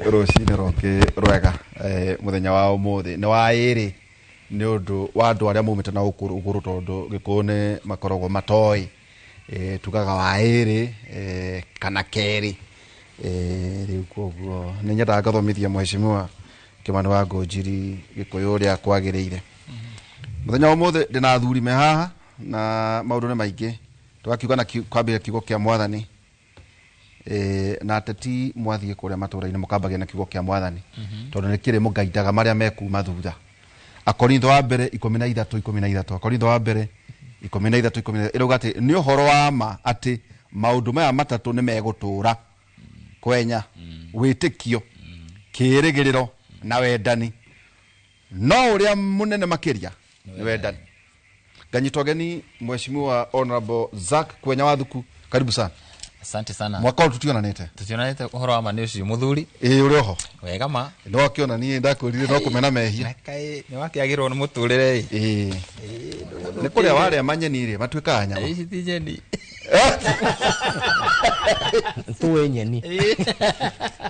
Rũcinĩ rũngĩ rwega, mũthenya wa ũmũthĩ nĩ wa ĩrĩ nĩ ũndũ wa andũ arĩa maumĩte na gũkũ rũgũrũ, tondũ Gĩkũyũ nĩ makoragwo matoĩ, tugaga wa ĩrĩ, kana kerĩ. Rĩu koguo nĩ nyendaga ngathomithia Mheshimiwa Kĩmani wa Ngũnjiri Gĩkũyũ ũrĩa kwagĩrĩire. Mũthenya wa ũmũthĩ ndĩna athuri me haha na maũndũ nĩ maingĩ, tũgakiuga na kwambĩrĩria kiugo kĩa Mwathani. Na ateti mwathiĩ kũrĩa matũra-inĩ mũkambagia na kiugo kĩa Mwathani, tondũ nĩ kĩrĩ mũgaindaga marĩa mekuma thutha. Akorintho wa mbere 13:13, Akorintho wa mbere 13:13 ĩrauga atĩ nĩ ũhoro wa ma atĩ maũndũ maya matatũ nĩ megũtũra kwenya: wĩtĩkio, kĩĩrĩgĩrĩro na wendani, no ũrĩa mũnene makĩria nĩ wendani. Nganyitwo geni Mheshimiwa Honorable Zack Kwenya wa Thuku, karibu sana. Asante sana. Mwaka ũyũ tutionanĩte. Tutionanĩte, ũhoro wa ma nĩ ũcio, mũthuri. Ĩĩ, ũrĩ oho? Wega ma. Nĩ wakĩona niĩ ndakwĩrire no kũmena mehia. Na kaĩ nĩ wakĩagĩrwo nĩ mũtũrĩre ĩ. Ĩĩ, nĩ kũrĩa warĩa manyeni rĩ, matuĩkaga nyama. Ici ti nyeni. Tũĩ nyeni.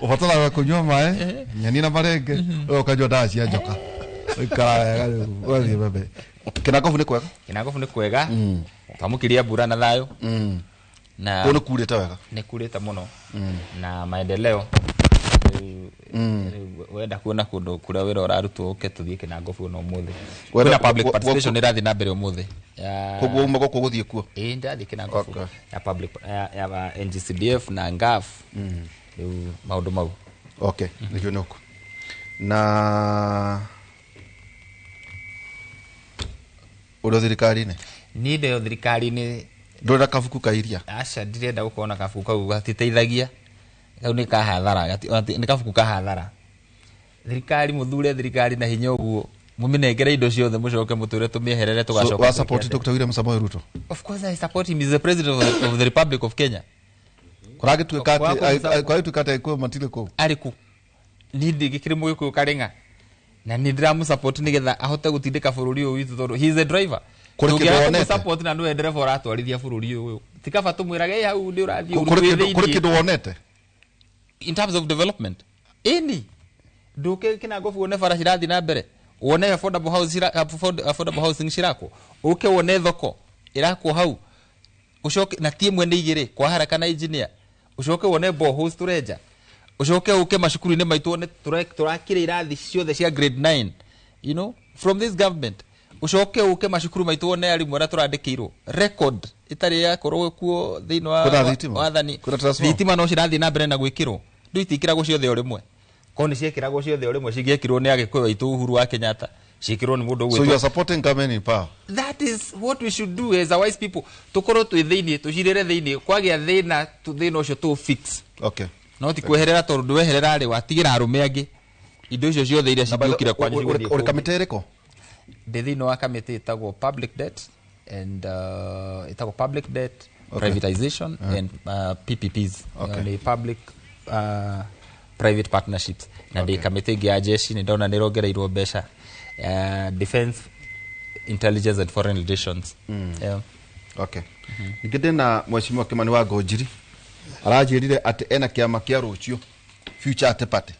Ũbataraga kũnyua maĩ, nyeni na marenge, ũyũ ũkanyua ndawa cia njoka, ũikara wega, rĩu ũgathiĩ na mbere. Kĩnangobu nĩ kwega? Kĩnangobu nĩ kwega. Twamũkĩria mbura na thayũ. Na Kũu nĩ kurĩte wega. Nĩ kurĩte mũno. Na maendeleo. Rĩu wenda kuona kũndũ kũrĩa wĩra ũrarutwo, ũke tũthiĩ Kĩnangobu ona ũmũthĩ. Kwĩna public participation ĩrathiĩ na mbere ũmũthĩ. Koguo uma gũkũ gũthiĩ kuo? Ĩĩ, ndĩrathiĩ Kĩnangobu. Ya public ya NGCDF na NGAAF. Rĩu maũndũ mau. Okay, nĩkĩo nĩ ũkũ na ũrĩ o thirikari-inĩ? Niĩ ndĩ o thirikari-inĩ. Ndũrĩ na kabuku ka iria? Aca, ndirenda gũkorwo na kabuku kau, gatiteithagia. Kau nĩ ka hathara, nĩ kabuku ka hathara. Thirikari, mũthure thirikari na hinya ũguo, mũmĩnengere indo ciothe, mũcoke mũtwĩre tũmĩeherere, tũgacoka. Wa support Dr. William Samoei Ruto? Of course I support him. He's the president of the Republic of Kenya. Kũragĩtuĩka Kwa- atĩ kũragĩtuĩka atĩ Agĩkũyũ matirĩ kũu? Arĩ kũ? Niĩ ndĩgĩkĩrĩ Mũgĩkũyũ karĩng'a na nĩ ndĩramũsupport nĩgetha ahote gũtindĩka bũrũri ũyũ witũ, tondũ he is a driver. Kũrĩ kĩndũ Tũngĩaga wonete? kũmũsupport na nĩwe ndereba ũratwarithia bũrũri ũyũ, ti kaba tũmwĩrage, "Ĩ, hau nĩ ũrathiĩ ũru, Kũrĩ twĩ kũrĩ thĩiniĩ." kĩndũ wonete? In terms of development, ĩni ndũke Kĩnangobu wone bara cirathiĩ na mbere, wone affordable house affordable housing cirakwo, ũke wone thoko ĩrakwo hau, ũcoke na ti ĩmwe nĩ igĩrĩ kwa haraka na engineer, ũcoke wone boreholes tũrenja, ũcoke ũke macukuru-inĩ maitũ wone tũrakĩra irathi ciothe cia grade 9 from this government, ũcoke ũke macukuru maitũ wone arimũ arĩa tũrandĩkĩirwo, record ĩtarĩ yakorwo kuo thĩinĩ wa Kwĩna thitima? wathani. Kwĩna transformer? Thitima no cirathiĩ na mbere na gwĩkĩrwo, ndũ itiĩkĩragwo ciothe o rĩmwe. Korwo nĩ ciekĩragwo ciothe o rĩmwe, cingĩekirwo nĩ Agĩkũyũ aitũ Uhuru wa Kenyatta, ciĩkĩrwo nĩ mũndũ So you ũgwĩtwo are supporting government in power? That is what we should do as a wise people. Tukorwo twĩ thĩiniĩ, tũcirĩre thĩiniĩ, kwagĩa thĩna, thĩna ũcio tũ fix. No ti kweherera, tondũ ndweherera rĩ, watigĩra arũme angĩ indo icio ciothe iria cingĩũkire kwanyu cigũthiĩ Ũrĩ kũngĩ. kamĩtĩ ĩrĩkũ? Ndĩ thĩinĩ wa kamĩtĩ ĩtagwo public debt and ĩtagwo public debt, privatization and PPPs. Nĩ public private partnerships. Na ndĩ kamĩtĩ ĩngĩ ya jeshi, nĩ ndona nĩ ĩrongereirwo mbeca, defense intelligence and foreign relations, yeah. Okay, ningĩ ndĩna Mheshimiwa Kĩmani wa Ngũnjiri, aranjĩrire atĩ ena kĩama kĩa rũciũ, Future Ate Party.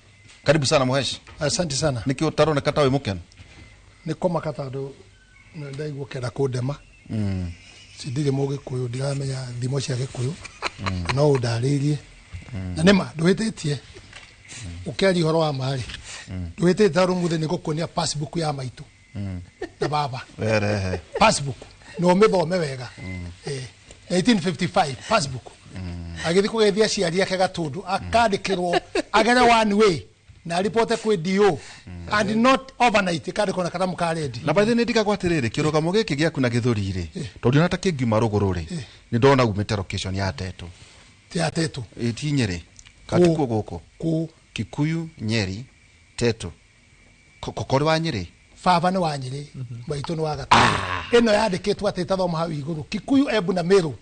Karibu sana, Mũheshi. Asante sana. Nĩkĩ ũtaroneka ta wĩ mũkenu? Nĩ kũmaka, tondũ ndaigua kenda kũndema. Si ndirĩ Mũgĩkũyũ, ndiramenya thimo cia Gĩkũyũ, no ũndarĩirie. Na nĩma ndũhĩtĩtie ũkĩaria ũhoro wa marĩ, ndũhĩtĩtie, tondũ mũthĩ nĩ ngũkuonia passbook ya maitũ na baba. Werehe. Passbook na ũmĩthome wega. 1955 passbook, agĩthiĩ kũgeithia aciari ake Gatũndũ, akandĩkĩrwo agere one way na aripote kwĩ DO and not overnight, ikandĩkwo na karamu ka rendi. Na by the way, nĩ ndigagwo atĩrĩrĩ, kĩrũgamo gĩkĩ gĩaku na gĩthũri rĩ, tondũ ndĩrona ta kĩngiuma rũgũrũ rĩ, nĩ ndona umĩte location ya Tetu. Ti atetũ. Ĩ ti Nyĩrĩ? Kana ti kuo gũkũ? Kũ? Kikuyu, Nyeri, Tetu. Kokorĩ wa Nyĩrĩ? Baba nĩ wa Nyĩrĩ, maitũ nĩ wa Gatũndũ. Ĩno yandĩkĩtwo atĩ ĩtathoma hau igũrũ, Kikuyu, Embu na Meru.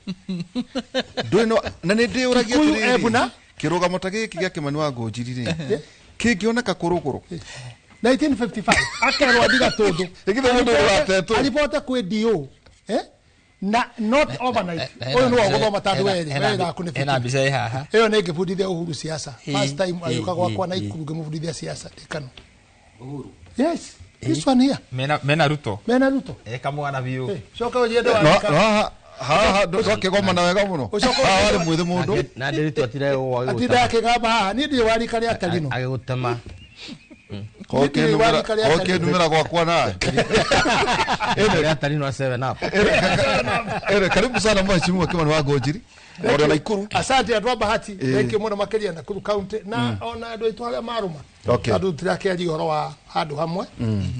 Ndũĩ no na nĩ ndĩũragia Kikuyu, atĩrĩrĩ, Embu na? Kĩrũgamo ta gĩkĩ gĩa Kĩmani wa Ngũnjiri rĩ, kĩngĩoneka kũ rũgũrũ? 1955 akerwo athi Gatũndũ. Ĩgithĩ mũndũ ũyũ wa Tetu. Aripote kwĩ DO, eh? Na not overnight. Ũyũ nĩwe ũgũthoma tondũ we wĩra waku nĩ Hena mbica ĩ haha. Ĩyo nĩ ngĩbundithia Uhuru siasa. First time agĩũka gwakwa Naikuru ngĩmũbundithia siasa ndĩkano. Uhuru. Yes. This one here. Mena Ruto. Mena Ruto. Eka mwana biũ. Coka ũnjĩre No, ndwandĩka. no, haha ndwakĩgomana wega mũno. Ũcoke Haha warĩ mwĩthĩ mũndũ. Na ndĩritũ atira Atinda akĩgamba haha. Niĩ ndirĩ wa rika rĩa Tarino. agĩgũtema. Kokĩnumĩra gwakwa nawe. Rĩa Tarino 7 up. Ere, karibu sana mheshimiwa Kimani wa Ngonjiri. Ũrĩa Naikuru. Asante andũ a Bahati. Thank you mũno makĩria Nakuru County na ona andũ aitũ arĩa marũma. Okay. Tondũ tũtirakĩaria ũhoro wa handũ hamwe.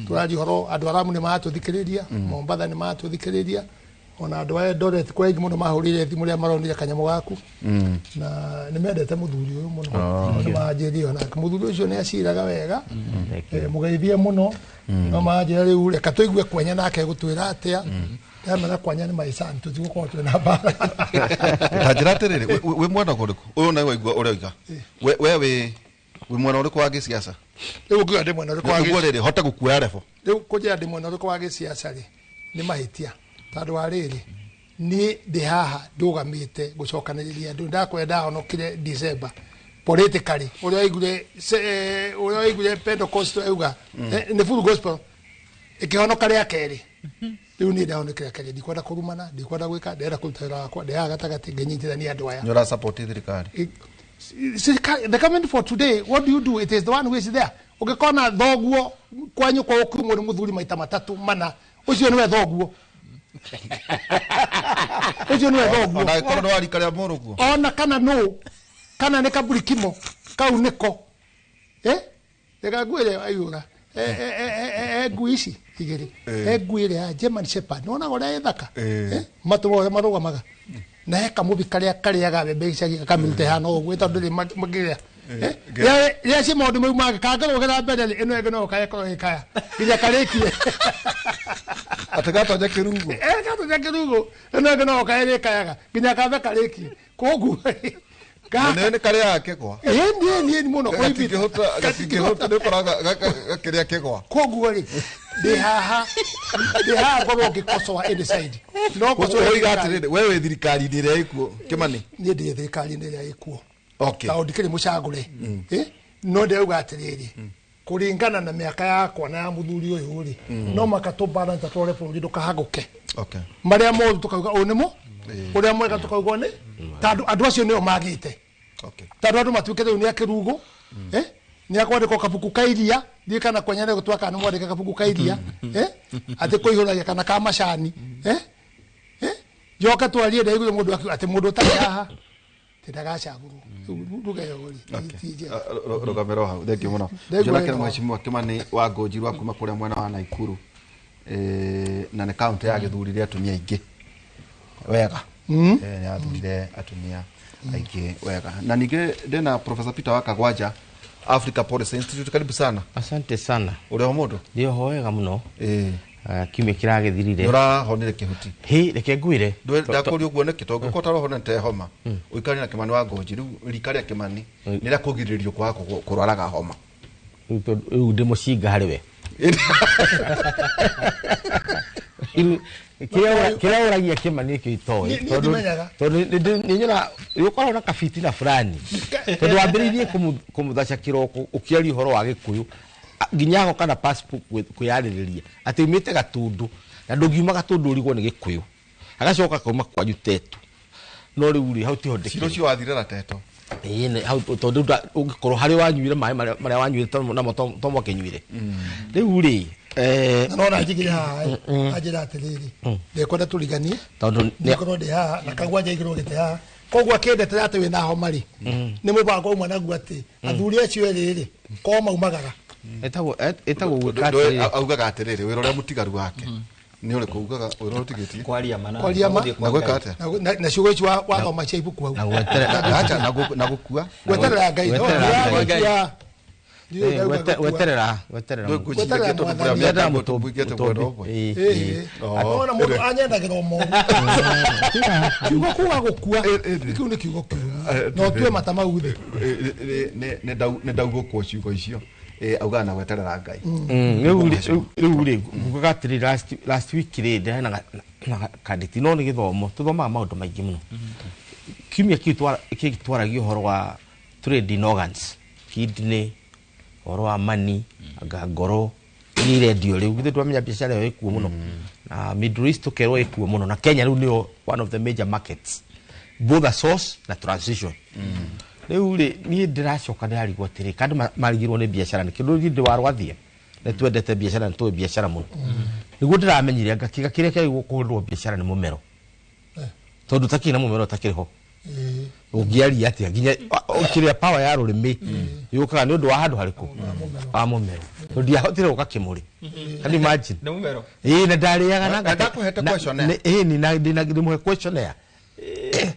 Tũraria ũhoro andũ a Lamu nĩ maratũthikĩrĩria, Mombatha nĩ maratũthikĩrĩria, ona andũ a Eldoret kwa aingĩ mũno mahũrire thimũ rĩrĩa maronire kanyamũ gaku. Na nĩ mendete mũthuri ũyũ mũno. Nĩ manjĩrire onake mũthuri ũcio nĩ aciraga wega. Mũgeithie mũno. No manjĩra rĩu reka tũigue Kwenya nake egũtwĩra atĩa. Ndamera Kwenya nĩ maicani tũtigũkorwo twĩna mbara. Ta njĩra atĩrĩrĩ, wĩ mwena ũrĩkũ? Ũyũ nawe waigua ũrĩa oiga. We wĩ mwena ũrĩkũ wa gĩciaca? Rĩu ũngiuga ndĩ mwena ũrĩkũ wa Nĩguo rĩrĩ, hote gũkuoya rebo. Rĩu kũnjĩra ndĩ mwena ũrĩkũ wa gĩciaca rĩ, nĩ mahĩtia. Tondũ wa rĩrĩ, niĩ ndĩ haha ndũgamĩte gũcokanĩrĩria andũ. Ndakwenda ndahonokire December politically. Ũrĩa waiguire ũrĩa waiguire Pentecostal auga, nĩ full gospel ĩkĩhonoka rĩa kerĩ. Rĩu niĩ ndahonokire rĩa kerĩ, ndikwenda kũrumana, ndikwenda gwĩka, ndĩrenda kũruta wĩra wakwa, ndĩ haha gatagatĩ ngĩnyitithania andũ aya. Nĩ ũra support thirikari. Serikali, the government for today, what do you do? It is the one who is there. Ũngĩkona thoguo kwanyu kwa ũkumwo nĩ mũthuri maita matatũ mana, ũcio nĩwe thoguo. Ũcio nĩwe thoguo. Ona angĩkorwo nĩ wa rika rĩa mũrũguo. Ona kana nũ, kana nĩ kaburi kimo, kau nĩko. Reka ngwĩre aiyũra. Ngui ici igĩrĩ. Ngui ĩrĩa ya German Shepherd. Nĩwonaga ũrĩa ĩthaka? Matũ mothe marũgamaga. Na he kamũbi karĩa karĩaga mbembe icagi gakamĩruta ĩhana ũguo tondũ ndĩrĩ makĩrĩa. Rĩrĩa ci maũndũ mau mangĩ kangĩrũgĩra mbere rĩ, ĩno ĩngĩ no kaekorwo ĩkaya nginya karĩkie. Atĩ gatonya kĩrungu. Gatonya kĩrungu. Ĩno ĩngĩ no kae rĩkayaga nginya kambe karĩkie. Koguo rĩ, Na nĩ karĩaga kĩgwa. Niĩ mũno kũibita. Gatingĩhota nĩ ũkoraga gakĩrĩa kĩgwa. Koguo rĩ, ndĩ haha ngorwo ngĩkocoa any side. No kocoa Ũroiga atĩrĩrĩ, we wĩ thirikari-inĩ ĩrĩa ĩkuo, Kĩmani? Niĩ ndĩ thirikari-inĩ ĩrĩa ĩkuo. Okay. Tondũ ndikĩrĩ mũcagũre. No ndĩrauga atĩrĩrĩ, kũringana na mĩaka yakwa na ya mũthuri ũyũ rĩ, no maka tũ balance tũrore bũrũri ndũkahagũke. Okay. Marĩa moru tũkauga ũyũ nĩmo, ũrĩa mwega tũkauga nĩ, tondũ andũ acio nĩo magĩte. Okay. Tondũ andũ matuĩkĩte rĩu nĩ akĩrugũ, nĩ akwandĩkwo kabuku ka iria, ndiũĩ kana Kwenya nĩ gũtua kana nĩ mwandĩke kabuku ka iria, atĩ kũihũragia kana ka macani, Njoke twarie ndaiguire mũndũ akiuga atĩ mũndũ ũtarĩ haha ndagacagũrwo. Nduge ĩyo rĩ, ti njega. Rũgamĩro hau, thank you mũno. Ndaigua Njũra wega. Mheshimiwa Kimani wa Ngonjiri wa kuma kũrĩa mwena wa Naikuru. Na nĩ kaunti ya gĩthurire atumia aingĩ wega. Nĩ yathurire atumia aingĩ wega. Na ningĩ ndĩna Professor Peter wa Kagwanja, Africa Policy Institute, karibu sana. Asante sana. Ũrĩ ho mũndũ? Ndĩ ho wega mũno. Kiumia kĩragĩthirire. Nĩ ũrahonire kĩhuti. Hĩ, reke ngwĩre. Ndakũria ũguo nĩkĩ? Tondũ ũngĩkorwo ũtarahonete homa, ũikare na Kimani wa Ngonjiri, rĩu rika rĩa Kimani nĩ rĩa kũgirĩrĩrio kwaga kũrwaraga homa. Rĩu ndĩ mũcinga harĩ we. Kĩrĩa ũragia Kimani nĩkĩo itoĩ. Niĩ ndimenyaga. Tondũ nĩ nyonaga nĩ ũkoragwo na kabitina fulani. Tondũ wambĩrĩirie kũmũthaca kĩroko ũkĩaria ũhoro wa Gĩkũyũ, nginya agoka na passport kwĩyarĩrĩria atĩ umĩte Gatundu na ndũngiuma Gatundu ũrigwo nĩ Gĩkũyũ, agacoka akauma kwanyu Tetu. No rĩu rĩ, hau tiho ndĩkĩrĩ. Cira ũcio wathire na Teto. Ĩĩ, nĩ hau, tondũ ũngĩkorwo harĩ wanyuire maĩ marĩa wanyuire namo to mwakĩnyuire. Rĩu rĩ, Na no njigire haha, anjĩra atĩrĩrĩ, ndekwenda tũriganie, Tondũ nĩ- nĩkorwo ndĩ haha, na Kagwanja igĩrwo gĩtĩ haha. Koguo akĩndetera atĩ wĩna homa rĩ, nĩ mũbango ũmwe naguo atĩ athuri acio erĩ rĩ, ko maumagaga. Ĩtagwo gwĩka atĩrĩrĩ. Augaga atĩrĩrĩ, wĩra ũrĩa mũtigaru wake nĩ ũrĩkũ? Ugaga wĩra ũrĩa ũtigĩtie? Kwaria ma na Kwaria ma. gũthiĩ Na kwa gwĩka Ngai. atĩa? Na ciugo ici wathoma cia ibuku hau. Na gweterera. Acha, na gũkua. Gweterera Ngai. No, Gweterera nĩ Ngai. ya gũkua. Weterera, weterera. Ndũĩ Gweterera ngũciragia tondũ mwathani. kũrĩa mĩaka Weterera mũtũmbu mũtũmbi. mwena ũmwe. Ona mũndũ anyendagĩra o moru. Kiugo kuga gũkua, kĩu nĩ kiugo kĩũru. Na ũtue mata mau thĩ. Nĩ ndaugũkwo ciugo icio. Augaga na gweterera Ngai. Rĩu rĩ, ngugaga atĩrĩ, last week rĩ, ndĩrarĩ Na kanditi no nĩ gĩthomo tũthomaga maũndũ maingĩ mũno. Kiumia kĩu twaragia ũhoro wa trade in organs, kidney, ũhoro wa mani, anga ngoro iria irendio rĩu. Githĩ twamenya biacara ĩyo ĩkuo mũno na Middle East, tũkerwo ĩkuo mũno na Kenya rĩu nĩyo one of the major markets, both a source na transition. Rĩu rĩ, niĩ ndĩracoka ndĩrarigwo atĩrĩ, kandi marigirwo nĩ biacara nĩ kĩndũ. Niĩ ndĩ wa rwathie, nĩ twendete biacara, nĩ tũĩ biacara mũno. Nĩguo ndĩramenyire anga kĩga kĩrĩa kĩagĩrĩirwo kũhũrwo biacara nĩ mũmero, tondũ takĩrĩ na mũmero ũtakĩrĩ ho, ũngĩaria atĩa? Nginya kĩrĩa power ya rũrĩmĩ yũkaga nĩ ũndũ wa handũ harĩkũ? Wa mũmero, tondũ ndiahotire gũka kĩmũrĩ. Can you imagine? Nĩ mũmero. Ĩĩ, na ndarĩaga na Na ndakũhete questionnaire? Ĩĩ, ni na ndĩmũhe questionnaire.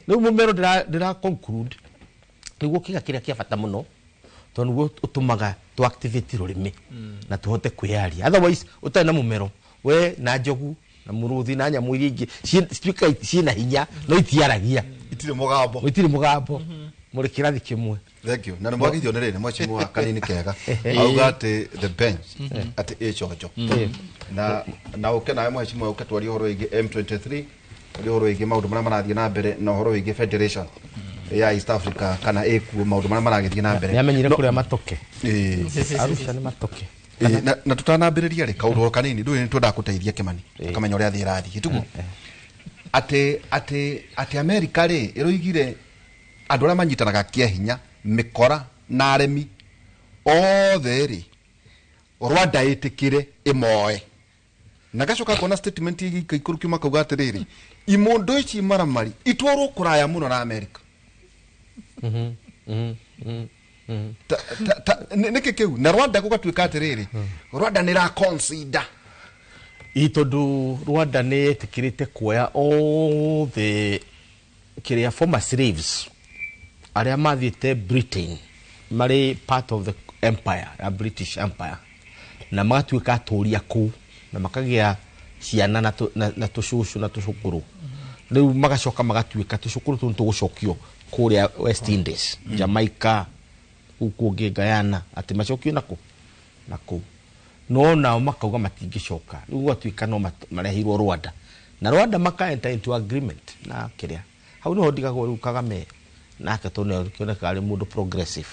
Rĩu mũmero ndĩra conclude nĩguo kĩga kĩrĩa kĩa bata mũno, tondũ nĩguo ũtũmaga tũ activate rũrĩmĩ na tũhote kwĩyaria. Otherwise ũtarĩ na mũmero, we na njogu na mũrũthi na nyamũ iria ingĩ cituĩkaga ciĩna hinya no itiaragia. Itirĩ mũgambo. Itirĩ mũgambo, mũrĩ kĩrathi kĩmwe. Thank you. Na nĩ mwagithio nĩ rĩrĩ mheshimiwa kanini kega auga atĩ the bench atĩ ĩ conjo na ũke nawe mheshimiwa, ũke twarie ũhoro wĩgiĩ M23, twarie ũhoro wĩgiĩ maũndũ marĩa marathiĩ na mbere na ũhoro wĩgiĩ federation ya East Africa kana ĩkuo, maũndũ marĩa maragĩthiĩ na mbere. Nĩ amenyire kũrĩa matoke. Ĩĩ. Arusha nĩ matoke. Ĩĩ, na tutanambĩrĩria rĩ, kaũndũ o kanini ndũĩ nĩ twendaga gũteithia Kĩmani akamenya ũrĩa thĩ ĩrathiĩ tiguo, atĩ Amerika rĩ ĩroigire andũ arĩa manyitanaga kĩa hinya, mĩkora na aremi othe rĩ, Rwanda ĩtĩkĩre ĩmoe. Na gacoka ngona statement ĩgĩikũrũkio makauga atĩrĩrĩ, imondo ici maramari itwarwo kũraya mũno na Amerika. Nĩkĩ kĩu na Rwanda gũgatuĩka atĩrĩrĩ, Rwanda nĩ ra consider? Ĩ, tondũ Rwanda nĩ yetĩkĩrĩte kuoya all the kĩrĩa former slaves arĩa mathiĩte Britain marĩ part of the empire ya British Empire, na magatuĩka atũria kũu na makagĩa ciana na tũcũcũ na tũcũkũrũ. Rĩu magacoka magatuĩka tũcũkũrũ tũu nĩtũgũcokio kũrĩa West Indies, Jamaica, kũu kũngĩ Guyana, atĩ macokio nakũ na kũu, no nao makauga matingĩcoka. Rĩu gũgatuĩka no marehirwo Rwanda na Rwanda maka enter into agreement na kĩrĩa. Hau niho ndigagwo rĩu Kagame nake, tondũ nĩ kĩonekaga arĩ mũndũ progressive,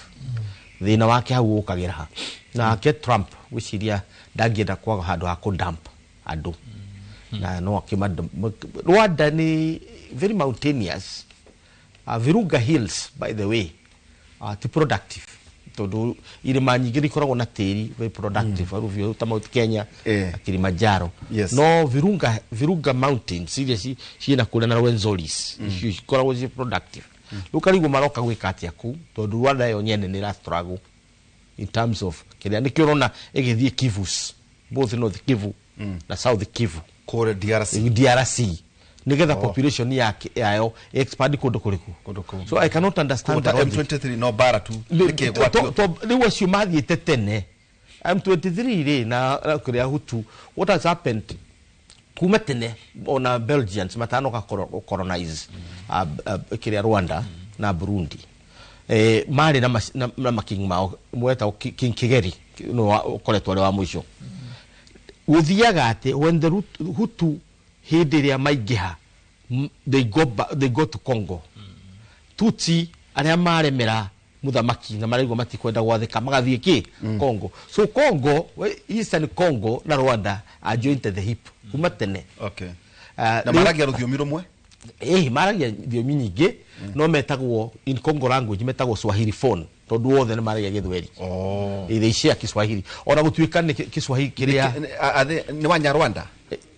thĩna wake hau ũkagĩra ha? Nake Trump gwĩciria ndangĩenda kwaga handũ ha kũdump andũ na no akĩma. Rwanda nĩ very mountainous, Virunga Hills, by the way, ti productive, tondũ irĩma nyingĩ nĩ ikoragwo na tĩri very productive, alluvial ta Mount Kenya na Kilimanjaro. No Virunga Mountains iria ciĩna kũrĩa na Rwenzoris, icio cikoragwo ci productive. Rĩu karigwo maroka gwĩka atĩa kũu, tondũ Rwanda yo nyene nĩ ĩra struggle in terms of kĩrĩa nĩkĩo ũrona ĩgĩthiĩ Kivus, both North Kivu na South Kivu. Kũrĩa DRC. DRC, nigetha population yake yayo expand kũndũ kũrĩkũ? Kũndũ kũu. So I cannot understand Kũta the logic. M23 no bara tu nĩkĩ gwatio? Rĩu acio mathiĩte tene M23 rĩ na kũrĩa Hutu, what has happened kuma tene, ona Belgians matanoka colonize kĩrĩa Rwanda na Burundi, marĩ na making mao mwetagwo King Kigeri, no ũkoretwo arĩ wa mũico. Gũthiaga atĩ when the Hutu hĩndĩ ĩrĩa maingĩha, they go to Congo. Tutsi arĩa maremera mũthamaki na maraigua matikwenda gwathĩka magathiĩ kĩ Congo. So Congo, Eastern Congo na Rwanda are joined at the hip kuma tene. Na maragia rũthiomi rũmwe? Ĩĩ, maragia thiomi nyingĩ, no metagwo in Congo language metagwo Swahili phone, tondũ othe nĩ maragia Gĩthweri. Ĩĩ, they share Kiswahili, ona gũtuĩka nĩ Kiswahili kĩrĩa Nĩ Wanyarwanda?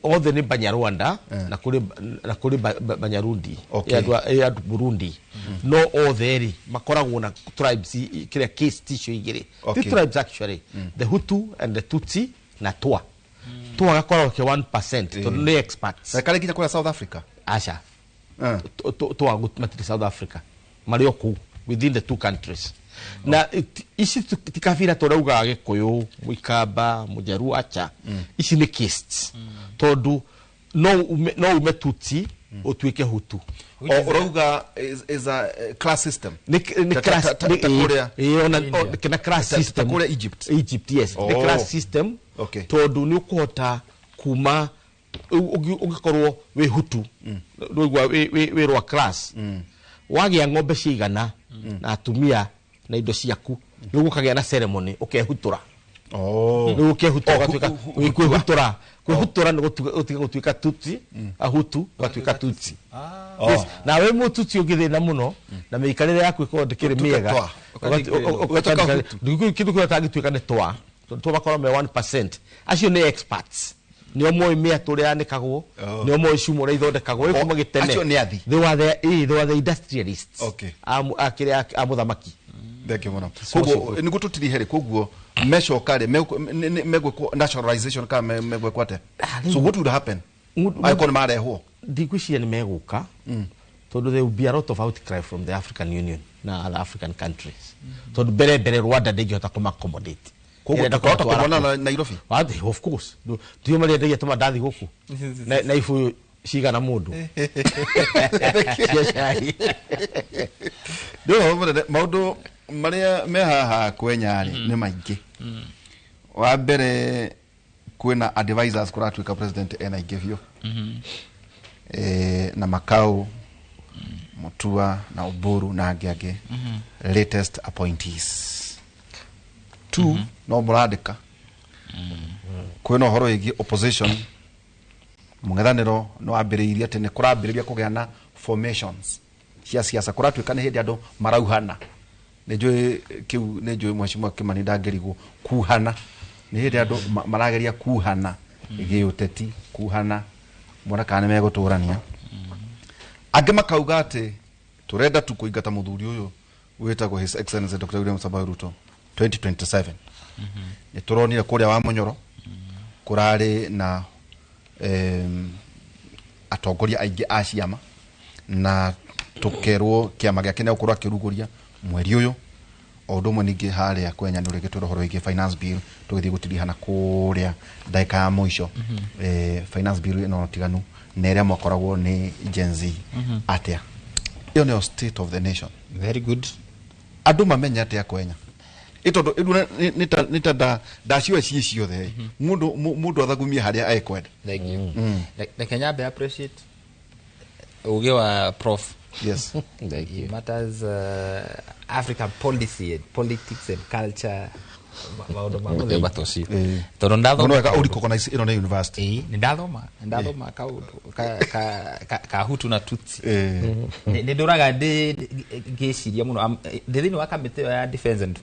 Othe nĩ Banyarwanda na kũrĩ Banyarundi. Ĩ andũ Burundi, no othe rĩ makoragwo na tribes kĩrĩa caste icio igĩrĩ. Ti tribes actually, the Hutu and the Tutsi na Twa. Twa gakoragwo ke 1% tondũ nĩ experts. Serikali nginya kũrĩa South Africa? Aca. Twa matirĩ South Africa, marĩ o kũu within the two countries. Na ici ti kabira tũraugaga Gĩkũyũ, Mũikamba, Mũjaruo, acha. Ici nĩ castes, tondũ no ume Tutsi ũtuĩke Hutu. O ũrauga is a class system. Nĩ class Ta kũrĩa ĩ, ona India. kana class Ta system. kũrĩa Egypt. Egypt, yes, nĩ class system, tondũ nĩ ũkũhota kuma Ũngĩkorwo wĩ Hutu, rũigua wĩ rwa class, wagĩa ng'ombe cigana na atumia na indo ciaku, rĩu ũkagĩa na ceremony ũkehutura. Rĩu ũkehutura ũgatuĩka kwĩhutura. Kwĩhutura nĩ gũtiga gũtuĩka Tutsi, ahutu ũgatuĩka Tutsi. Yes. Na wĩ Mũtutsi ũngĩthĩna mũno na mĩikarĩre yaku ĩkorwo ndĩkĩrĩ mĩega, kĩndũ kĩrĩa ũtangĩtuĩka nĩ twa, tondũ makorwo me 1%. Acio nĩ experts, nĩo moĩ mĩatũ ũrĩa yanĩkagwo, nĩo moĩ cuma ũrĩa ithondekagwo ĩ kuma gĩtene. Acio nĩ athi. They were the industrialists a kĩrĩa a mũthamaki. Thank you mũno. Koguo nĩguo tũtirihe rĩ, koguo mecoka rĩ, megwĩkwo nationalization kana megwĩkwo atĩa? So what would happen angĩkorwo nĩ marehwo? Ndigwĩciria nĩ megũka, tondũ there will be a lot of outcry from the African Union na other African countries, tondũ mbere Rwanda ndĩngĩhota kũma accommodate. Koguo Ĩrenda tũkahota kũmatwara kũmona kũ? na Nairobi. Of course. Tio marĩendagia tũmandathi gũkũ na ibũyũ cigana mũndũ cia cai. Nĩ ũhoro mũnene. Maũndũ marĩa me haha kwenya rĩ nĩ maingĩ. Wa mbere, kwĩna advisors kũratuĩka president ena aingĩ biũ. Na Makau, Mutua na Oburu na angĩ angĩ, latest appointees. Two, no mũrandĩka kwĩna ũhoro wĩgiĩ opposition, mũng'ethanĩro nĩ wambĩrĩirie atĩ nĩ kũrambĩrĩria kũgĩa na formations cia siasa. Kũratuĩka nĩ hĩndĩ andũ marauhana. Nĩ njũĩ kĩu, nĩ njũĩ Mheshimiwa Kimani ndangĩrigwo kuhana. Nĩ hĩndĩ andũ marageria kuhana gĩũteti, kuhana mona kana nĩ megũtũrania. Angĩ makauga atĩ tũrenda tu kũingata mũthuri ũyũ wĩtagwo His Excellency Dr. William Samoei Ruto 2027. Nĩ tũronire kũrĩa wa Mũnyoro kũrarĩ na atongoria aingĩ a ciama, na tũkerwo kĩama gĩake nĩ gũkorwo akĩrugũria mweri ũyũ. O ũndũ ũmwe ningĩ harĩa kwenya nĩ ũrĩgĩtwĩra ũhoro wĩgiĩ finance bill, tũgĩthiĩ gũtirihana kũrĩa ndagĩka ya mũico. Finance bill ĩno tiganu na ĩrĩa mwakoragwo nĩ Gen Z atĩa? Ĩyo nĩyo state of the nation. Very good. Andũ mamenye atĩa kwenya ĩ tondũ ĩru nĩ ta ndacioe ciĩ ciothe, mũndũ athagumie harĩa ekwenda. Thank you. Reke nyambe appreciate ũgĩ wa Prof. Thank you. Matters African policy and politics and culture, maũndũ ma mũthemba ta ũcio, tondũ ndathoma Mũno wega ũrecognize ĩno nĩ university. Ĩĩ, nĩ ndathoma kaũndũ ka Hutu na Tutsi. Nĩ ndũraga ndĩ ngĩciria mũno. Ndĩ thĩinĩ wa kamĩtĩ ĩyo ya defense and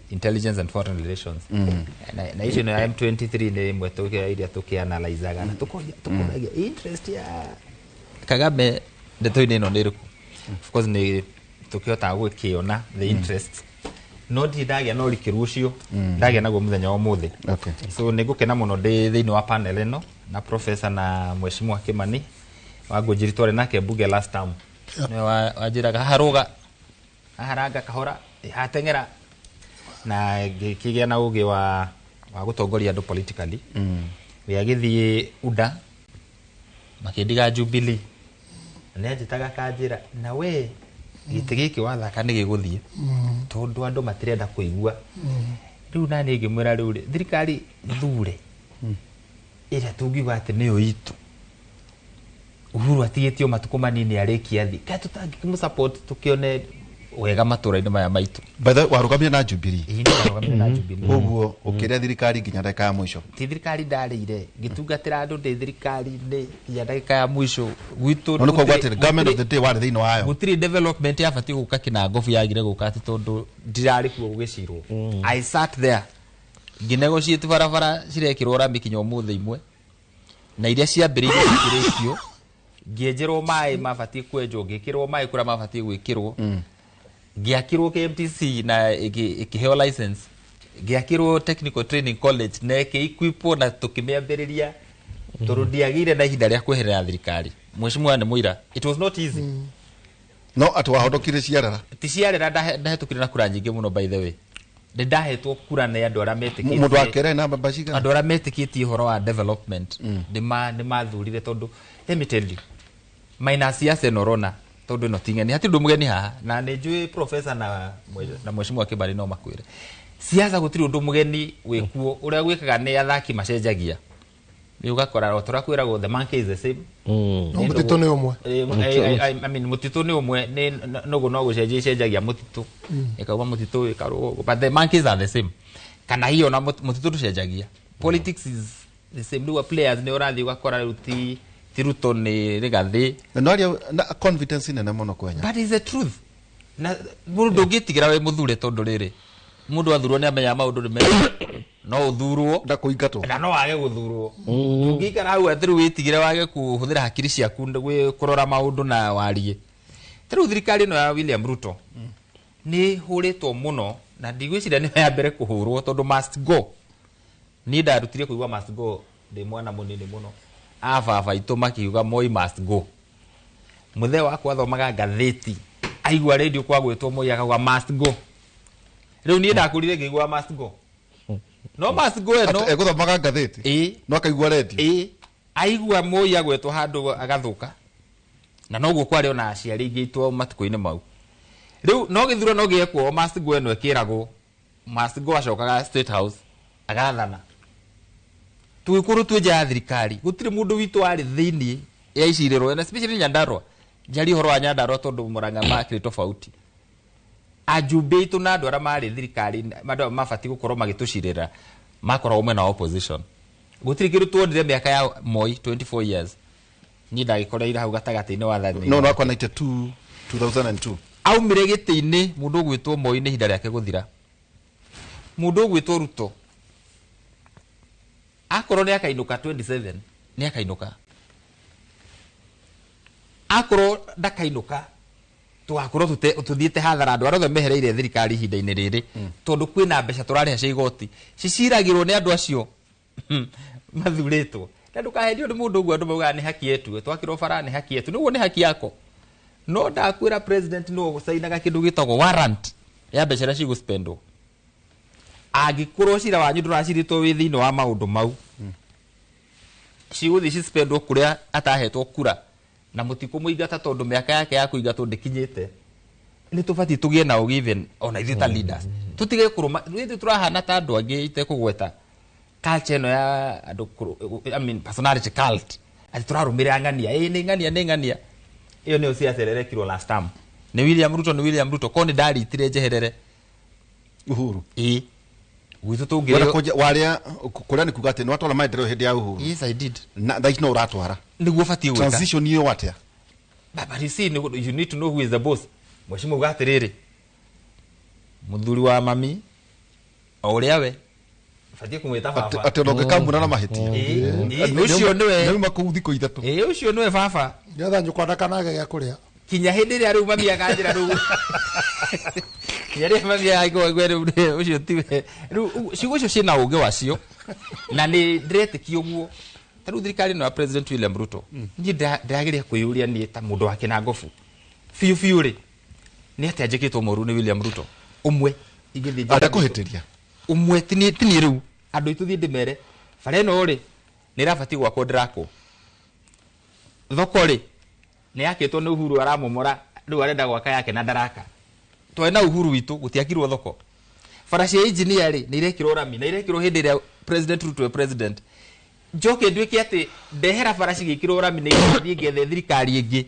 intelligence and foreign relations, na issue ĩno ya M23 nĩ ĩmwe iria tũkĩanalyzaga na tũkoragia interest ya Kagame ndeto-inĩ ĩno nĩ ĩrĩkũ. Of course nĩ tũkĩhotaga gũkĩona the interest, no ndirĩ ndagĩa na ũrikĩru ũcio ndagĩa naguo mũthenya wa ũmũthĩ. So nĩ ngũkena mũno ndĩ thĩinĩ wa panel ĩno na professor na Mheshimiwa Kimani wa Ngũnjiri, twarĩ nake bunge last term. Nĩwe wanjĩraga haha rũga, haha ranga kahora, hateng'era, na ngĩkĩgĩa na ũgĩ wa gũtongoria andũ politically. We agĩthiĩ UDA, makĩndiga Jubilee, na nĩ anjĩtaga kanjĩra, na we gĩtĩ gĩkĩ wathaka nĩ gĩgũthiĩ tondũ andũ matirenda kũigua rĩu. Na niĩ ngĩmwĩra, rĩu rĩ, thirikari thure ĩrĩa tũngiuga atĩ nĩyo itũ. Uhuru atigĩtio matukũ manini arĩkia thi, kaĩ tũtangĩkĩmũ support tũkĩone wega matũra-inĩ maya maitũ? By the way, warũgamire na Jubilee? Ĩĩ, nĩ ndarũgamire na Jubilee. Koguo ũkĩrĩa thirikari nginya ndagĩka ya mũico? Ti thirikari ndarĩire, ngĩtungatĩra andũ ndĩ thirikari-inĩ nginya ndagĩka ya mũico gwitũ. No nĩ kuga atĩ government of the day warĩ thĩinĩ wayo? Gũtirĩ development yabatiĩ gũka Kĩnangobu yagire gũka atĩ tondũ ndirarĩ kuo gũgĩcirwo. I sat there ngĩnegotiate barabara cirekĩrwo rami kinya ũmũthĩ imwe, na iria ciambĩrĩirie cikĩrĩkio. Ngĩenjerwo maĩ mabatiĩ kwenjwo, ngĩkĩrwo maĩ kũrĩa mabatiĩ gwĩkĩrwo, ngĩakĩrwo KMTC na ĩkĩheo license, ngĩakĩrwo technical training college na ĩkĩ-equipwo na tũkĩmĩambĩrĩria, tondũ ndiagĩire na ihinda rĩa kweherera thirikari. Mheshimiwa nĩ mũira, it was not easy. No atĩ wahonokire ciarera? Ti ciarera, ndahĩtũkire na kura nyingĩ mũno. By the way, nĩ ndahetwo kura nĩ andũ arĩa metĩkĩtie. Mũndũ wa kerĩ na mbamba cigana? Andũ arĩa metĩkĩtie ũhoro wa development nĩ mathurire, tondũ let me tell you, minus siasa ĩno ũrona, tondũ ĩno ti ng'eni, hatirĩ ũndũ mũgeni haha, na nĩ njũĩ professor na Mheshimiwa Kĩmani no makwĩre siasa gũtirĩ ũndũ mũgeni wĩkuo. Ũrĩa gwĩkaga nĩ athaki macenjagia. Rĩu ũgakora o tũrakwĩragwo the monkey is the same. No mũtitũ nĩ ũmwe. I mean, mũtitũ nĩ ũmwe, nĩ nũgũ no gũcenjia icenjagia mũtitũ, ĩkauma mũtitũ ĩkarũgwo, but the monkeys are the same. Kana hiyo na mũtitũ ndũcenjagia. Politics is the same. Rĩu players nĩ ũrathiĩ ũgakora rĩu ti Ruto, nĩ Rigathĩ. Na aria na confidence nene mũno kwenya. But is the truth, na mũndũ ndũngĩtigĩra wĩ mũthure, tondũ rĩrĩ, mũndũ athurwo nĩ amenyaga maũndũ nĩ mega, no ũthurwo na kũingatwo na no wage gũthurwo. Ũngĩikara hau atĩ rĩu wĩtigĩre wage kũhũthĩra hakiri ciaku kũrora maũndũ na warie. Ta rĩu thirikari ĩno ya William Ruto nĩ hũrĩtwo mũno, na ndigwĩciria nĩyo ya mbere kũhũrwo, tondũ must go, niĩ ndarutire kũigua must go ndĩ mwana mũnini mũno, a baba aitũ makiuga Moi must go. Mũthee wakwa athomaga ngathĩti, aigua radio kwa gwĩtwo Moi akauga must go. Rĩu niĩ ndakũrire ngĩigua must go, no must go ĩno Atĩ egũthomaga ngathĩti ĩĩ. No akaigua redio. Ĩĩ, aigua Moi agwetwo handũ agathũka, na noguo kwarĩ ona aciari aingĩ aitũ matukũ-inĩ mau. Rĩu no gĩthurano gĩekwo, must go ĩno ĩkĩragwo must go, acokaga State House agathana. Tũgĩkorwo twĩ nja ya thirikari, gũtirĩ mũndũ witũ warĩ thĩinĩ ya icirĩrwo, na especially Nyandarua. Njarie ũhoro wa Nyandarua tondũ Murang'a makĩrĩ tofauti. Ajumbe aitũ na andũ arĩa marĩ thirikari, andũ arĩa mabatiĩ gũkorwo magĩtũcirĩra, makoragwo mwena wa opposition. Gũtirĩ kĩndũ tuonire mĩaka ya Moi, 24 years. Niĩ ndagĩkoreire hau gatagatĩ-inĩ wa wathani. No nakwa 92, 2002. Aumire gĩtĩ-inĩ mũndũ ũgwĩtwo Moi nĩ ihinda rĩake gũthira. Mũndũ ũgwĩtwo Ruto akorwo nĩ akainũka 27, nĩ akainũka. Akorwo ndakainũka, tũgakorwo tũthiĩte hathara andũ arĩa othe mehereire thirikari ihinda-inĩ rĩrĩ, tondũ kwĩna mbeca tũrarĩha cia igoti ciciragĩrwo nĩ andũ acio mathurĩtwo. Na ndũkahenio nĩ mũndũ ũguo andũ maugaga nĩ haki yetu, twakĩrwo bara nĩ haki yetu, nĩguo nĩ haki yako. No ndakwĩra, president nĩwe ũgũcainaga kĩndũ gĩtagwo warrant ya mbeca iria cigũspendwo. Angĩkorwo cira wanyu ndũracirĩtwo wĩ thĩinĩ wa maũndũ mau, cigũthiĩ cispendwo kũrĩa atahetwo kura, na mũtikũmũingata tondũ mĩaka yake ya kũingatwo ndĩkinyĩte. Nĩ tũbatiĩ tũgĩe na ũgĩ even ona ithuĩ ta leaders, tũtige kũrũma ithuĩ tũrahana ta andũ angĩ itekũgweta culture ĩno ya andũ I mean, personality cult, atĩ tũrarũmĩrĩra ng'ania, ĩ nĩ ng'ania, nĩ ng'ania. Ĩyo nĩyo siasa ĩrĩa ĩrekirwo last term nĩ William Ruto, nĩ William Ruto ko nĩ ndaritire njeherere Uhuru. Ĩ gwitũ Wenda tũngĩrĩo. Waria kũrĩa nĩ kuga atĩ nĩ watwara maendeleo hĩndĩ ya Uhuru. Yes, I did. Na thaa ici no ũratwara Nĩguo batiĩ gwĩka. Transition ĩyo atĩa? But you see, you need to know who is the boss. Mheshimiwa uga atĩrĩrĩ, mũthuri wa mami o ũrĩa we batiĩ kũmwĩta baba. Atĩ ona ũngĩkamuna na mahĩtia. Ĩ, ĩ, ũcio nĩwe. Nĩuma kũu thikũ 3. Ĩ, ũcio nĩwe baba. Nĩgetha nyũkwa ndakanage gĩa kũrĩa. Kinya hĩndĩ ĩrĩa rĩu mami akanjĩra, rĩu kinya rĩrĩa mami akaigua rĩu ũcio tiwe rĩu. Ciugo icio ciĩna ũgĩ wacio, na nĩ ndĩretĩkia ũguo. Ta rĩu thirikari ĩno ya President William Ruto, niĩ ndĩrageria kwĩyũria niĩ ta mũndũ wa kĩnangobu biũ biũ rĩ, nĩ atĩa njĩkĩtwo mũru nĩ William Ruto ũmwe ingĩthiĩ Andakũhĩtĩria. Ũmwe tini rĩu andũ aitũ thiĩ ndĩmere bara ĩno rĩ nĩ ĩrabatiĩ gwakwo, ndĩrakwo. Thoko rĩ nĩ yakĩtwo nĩ Uhuru, aramomora, rĩu arenda gwaka yake na ndaraka. Twarĩ na Uhuru witũ gũtiakirwo thoko. Bara cia engineer rĩ nĩ irekĩrwo rami na irekĩrwo hĩndĩ ĩrĩa President Ruto e president. Njoke nduĩke atĩ ndehera bara cigĩkĩrwo rami nĩ thiĩ ngethe thirikari ĩngĩ,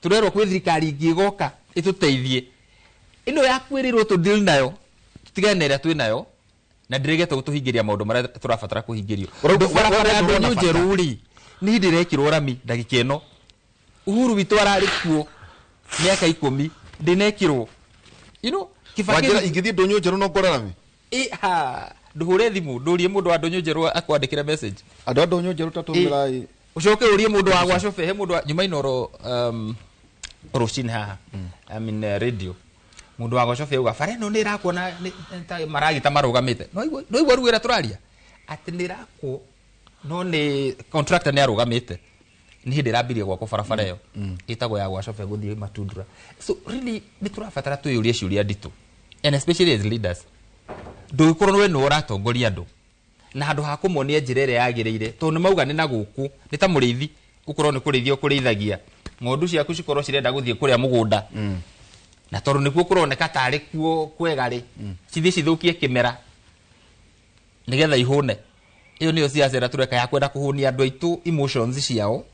tũrerwo kwĩ thirikari ĩngĩ ĩgoka ĩtũteithie, ĩno ya kwĩrĩrwo tũ deal nayo, tũtigane na ĩrĩa twĩ nayo na ndĩregete gũtũhingĩria maũndũ marĩa tũrabatara kũhingĩrio. Barabara ya Ũrauga ndũnyũ ũrona bata. njerũ rĩ nĩ hĩndĩ ĩrekĩrwo rami ndagĩka ĩno. Uhuru witũ ararĩ kuo mĩaka 10, ndĩnekĩrwo, you know, Kibaki. Wanjĩra ingĩthiĩ ndũnyũ njerũ no ngore rami? Ĩ, ha, ndũhũre thimũ ndũrie mũndũ wa ndũnyũ njerũ akwandĩkĩre message. Andũ a ndũnyũ njerũ tatũmĩrai. Ũcoke ũrie mũndũ wa gwa cobe, he mũndũ wa nyuma inoro rũcinĩ haha, I mean, radio, mũndũ wa gwa cobe auga bara ĩno nĩ ĩrakwo na nĩ ta maragita marũgamĩte. No igua rĩu ĩrĩa tũraria atĩ nĩ ĩrakwo, no nĩ contractor nĩ arũgamĩte, nĩ hĩndĩ ĩrambirie gwakwo barabara ĩyo ĩtagwo ya gwa cobe gũthiĩ Matundura. So really nĩ tũrabatara twĩyũrie ciũria nditũ, and especially as leaders, ndũgĩkorwo we nĩwe ũratongoria andũ na handũ ha kũmonia njĩra ĩrĩa yagĩrĩire, tondũ nĩ mauga nĩ na gũkũ nĩ ta mũrĩithi, ũkorwo nĩ kũrĩithia ũkũrĩithagia ng'ondu ciaku, cikorwo cirenda gũthiĩ kũrĩa mũgũnda, na tondũ nĩkuo kũroneka tarĩ kuo kwega rĩ, cithiĩ cithũkie kĩmera nĩgetha ihũne. Ĩyo nĩyo siasa ĩrĩa tũreka ya kwenda kũhũnia andũ aitũ emotions ciao,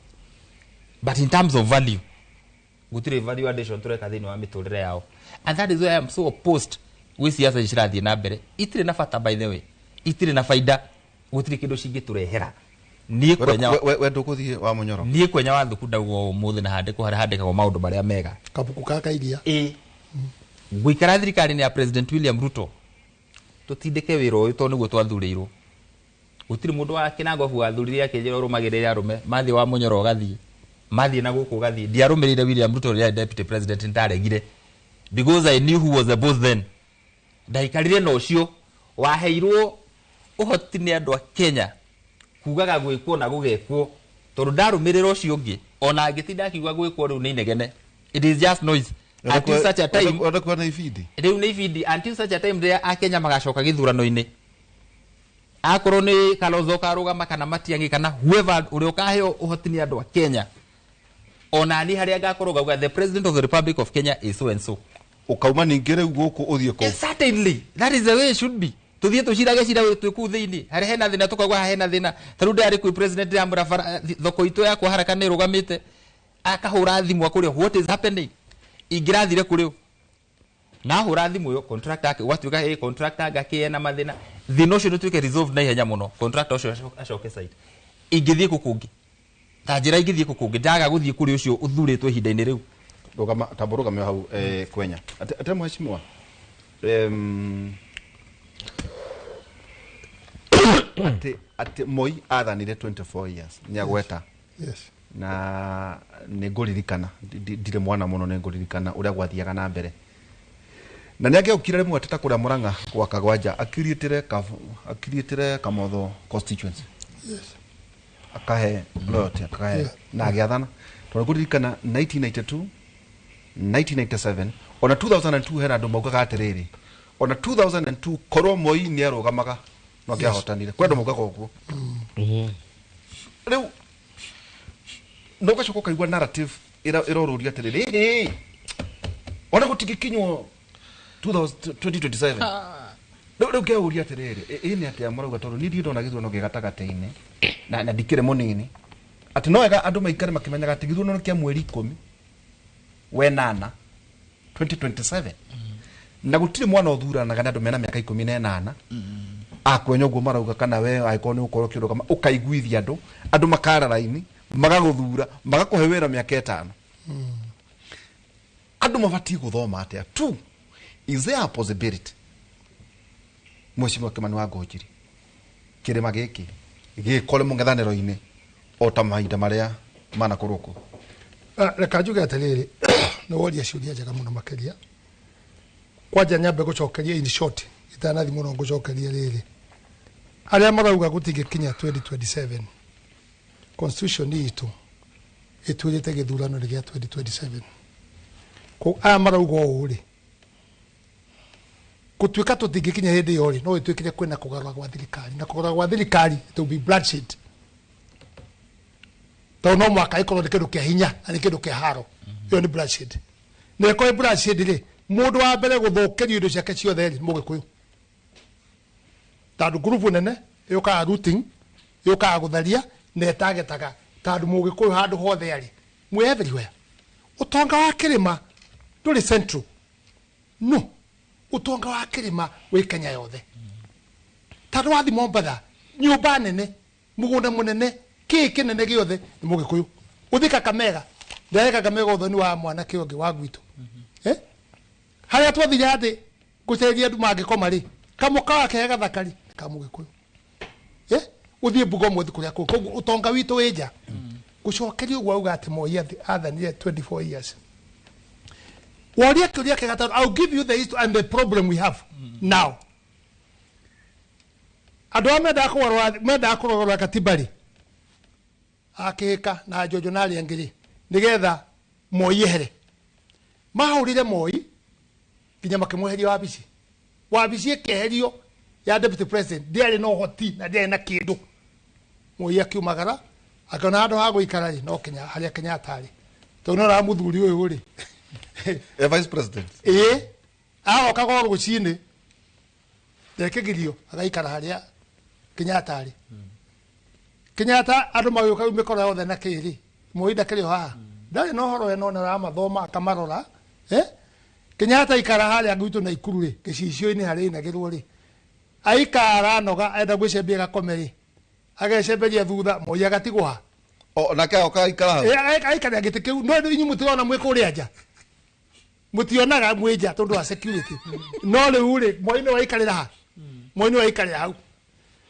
but in terms of value gũtirĩ value addition tũreka thĩinĩ wa mĩtũrĩre yao. And that is why I am so opposed gwĩ siasa ici cirathiĩ na mbere. Itirĩ na bata, by the way, itirĩ na faida, gũtirĩ kĩndũ cingĩtũrehera. Niĩ kwenya We ndũkũthiĩ wa Mũnyoro. Niĩ kwenya wa thuku ndauga ũmũthĩ na handĩkwo harĩa handĩkagwo maũndũ marĩa mega. Kabuku ka kairia. Ĩ ngũikara thirikari-inĩ ya President William Ruto, tũtindĩke wĩra ũyũ tondũ nĩguo twathurĩirwo. Gũtirĩ mũndũ wa Kĩnangobu wathurire akĩnjĩra ũrũmagĩrĩre arũme mathiĩ wa Mũnyoro ũgathiĩ mathiĩ na gũkũ ũgathiĩ. Ndiarũmĩrĩire William Ruto rĩrĩa arĩ deputy president, nĩndaregire because I knew who was the boss then. Ndaikarire na ũcio waheirwo ũhoti nĩ andũ a Kenya kugaga gwĩkwo na gũgekwo, tondũ ndarũmĩrĩra ũcio ũngĩ ona angĩtinda akiuga gwĩkwo rĩu nĩ inegene, it is just noise until such a time. Ũrenda kuona ibindi. Rĩu nĩ ibindi until such a time rĩrĩa akenya magacoka gĩthurano-inĩ, akorwo nĩ Kalonzo karũgama kana Matiang'i kana whoever ũrĩa ũkaheo ũhoti nĩ andũ a Kenya, ona niĩ harĩa ngakorwo ngauga the president of the Republic of Kenya is so and so. Ũkauma ningĩ rĩu gũkũ ũthiĩ kũu. Yes, certainly that is the way it should be. Tuthiĩ tũcirage cira twĩ kũu thĩinĩ harĩa hena thĩna, tũkauga haha hena thĩna. Ta rĩu ndĩrarĩ kwĩ president, ndĩramwĩra bara thoko itũ ya kwa haraka nĩ ĩrũgamĩte, akahũra thimũ akũrĩa what is happening. Ingĩrathire kũrĩ ũ na ahũra thimũ ĩyo contractor ake gwatuĩka ĩ contractor anga kĩ ena mathĩna, thĩna ũcio nĩ ũtuĩke resolved na ihenya mũno, contractor ũcio acoke site. Ingĩthiĩ kũ kũngĩ? Ta njĩra ingĩthiĩ kũ kũngĩ ndaga gũthiĩ kũrĩ ũcio ũthurĩtwo ihinda-inĩ rĩu? Rũgama, tamba rũgame hau, kwenya ate mheshimiwa, ati Moi athanire 24 years nĩ agweta. Yes. Na nĩ ngũririkana, ndirĩ mwana mũno, nĩ ngũririkana ũrĩa gwathiaga na mbere na nĩ angĩokire rĩmwe atĩ ta kũrĩa Mũrang'a gwa Kagwanja akiriĩtĩre Kamotho constituency. Akahe loyalty, akahe na agĩathana, tondũ ngũririkana 1992, 1997, ona 2002 hena andũ maugaga atĩrĩrĩ, ona 2002 korwo Moi nĩ arũgamaga no angĩahotanire. Kwĩ andũ maugaga ũguo. Rĩu no ũgacoka ũkaigua narrative ĩrorũria atĩrĩrĩ, ĩhĩ, ona gũtingĩkinywo 2027. Rĩu ngeuria atĩrĩrĩ, ĩ nĩ atĩa marauga? Tondũ niĩ ndirĩ ndona gĩthurano gĩ gatagatĩ-inĩ na ndikĩrĩ mũnini, atĩ no wega andũ maikare makĩmenyaga atĩ gĩthurano kĩa mweri 18 2027 na gũtirĩ mwana ũthuranaga nĩ andũ mena mĩaka 18 akwenya ũguo marauga, kana we angĩkorwo nĩ ũkorwo ũkĩrũgama ũkaiguithia andũ, andũ makara raini magagũthura magakũhe wĩra mĩaka 5. Andũ mabatiĩ gũthoma atĩa? Two, is there a possibility, Mheshimiwa Kimani wa Ngũnjiri, kĩrĩma gĩkĩ gĩkore mũng'ethanĩro-inĩ o ta mahinda marĩa manakorwo kuo? Ah, reka njuge atĩrĩrĩ, nĩ woria ciũria njega mũno makĩria. Kwanja nyambe gũcokeria in short, itanathi mũno ngũcokeria rĩrĩ, arĩa marauga gũtingĩkinya 2027, constitution itũ ĩtwĩrĩte gĩthurano nĩ gĩa 2027. Ko aya marauga ũũ rĩ, gũtuĩka tũtingĩkinya hĩndĩ ĩyo rĩ, no ĩtuĩkire kwĩna kũgarũra gwa thirikari, na kũgarũra gwa thirikari it will be bloodshed, tondũ no mwaka ĩkorwo nĩ kĩndũ kĩa hinya na nĩ kĩndũ kĩa haro. Ĩyo nĩ bloodshed, na ĩkorwo ĩ bloodshed rĩ, mũndũ wa mbere gũthũkĩrio indo ciake ciothe rĩ, nĩ Mũgĩkũyũ, tondũ ngurubu nene yũkaga looting, yũkaga gũtharia na ĩtagetaga, tondũ Mũgĩkũyũ handũ hothe arĩ mwĩ everywhere. Ũtonga wa kĩrĩma ndũrĩ central, no ũtonga wa kĩrĩma wĩ Kenya yothe, tondũ wathi Mombatha, nyũmba nene, mũgũnda mũnene, kĩĩ kĩnene gĩothe nĩ Mũgĩkũyũ. Ũthiĩ Kakamega, ndĩrarĩ Kakamega ũthoni wa mwanake ũngĩ wa gwitũ, eh? Harĩa twathire atĩ gũcenjia andũ mangĩkoma rĩ, kamũkawa kehe gathaka rĩ, ka Mũgĩkũyũ, eh? Ũthiĩ Bungoma, ũthiĩ kũrĩa kũngĩ. Koguo ũtonga witũ wĩ nja. Gũcokeria ũguo auga atĩ Moi athanire 24 years, woria kĩũria kĩega, tondũ I'll give you the history and the problem we have now. Andũ arĩa mendaga kũgarũra katiba rĩ, akĩhĩka na Njonjo na arĩa angĩ rĩ, nĩgetha Moi ehere, mahũrire Moi nginya makĩmweheria wabici. Wabici ĩkĩeherio ya deputy president, ndĩarĩ na ũhoti na ndĩarĩ na kĩndũ. Moi akiumagara, akĩona handũ ha gũikara rĩ, no Kenya, harĩa Kenyatta rĩ, tondũ no mũthuri ũyũ rĩ. Vice president. Ĩĩ, arokaga o rũcinĩ ndekĩgirio, agaikara harĩa Kenyatta arĩ. Kenyatta andũ magĩũka rĩu mĩkora yothe na kĩrĩ Moi ndakĩrĩ o haha ndarĩ na ũhoro we no nĩ aramathoma akamarora eh? Kenyatta aikara harĩa gwitũ Naikuru rĩ gĩcicio-inĩ harĩa inagĩrwo rĩ aikara noga enda gwĩcembia gakome rĩ agecemberia thutha Moi agatigwo ha. O nake oka ikara hau. Aikarĩa gĩtĩ kĩu no inyuĩ mũtirona mwĩ kũrĩa nja mũtionaga mwĩ nja tondũ wa security no rĩu rĩ Moi nĩwe aikarĩra ha Moi nĩwe aikarĩra hau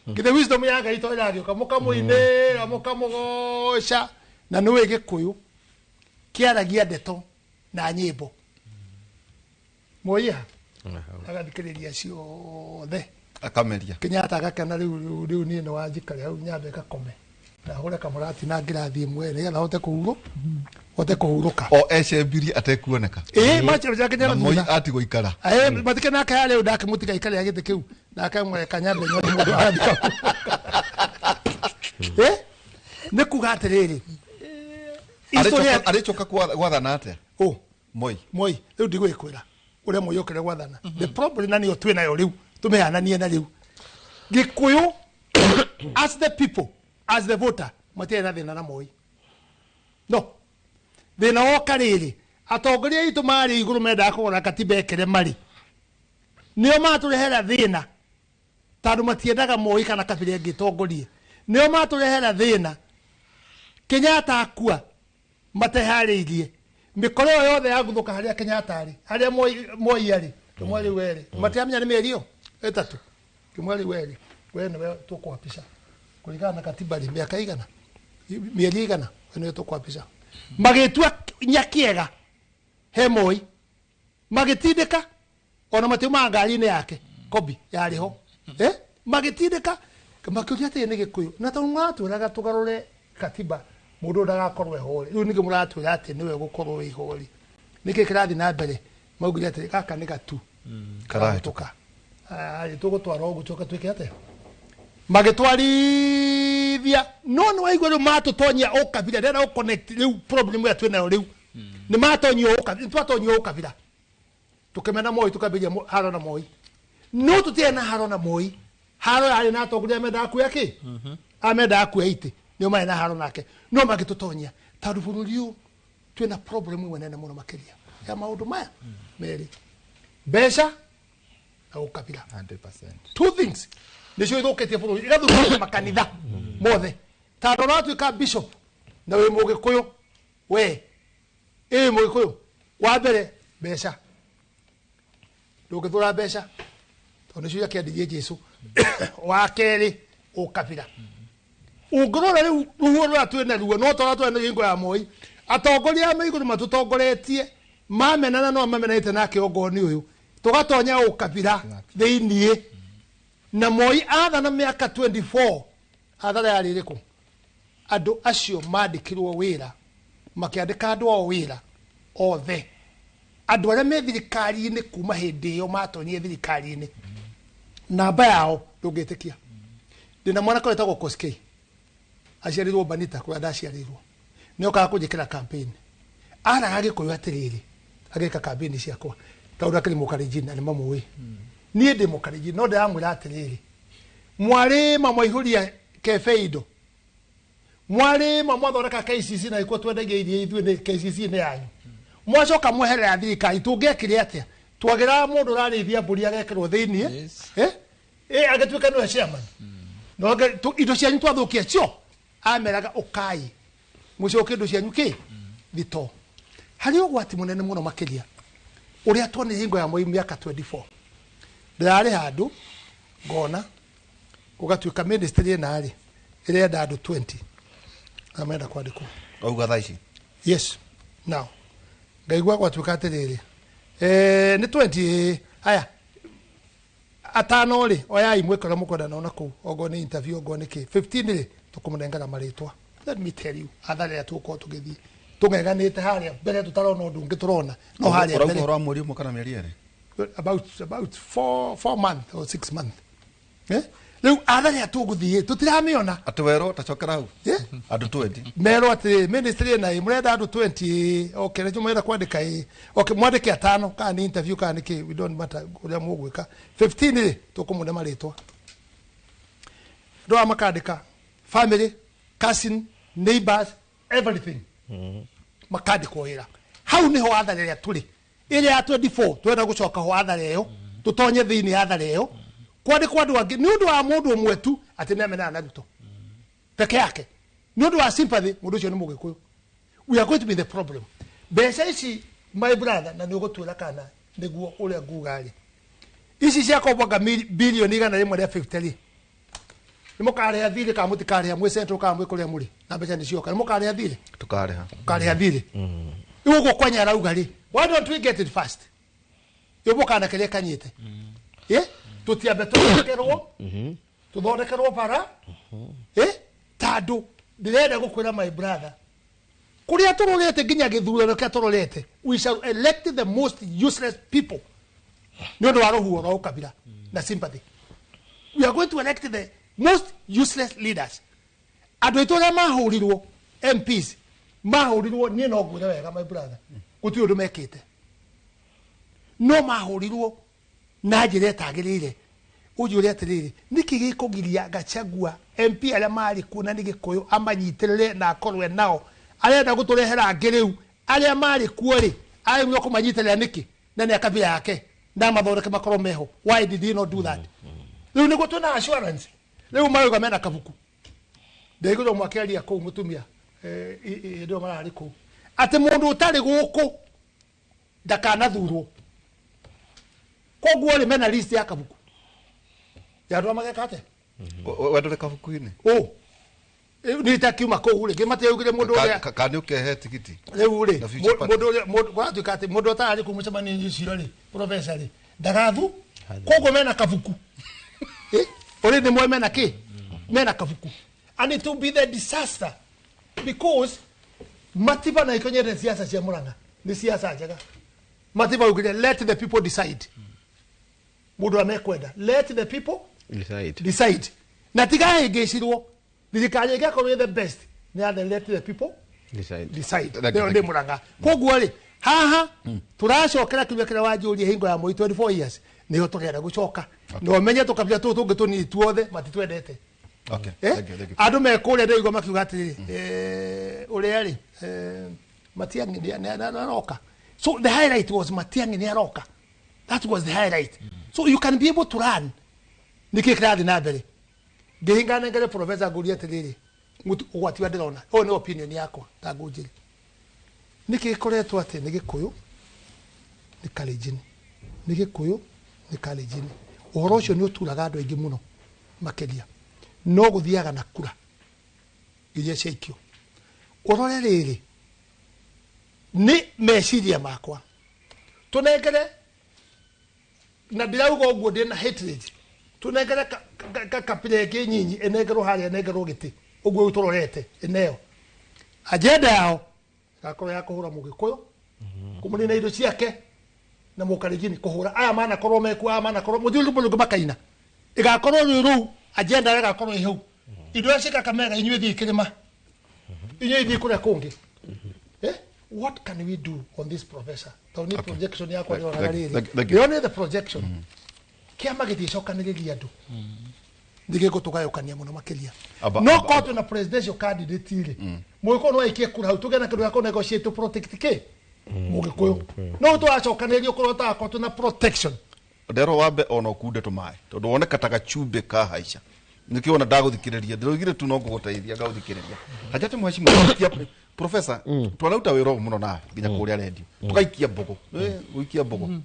githĩ wisdom ya Ngai to ĩragĩũka mũkamũinĩra mũkamũgoca na nĩũĩ Gĩkũyũ kĩaragia ndeto na nyĩmbo Moi ha agathikĩrĩria ciothe Akameria. Kenyatta agakena rĩu rĩu niĩ nĩ wanjikare hau nyambe ngakome na hũre kamũrati na ngirathi ĩmwe nĩgetha hote kũhurũ hote kũhurũka. O ecembirie atekuoneka. Ĩĩ macha Na Kenyatta Moi thutha atigwo ikara. Ae matike nake harĩa ndakĩmũtiga ikarĩra gĩtĩ kĩu nake mweka nyambe nyone mũndũ arathika. Eh nĩ kuga atĩrĩrĩ history ya Arĩcoka gwathana atĩa? oh Moi. Moi rĩu ndigũgĩkwĩra ũrĩa Moi okire gwathana the problem na nĩyo twĩ nayo rĩu tũmĩhananie na rĩu Gĩkũyũ as the people as the voter matiarĩ na thĩna na Moi no thĩna woka rĩrĩ atongoria aitũ marĩ igũrũ mendaga kũgũra katiba ĩkĩre marĩ nĩo matũrehera thĩna tondũ matiendaga Moi kana kabira ĩngĩ ĩtongorie nĩo matũrehera thĩna Kenyatta akua mateharĩirie mĩkora ĩyo yothe yaguthũka harĩa Kenyatta arĩ harĩa Moi arĩ kĩmwe rĩu erĩ matiramenya nĩ mĩeri ĩyo ĩtatũ kĩmwe rĩu erĩ we nĩwe tũkwapisha kũringana na katiba rĩ mĩaka igana mĩeri igana we nĩwe tũkwapisha magĩtua nyakĩega he Moi magĩtindĩka ona matiumaga ngari-inĩ yake kobi yarĩ ho eh magĩtindĩka makĩũria atĩrĩ nĩ Gĩkũyũ na tondũ mũratwĩraga tũgarũre katiba mũndũ ndagakorwo eho rĩ rĩu nĩkĩ mũratwĩra atĩ nĩwe gũkorwo wĩ ho rĩ nĩkĩ kĩrathiĩ na mbere maugire atĩrĩ gaka nĩ gatu Karahĩtũka. Tũgũtwara ũguo tũke twĩke atĩa magĩtwarithia no nĩ waigua rĩu matũtonyia ũkabira ndĩrenda gũ connect rĩu problem ĩrĩa twĩnayo rĩu nĩ matonyio ũkabira twatonyio ũkabira tukimena Moi tukambĩrĩria haro na Moi no tũtiarĩ na haro na Moi haro yarĩ na atongoria mendaga kuoya kĩ arĩa mendaga kuoya itĩ nĩo marĩ na haro nake no mangĩtũtonyia tondũ bũrũri ũyũ twĩna problem ĩmwe nene mũno makĩria ya maũndũ maya merĩ mbeca na ũkabira 100%. Two things nĩcio ithũkĩtie bũrũri igathũkia makanitha mothe tondũ ũratuĩka bishop na wĩ mũgĩkũyũ we ĩ mũgĩkũyũ wa mbere mbeca ndũngĩthũra mbeca tondũ nĩcio ciakĩendirie Jesũ wa kerĩ ũkabira ũngĩrora rĩu rũhuho rũrĩa twĩ naruo no tũrĩa twĩ naruo hingo ya Moi atongoria a maigũrũ matũtongoretie mamenana no mamenanĩte nake ongoni ũyũ tũgatonya ũkabira thĩiniĩ na Moi athana mĩaka 24 athara yarĩ ĩrĩkũ andũ acio mandĩkirwo wĩra makĩandĩka andũ ao wĩra othe andũ arĩa me thirikari-inĩ kuma hĩndĩ ĩyo matonyie thirikari-inĩ namba yao ndũngĩtĩkia ndĩna mwanake wĩtagwo Koskei aciarĩirwo Banita kũrĩa ndaciarĩirwo nĩ okaga kũnjĩkĩra campaign araga Gĩkũyũ atĩrĩrĩ agĩka campaign ciakwa tondũ akĩrĩ mũkarenjini na nĩ mamũĩ niĩ ndĩ mũkarenjini no ndĩramwĩra atĩrĩrĩ mwarĩma mwaihũria kebe indo mwarĩma mwathondeka KCC na ikuo twendagia irio ithuĩ nĩ KCC nĩ yanyu mwacoka mweherera thirikari tũngĩekire atĩa twagĩraga mũndũ ũrarĩithia mbũri agekĩrwo thĩiniĩ Yes. eh eh agĩtuĩka nĩwe chairman no indo cianyu twathũkia cio ameraga ũkai mũcoke indo cianyu kĩ thito harĩ ũgwati mũnene mũno makĩria ũrĩa tuonire hingo ya Moi mĩaka 24 ndĩrarĩ handũ ngona gũgatuĩka ministry ĩna rĩ ĩrenda andũ 20 na menda kwandĩkwo Auga thaa ici. Yes now ngaigua gwatuĩka atĩrĩrĩ nĩ 20 aya atano rĩ oyai mwĩke ũrĩa mũkwenda na ona kũu ongorwo nĩ interview ongorwo nĩ kĩ 15 rĩ tũkũmũnengera marĩtwa let me tell you athara ĩrĩa tũgũkorwo tũgĩthiĩ tũng'eng'anĩte harĩa mbere tũtarona ũndũ ũngĩ tũrona no harĩa Ũrauga mbere ũhoro wa mweri ũmwe kana mĩeri ĩrĩ? About 4 months or 6 months eh rĩu athara ĩrĩa tũgũthiĩ tũtiramĩona. Atĩ werwo tacokera hau. Eh? Andũ 20. Merwo atĩ ministry ĩna ĩ mũrenda andũ 20 okay nĩcio mũrenda kwandĩka ĩ okay mwandĩke atano kana nĩ interview kana nĩ kĩ we don't matter ũrĩa mũgwĩka 15 rĩ tũkũmũne marĩtwa andũ aya makandĩka family Cousin, neighbors, everything makandĩkwo wĩra. Hau nĩho athara ĩrĩa tũrĩ, ĩrĩa ya 24 twenda gũcoka ho athara ĩyo, tũtonye thĩinĩ athara ĩyo kwandĩkwo andũ angĩ nĩ ũndũ wa mũndũ ũmwe tu atĩ nĩamenana na Ruto peke yake, nĩ ũndũ wa sympathy, mũndũ ũcio nĩ Mũgĩkũyũ. We are going to be the problem. Mbeca ici, my brother, na nĩ ũgũtuĩra kana nĩguo ũrĩa nguga rĩ, ici cia kombanga bilioni 150 rĩ, nĩ mũkarĩha thirĩ kana mũtikarĩha? Mwĩ central kana mwĩ kũrĩa mũrĩ na mbeca nĩ cioka, nĩ mũkarĩha thirĩ? Tukarĩha. Mũkarĩha thirĩ. Rĩu ũguo kwanya arauga rĩ, why don't we get it fast? Rĩu mũkana kĩrĩa kanyite ĩ tũtiambe tũthondekerwo, tũthondekerwo bara ĩ, tandũ ndĩrenda gũkwĩra, my brother, kũrĩa tũrorete nginya gĩthurano kĩrĩa tũrorete, we shall elect the most useless people nĩ ũndũ wa rũhuho rwa ũkabira na sympathy. We are going to elect the most useless leaders. Andũ aitũ arĩa mahũrirwo, MPs mahũrirwo, niĩ no ngwĩre wega, my brother, gũtirĩ ũndũ mekĩte, no mahũrirwo na njĩra ĩtagĩrĩire. Ũnjũre atĩrĩrĩ, nĩkĩ gĩkũgiria Gachagua, MP arĩa marĩ kuo na nĩ Gĩkũyũ, amanyitĩrĩre na akorwe nao? Arenda gũtũrehera angĩ rĩu arĩa marĩ kuo rĩ, arĩmwo kũmanyitĩrĩra nĩkĩ na nĩ akabira yake na mathondeke makorwo meho? Why did he not do that? Rĩu nĩguo twĩna assurance. Rĩu marauga mena kabuku. Ndaigũrwo mwakĩaria kũu mũtumia hĩndĩ ĩyo mararĩ kũu atĩ mũndũ ũtarĩ gũkũ ndakanathurwo. Koguo rĩ, mena list ya kabuku ya andũ arĩa mageka atĩa? Wendore kabuku-inĩ. Ũ nĩ takiuma kũu rĩ, gĩmatiaugire mũndũ ũrĩa Kana nĩ ũkehe tigiti rĩu rĩ na Future Party. Mũndũ ũrĩa kũratuĩka atĩ mũndũ ũtararĩ kũu mũcemanio-inĩ ũcio rĩ, professor rĩ, ndagathu. Koguo mena kabuku. Ũrĩ nĩ moĩ mena kĩ, mena kabuku, and it will be the disaster because matiba na ikonyete siasa cia Murang'a nĩ siasa njega. Matiba augire, "Let the people decide." Mũndũ ũrĩa mekwenda, let the people decide. Decide na tigahĩngĩcirwo. Thirikari ĩngĩakorwo ĩ the best nĩ ya the let the people decide. Decide. Thank you, Ĩyo thank nĩ you. Murang'a. Koguo rĩ, haha tũracokera kiuria kĩrĩa wanjũria hingo ya Moi 24 years, nĩho tũrenda gũcoka, na ũmenye tũkabira tũtũ tũngĩ tũnini tuothe matitwendete. Okay. Eh? Thank you, thank you. Andũ me kũrĩa ndĩraigua makiuga atĩrĩrĩ, ũrĩa rĩ, Matiang'i nĩ aroka. So the highlight was Matiang'i nĩ aroka. That was the highlight. So you can be able to run nĩkĩ kĩrathiĩ na mbere. Ngĩhinga nengere professor, ngũrie atĩrĩrĩ, ũgwati wa ndĩrona, ũyũ nĩ opinion yakwa ta ngũnjĩre nĩkĩ gĩkoretwo atĩ nĩ Gĩkũyũ nĩ Kalenjin, nĩ Gĩkũyũ nĩ Kalenjin. Ũhoro ũcio nĩ ũturaga andũ aingĩ mũno makĩria, no gũthiaga na kura iria ciaikio. Ũrore rĩrĩ, nĩ meciria makwa tũnengere, na ndĩrauga ũguo ndĩna hatred, tũnengere kabira ĩngĩ nyinyi ĩnengerwo harĩa, ĩnengerwo gĩtĩ ũguo rĩu tũrorete ĩneo agenda yao ĩgakorwo ya kũhũra Mũgĩkũyũ, kũmũnina indo ciake, na Mũkalenjini kũhũra aya manakorwo mekuo, aya manakorwo mũthiũrũrũko rũngĩ makaina. Ĩgakorwo rĩu agenda ĩgakorwo ĩ hau, indo iria ciĩ Kakamega, inyuĩ thiĩ kĩrĩma, inyuĩ ithiĩ kũrĩa kũngĩ. Eh? What can we do on this, professor? Tondũ nĩ projection yakwa ndĩronaga rĩrĩ. Thank you. Ndĩronire the projection kĩama gĩticokanĩrĩria andũ nĩ gĩgũtũgayũkania mũno makĩria. No korwo twĩna presidential candidate rĩ, Mũgĩkũyũ no aikie kura hau, tũgĩe na kĩndũ gĩa kũ negotiate to protect kĩ Mũgĩkũyũ, no tũracokanĩrĩrio kũrĩa tũrakorwo twĩna protection. Ndero wambe ona ũkunde tũmaĩ tondũ woneka ta gacumbĩ kahaica, nĩkĩo ona ndagũthikĩrĩria ndĩroigire tu no ngũgũteithia ngagũthikĩrĩria hajate. Mheshimiwa professor, twarauta wĩra ũyũ mũno nawe nginya kũrĩa redio tũgaikia mbũgũ. Gũikia mbũgũ.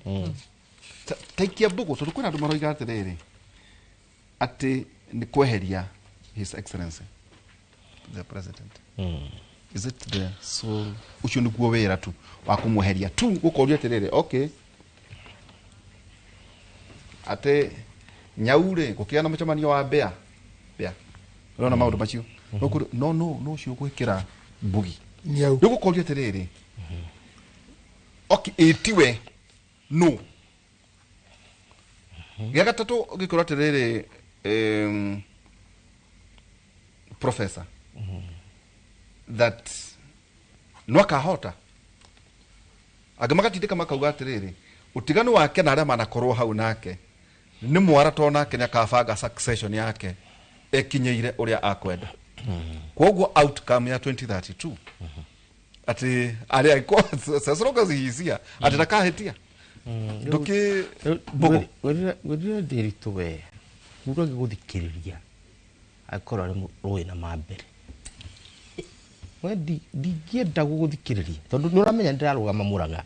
Taikia mbũgũ tondũ kwĩna andũ maroiga atĩrĩrĩ atĩ nĩ kweheria His Excellency the President. Is it the sole ũcio nĩguo wĩra tu wa kũmweheria tu, gũkoria atĩrĩrĩ, okay, atĩ nyau rĩ gũkĩgĩa na mũcemanio wa mbĩa mbĩa, ũrona maũndũ macio no no no no ũcio gwĩkĩra mbugi. Nyau. Rĩu gũkoria atĩrĩrĩ, okay, ĩtiwe no gĩa gatatũ gĩkorwo atĩrĩrĩ, professor, that no akahota angĩ magatindĩka makauga atĩrĩrĩ, ũtiganu wake na arĩa manakorwo hau nake nĩ mwara, to nake nĩ akabanga succession yake ekinyĩire ũrĩa akwenda. Koguo outcome ya 2032 ati aria as long as he is here ati ndakahitia nduki mbugu. Ngwĩrire ndĩritũ we mũndũ angĩgũthikĩrĩria angĩkorwo arĩ rũĩ na mambere we ndingĩenda gũgũthikĩrĩria tondũ nĩ ũramenya ndĩrarũgama Mũrang'a.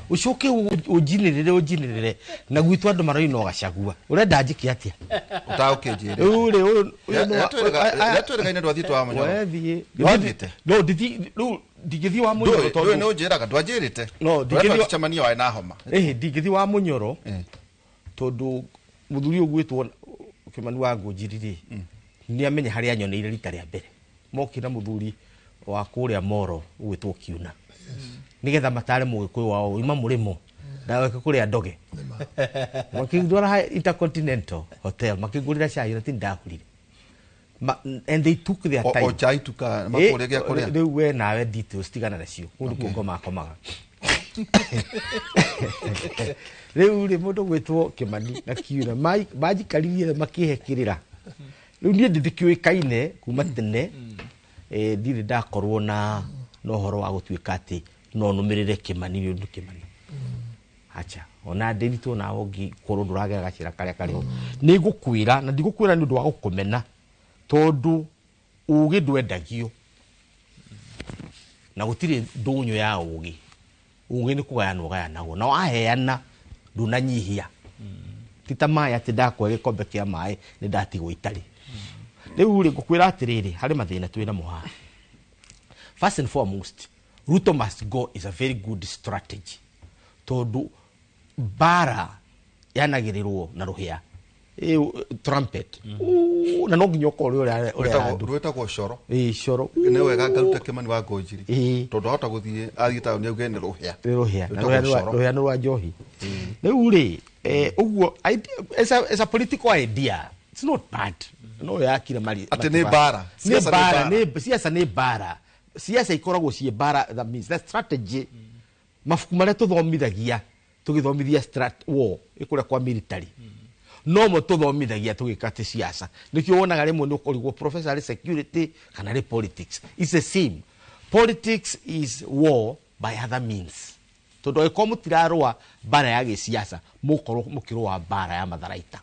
Ũcoke ũnjinĩrĩre na gwitũ andũ maroina o Gachagua. Ũrenda njĩke atĩa? Ũtaũkĩnjĩre. Rĩu rĩ, ũyũ Yatwĩrĩgaine ndwathiĩte wa Mũnyoro. We thiĩ. Ndwathiĩte? No, rĩu ndingĩthiĩ wa Mũnyoro Ndũĩ tondũ nĩ ũnjĩraga ndwanjĩrĩte. No, Ndũrĩa twacemania warĩ na homa. Ĩhĩ, ndingĩthiĩ wa Mũnyoro tondũ mũthuri ũyũ ũgwĩtwo Kĩmani wa Ngũnjiri rĩ, nĩ amenya harĩa anyoneire rita rĩa mbere. Mokire na mũthuri wa kũrĩa Moro ũgwĩtwo Kiuna. Nĩgetha matare mũgĩkũyũ wao ima mũrĩmo ndageke kũrĩa ndoge. Makĩndwara Intercontinental Hotel, makĩngũrĩra cai na ti ndagũrire. And they took their time. O chai tu ka makũrĩa gĩa kũrĩa. Rĩu we nawe details tigana nacio. Kũndũ kũngoma makomaga. Rĩu rĩ, mũndũ gwĩtwo Kĩmani na Kiuna manjikaririe makĩhe kĩrĩra. Rĩu niĩ ndĩkĩũĩkaine kuma tene, ndirĩ ndakorwo na ũhoro wa gũtuĩka atĩ no nũmĩrĩre Kĩmani nĩ ũndũ Kĩmani. Acha, ona ndĩritũ nawe ũngĩkorwo ndũragera gacĩra karĩa karĩ ho. Nĩ ngũkwĩra, na ndigũkwĩra nĩ ũndũ wa gũkũmena, tondũ ũgĩ ndwendagio. Na gũtirĩ ndũnyũ ya ũgĩ. Ũgĩ nĩ kũgayanwo ũgayanagwo. Na waheana ndũnanyihia. Ti ta maĩ atĩ ndakũhe gĩkombe kĩa maĩ nĩ ndatigwo itarĩ. Rĩu rĩ, ngũkwĩra atĩrĩrĩ, harĩ mathĩna twĩ namo haha. First and foremost, Ruto must go is a very good strategy. Tondũ mbara yanagĩrĩrwo na rũhĩa. Trumpet. Na no nginya ũkorwo ũrĩa andũ. Rwĩtagwo coro. Coro. Nĩ wega ngaruta Kĩmani wa Ngũnjiri. Tondũ ahota gũthiĩ athiĩ taũni auge nĩ rũhĩa. Nĩ rũhĩa. Na Rwĩtagwo coro. rũhĩa nĩ rwa njohi. Rĩu rĩ, ũguo, as a political idea, it's not bad. No yakire mari. Atĩ nĩ mbara. Nĩ Siasa nĩ mbara, mbara. siasa nĩ mbara. Siasa ikoragwo ciĩ mbara, that means that strategy. Mabuku marĩa tũthomithagia, tũgĩthomithia strat war, ĩkũrĩa kwa military. No mo tũthomithagia tũgĩka atĩ siasa. Nĩkĩo wonaga rĩmwe nĩ ũkorigwo professor arĩ security kana arĩ politics. It's the same. Politics is war by other means. Tondũ angĩkorwo mũtirarũa mbara ya gĩsiasa, mũkorwo mũkĩrũa mbara ya matharaita.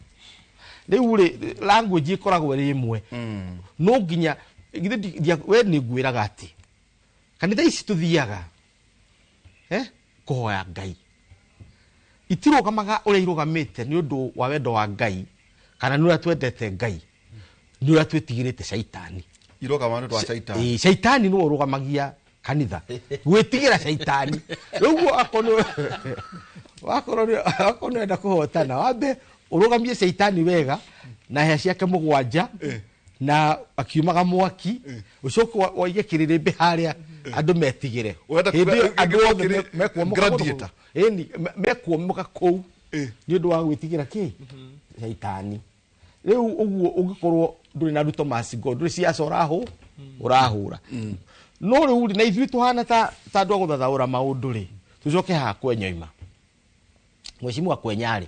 Rĩu rĩ, language ĩkoragwo ĩrĩ ĩmwe. No nginya, githĩ we nĩ ngwĩraga atĩ, kanitha ici tũthiaga, kũhoya Ngai. Itirũgamaga ũrĩa irũgamĩte nĩ ũndũ wa wendo wa Ngai, kana nĩ ũrĩa twendete Ngai, nĩ ũrĩa twĩtigĩrĩte caitani. Irũgamaga nĩ ũndũ wa caitani. Caitani nĩwe ũrũgamagia kanitha. Gwĩtigĩra caitani. Rĩu ũguo akorwo nĩ ũrenda kũhotana, wambe ũrũgamie caitani wega na hĩa ciake mũgwanja, na akiumaga mwaki, ũcoke waige kĩrĩrĩmbĩ harĩa andũ metigĩre. Ũrenda Hĩndĩ ĩyo kuga andũ othe kĩrĩ mekuomoka kũndũ gladiator. kũu. Ĩni, mekuomoka kũu nĩ ũndũ wa gwĩtigĩra kĩ? Caitani. Rĩu ũguo ũngĩkorwo ndũrĩ na Ruto must go, ndũrĩ siasa ũrahũra. No rĩu rĩ, na ithuĩ tũhana ta andũ a gũthathaũra maũndũ rĩ, tũcoke haha Kwenyoima. Mheshimiwa Kwenya rĩ,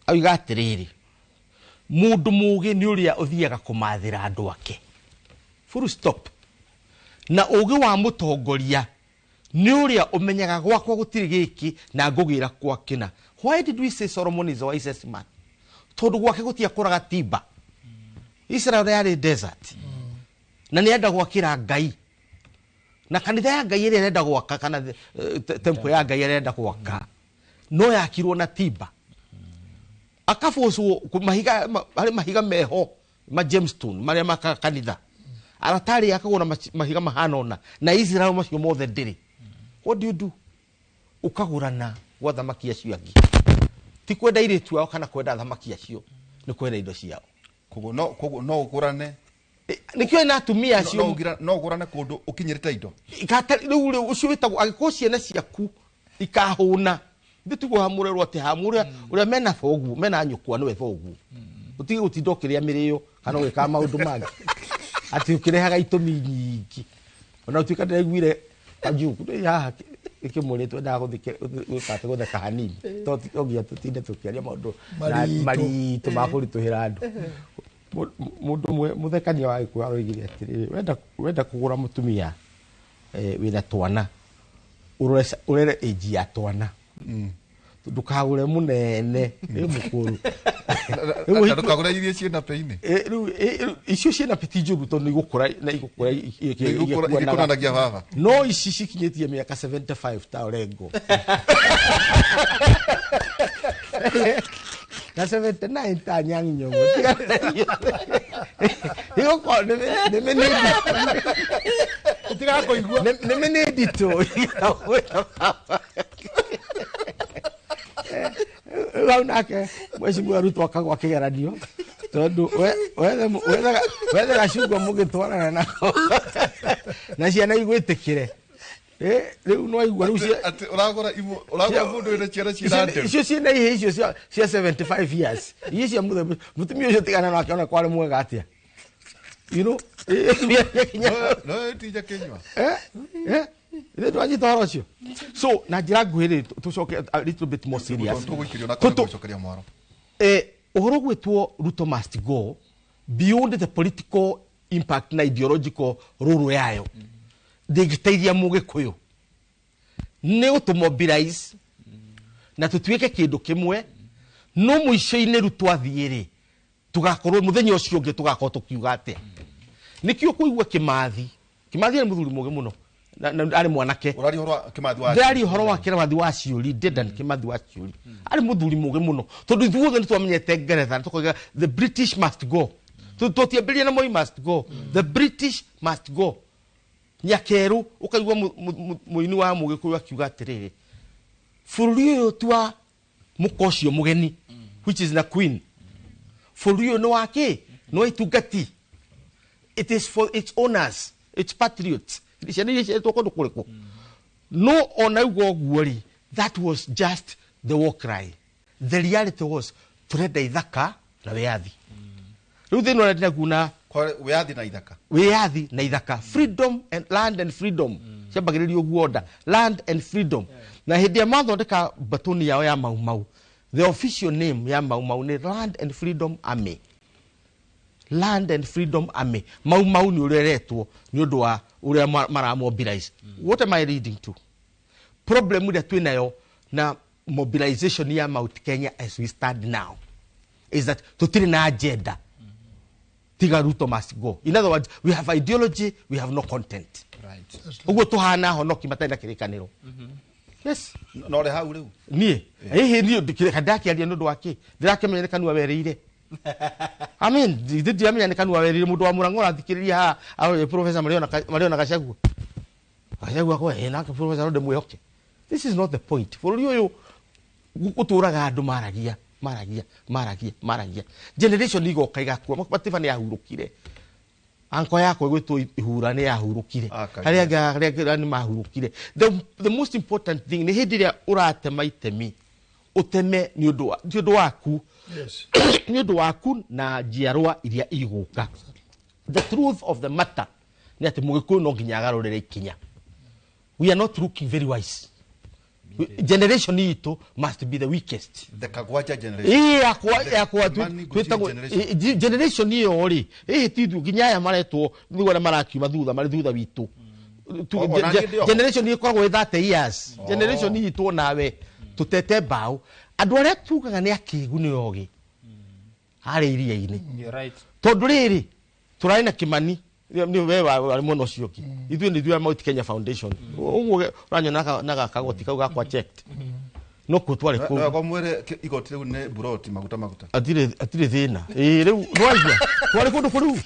auga atĩrĩrĩ, mũndũ mũũgĩ nĩ ũrĩa ũthiaga kũmathĩra andũ ake. Full stop. Na ũũgĩ wa mũtongoria nĩ ũrĩa ũmenyaga gwakwa gũtirĩ gĩkĩ na ngũgĩra kwa kĩna. Why did we say Solomon is the wisest man? Tondũ gwake gũtiakũraga timba. Israel yarĩ desert. Na nĩ enda gwakĩra Ngai. Na kanitha ya Ngai ĩrĩa ĩrenda gwaka, kana temple ya Ngai ĩrĩa ĩrenda gwaka, no yakirwo na timba. Akabocwo mahiga, harĩ mahiga meho ma gemstone marĩa makaga kanitha. Aratarĩ yakagwo na mahiga mahana ũna, na Israel macio mothe ndĩrĩ. What do you do? Ũkagũrana gwa thamaki acio angĩ. Ti kwenda airĩtu ao kana kwenda thamaki acio, nĩ kwenda indo ciao. Koguo no ũgũrane. Nĩkĩo ena atumia acio. No ũgũrane kũndũ ũkinyĩrĩte indo. Ikata, rĩu rĩ, ũcio wĩtagwo, angĩkorwo ciana ciaku ikahũna, ithuĩ tiguo hamũrerwo atĩ hamũrĩa, ũrĩa mena thoguo, mena nyũkwa nĩwe thoguo. Ũtige gũtinda ũkĩrĩa mĩrĩo kana ũgĩkaga maũndũ mangĩ. Atĩ ũkĩrehaga itũmi nyingĩ. Ona ũtuĩka ndĩraiguire kanjuku, ndĩ haha ĩkĩmũrĩ twendaga gwĩka atĩ gũtheka hanini. To nginya tũtinde tũkĩaria maũndũ na Maritũ. maritũ ma kũritũhĩra andũ. Mũndũ ũmwe mũthekania wa Gĩkũyũ aroigire atĩrĩrĩ, wenda kũgũra mũtumia wĩna twana, ũrere age ya twana, ndũkagũre mũnene ĩ mũkũrũ. Na ndũkagũre iria ciĩna pain. Rĩu icio ciĩna piti njũru tondũ nĩ igũkũra na igũkũra Igĩkũranagia baba. No ici cikinyĩtie mĩaka 75 ta Orengo na 79 ta Anyang' Nyong'o. Igũkorwo nĩ mĩnini. Ũtigakũigua. Nĩ mĩnini tu. Rĩu nake mheshimiwa Ruto akagwa kĩgeranio tondũ wethe gacungwa mũgĩtwarana nako na ciana igwĩtĩkĩre. Rĩu no aigua rĩu atĩ ũragũra ũragũra mũndũ wĩna ciana ciĩna nderu. Icio ciĩna ihĩ icio cia 75 years. Icio cia mũthemba mũtumia ũcio tigana nake ona kwarĩ mwega atĩa. You know, No tija kĩnyua. Ithe twanyita ũhoro ũcio. So na njĩra nguhĩ rĩ, tũcoke a little bit more serious. Tũgũikĩrio na gũcokeria mwaro. Ũhoro gwĩtwo Ruto must go beyond the political impact na ideological role yayo. Ndĩngĩteithia Mũgĩkũyũ. Nĩ gũtũmobilize na tũtuĩke kĩndũ kĩmwe, no mũico-inĩ Ruto athiĩ rĩ, tũgakorwo mũthenya ũcio ũngĩ tũgakorwo tũkiuga atĩa. Nĩkĩo kũigua Kĩmathi. Kĩmathi arĩ mũthuri mũũgĩ mũno. Na arĩ mwanake. Ũraria ũhoro wa Kĩmathi wa Ndĩraria ũhoro wa Kĩmathi wa Ciũri, Dedan Kĩmathi wa Ciũri. Arĩ mũthuri mũũgĩ mũno. Tondũ ithuothe nĩtwamenyete Ngeretha, tũkoiga the British must go. Tũtiambĩrĩria na Moi must go. The British must go. Nyakerũ ũkaigua mũini wa Mũgĩkũyũ akiuga atĩrĩrĩ, bũrũri ũyũ ti wa mũka ũcio mũgeni, which is na queen. Bũrũri ũyũ nĩ wa kĩ? Nĩ wa itungati. It is for its owners, its patriots. Ciana iria ciaretwo kũndũ kũrĩkũ? No ona uga ũguo rĩ, that was just the war cry. The reality was tũrenda ithaka na wĩyathi. Rĩu thĩna ũrĩa ndĩnaguo na Kwa wĩyathi na ithaka. Wĩyathi na ithaka. Freedom and land and freedom. Ciambagĩrĩrio ũguo order. Land and freedom. Na hĩndĩ ĩrĩa mathondeka batoni yao ya Mau Mau, the official name ya Mau Mau nĩ Land and Freedom Army. Land and Freedom Army. Mau Mau nĩ ũrĩa ĩretwo nĩ ũndũ wa ũrĩa maramobilize. What am I leading to? Problem ĩrĩa twĩnayo na mobilization ya Mount Kenya as we stand now is that tũtirĩ na agenda. Tiga Ruto must go. In other words, we have ideology, we have no content. Ũguo tũhana honoki matarĩ na kĩrĩkanĩro. Yes. No rĩ hau rĩu? Niĩ. Ĩhĩ, niĩ ndakĩaria nĩ ũndũ wa kĩ? Ndĩrakĩmenya nĩ kanua werĩire. I mean, ndiramenya nĩ kanua werĩire mũndũ wa Mũrang'a ũrathikĩrĩria haha, aroria Professor Mariona Gachagua. Gachagua akauga, nake Professor no ndĩmwĩhoke. This is not the point. Bũrũri ũyũ gũtũraga andũ maragia, maragia, maragia, maragia. Generation igoka igakua. Matiba nĩ yahurũkire. Anko yakwa ĩgwĩtwo Ihura nĩ yahurũkire. Akaria. Arĩa angĩ, arĩa angĩ nĩ mahurũkire. The most important thing nĩ hĩndĩ ĩrĩa ũratema itemi, ũteme nĩ ũndũ wa, nĩ ũndũ waku. Yes. Nĩ ũndũ waku na njiarwa iria igũka. The truth of the matter nĩ atĩ Mũgĩkũyũ no nginya agarũrĩre ikinya. We are not looking very wise. Generation itũ must be the weakest. The Kagwaja generation. Ĩĩ, yakwa Mani Guji twĩtagwo, generation. generation ĩyo rĩ, ĩhĩ ti ithuĩ, nginya aya maretwo nĩguo arĩa marakiuma thutha, marĩ thutha witũ. Ona niĩ ndĩ oho. Generation ĩyo ĩkoragwo ĩ 30 years. Generation itũ nawe tũtete mbaũ. Andũ arĩa tugaga nĩ akĩgu nĩ ogĩ. Harĩa iria-inĩ. You're right. Tondũ rĩrĩ, tũrarĩ na Kĩmani, nĩ we warĩ mwena ũcio ũngĩ. Ithuĩ nĩ ithuĩ a Mount Kenya Foundation. Ũguo ũranyona na gakagoti kau gakwa checked. No kuo twarĩ kũu. No, kwa mwĩre igoti rĩu nĩ buroti maguta maguta. Atirĩ thĩna. Ĩĩ, rĩu nĩwaigua? Twarĩ kũndũ kũrĩu.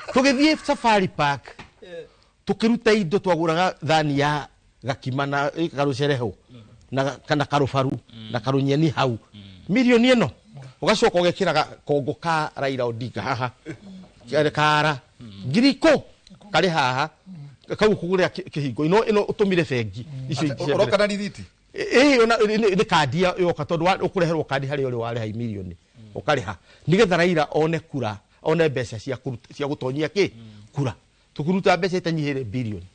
Tũgĩthiĩ Safari Park. Tũkĩruta indo twagũraga thani ya gakima na karũcere hau. Na kana karũbaru na karũnyeni hau. Mirioni ĩno. Ũgacoka ũgekĩra kongo ka Raila Odinga haha. Kare kara. Ngiriko karĩ haha. Kau kũgũrĩra kĩhingo. Ino, ĩno ũtũmire bengi. Icio ingĩ cia Ũroka mbere. na rithiti? Ĩĩ, ona, nĩ kandi ya yoka tondũ ũkũreherwo kandi harĩa ũrĩ warĩha mirioni. Ũkarĩha. Nĩgetha Raila one kura, one mbeca cia kũruta, cia gũtonyia kĩ? Kura. Tũkũruta mbeca itanyihĩre bilioni.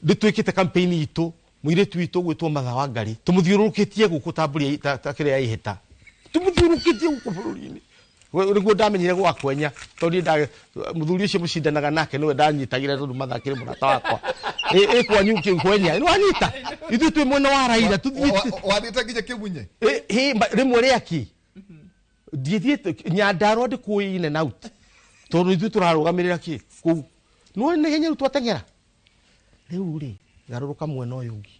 Nĩtwĩkĩte campaign itũ, mũirĩtu witũ ũgwĩtwo Martha Wangari, tũmũthiũrũrũkĩtie gũkũ ta mbũri ta kĩrĩa ya ihĩta. Tũmũthiũrũrũkĩtie gũkũ bũrũri-inĩ. Nĩguo ndamenyire gwa Kwenya tondũ niĩ mũthuri ũcio mũcindanaga nake nĩwe ndanyitagĩra tondũ mathakĩre mũrata wakwa. Ĩ kwanyu kĩu Kwenya nĩ wanyita ithuĩ twĩ mwena wa Raila tũthiĩte Wathiĩte nginya Kĩmunye? Rĩmwe rĩaki ndiĩthiĩte Nyandarua ndĩkũĩ in and out tondũ ithuĩ tũrarũgamĩrĩra kĩ kũu nĩwona nĩ ihenya rĩu twateng'era rĩu rĩ garũrũka mwena ũyũ ũngĩ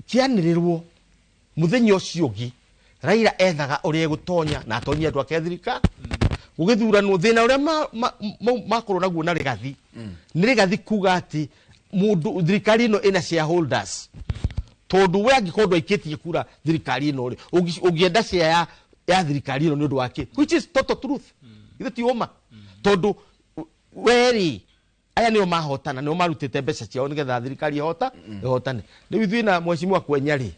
kĩanĩrĩrwo mũthenya ũcio ũngĩ Raila ethaga ũrĩa egũtonya na atonyie andũ ake thirikari gũgĩthuranwo thĩna ũrĩa makorwo naguo na Rigathi nĩ Rigathi kuga atĩ mũndũ thirikari ĩno ĩna shareholders tondũ we angĩkorwo ndwaikĩtie kura thirikari ĩno rĩ ũngĩenda share ya thirikari ĩno nĩ ũndũ wa kĩ, which is total truth, ithe ti ũma tondũ we rĩ aya nĩo mahotana nĩo marutĩte mbeca ciao nĩgetha thirikari ĩhotane. Rĩu ithuĩ na mheshimiwa Kwenya rĩ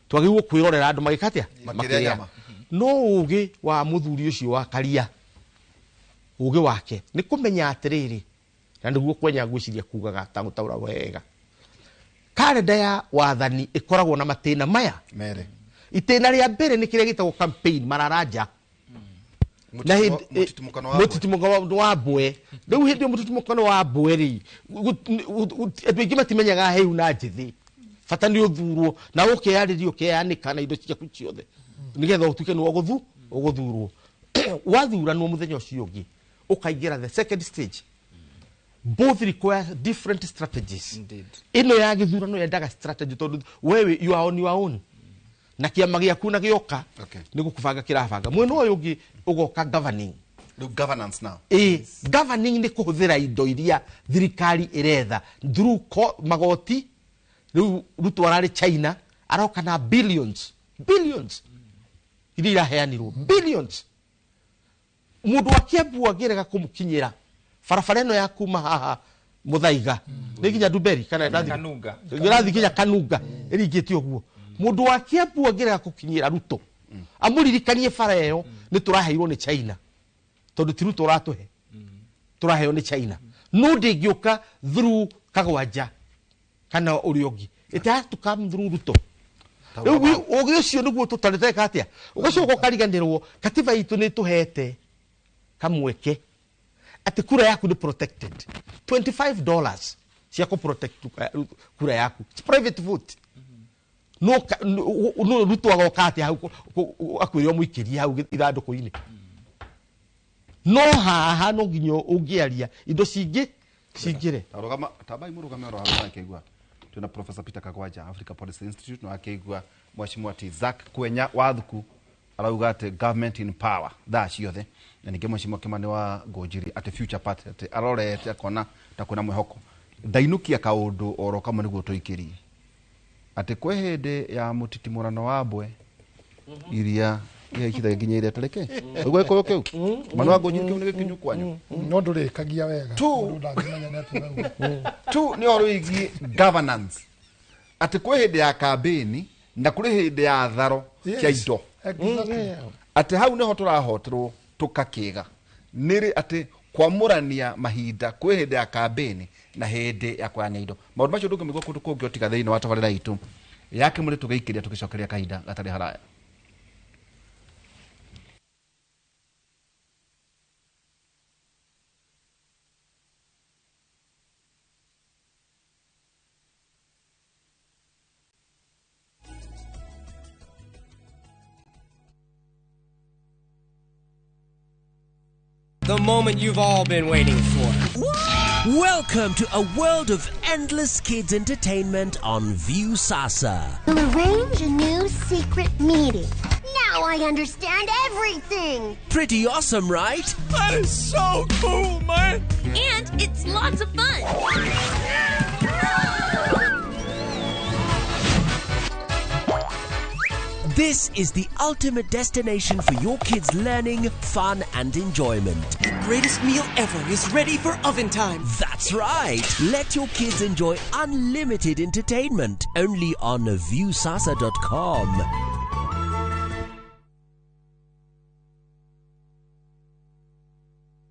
twagĩrĩirwo kwĩrorera andũ magĩka atĩa Makĩrĩa nyama. No ũgĩ wa mũthuri ũcio wa Karia ũgĩ wake nĩ kũmenya atĩrĩrĩ na nĩguo Kwenya ngwĩciria kugaga ta gũtaũra wega karenda ya wathani ĩkoragwo na matĩna maya mere. Itĩna rĩa mbere nĩ kĩrĩa gĩtagwo campaign mararanja na Mũtitimũkano wa mbwe. Mũtitimũkano wa mbwe rĩu hĩndĩ ĩyo mũtitimũkano wa mbwe rĩ andũ aingĩ matimenyaga hĩu na njĩthĩ bata nĩ ũthurwo na ũkeyarĩria ũkeyanĩka na indo ciaku ciothe nĩgetha ũtuĩke nĩ ũgũthurwo wathuranwo mũthenya ũcio ũngĩ ũkaingĩra the second stage. Both require different strategies. Indeed. Ĩno ya gĩthurano yendaga strategy tondũ wewe you are on your own na kĩama gĩaku na gĩoka nĩ gũkũbanga kĩrabanga mwena ũyũ ũngĩ ũgoka governing. Rĩu governance now. Governing nĩ kũhũthĩra indo iria thirikari ĩretha through magoti. Rĩu Ruto ararĩ China aroka na billions billions iria iraheanirwo billions. Mũndũ wa Kiambu angĩrega kũmũkinyĩra barabara ĩno ya kuma haha Muthaiga nĩ nginya Ndumberi kana Kanunga. ĩrathiĩ nginya Kanunga ĩringĩte ũguo. Mũndũ wa Kiambu angĩrega gũkinyĩra Ruto amũririkanie bara ĩyo nĩ tũraheirwo nĩ China tondũ ti Ruto ũratũhe tũraheo nĩ China no ndĩngĩũka through Kagwanja kana ũrĩa ũngĩ, it has to come through Ruto. Rĩu ũgĩ ũcio nĩguo tũtarĩteka atĩa ũgacoka ũkariganĩrwo katiba itũ nĩ tũhete kamweke atĩ kura yaku nĩ protected $25 cia kũ protect kura yaku. It's private vote. No no Ruto agoka atĩa hau akwĩre ũmũikĩrie hau ithandũkũ-inĩ no haha no nginya ũngĩaria indo cingĩ cingĩre. Tarũgama tambai mũrũgame oro hau akĩigua twĩna Professor Peter Kagwanja Africa Policy Institute na akĩigua mheshimiwa Isaac Kwenya Wathuku arauga atĩ government in power thaa ciothe na ningĩ mheshimiwa Kimani wa Ngũnjiri atĩ future party atĩ arorete akona ta kwĩna mwĩhoko ndainũkia kaũndũ oro kamwe nĩguo tũikĩrie atĩ kwĩ hĩndĩ ya mũtitimũrano wa mbwe iria ihaicithagia nginya iria tarĩke ũguo gĩkũyũ kĩu Kimani wa Ngũnjiri kĩu nĩ gĩkinyu kwanyu no ndũrĩkagia wega Tu. mũndũ ndangĩmenya nĩ atĩa ũrauga. Tu nĩ ũhoro wĩgiĩ governance atĩ kwĩ hĩndĩ ya kambĩni na kũrĩ hĩndĩ ya tharo cia Yes, indo exactly. atĩ hau nĩho tũrahoterwo tũkakĩga nĩrĩ atĩ kwamũrania mahinda kwĩ hĩndĩ ya kambĩni na hĩndĩ ya kũgayania indo maũndũ macio ndũngĩmĩigua kũndũ kũngĩ otiga thĩinĩ wa tabarĩra itũ ya Kĩmũrĩ tũgĩikĩria tũgĩcokeria kahinda gatarĩ haraya. The moment you've all been waiting for. Welcome to a world of endless kids entertainment on Viusasa. We'll arrange a new secret meeting. Now I understand everything. Pretty awesome, right? That is so cool, man. And it's lots of fun. This is the ultimate destination for your kids' learning, fun, and enjoyment. The greatest meal ever is ready for oven time. That's right. Let your kids enjoy unlimited entertainment only on Viusasa.com.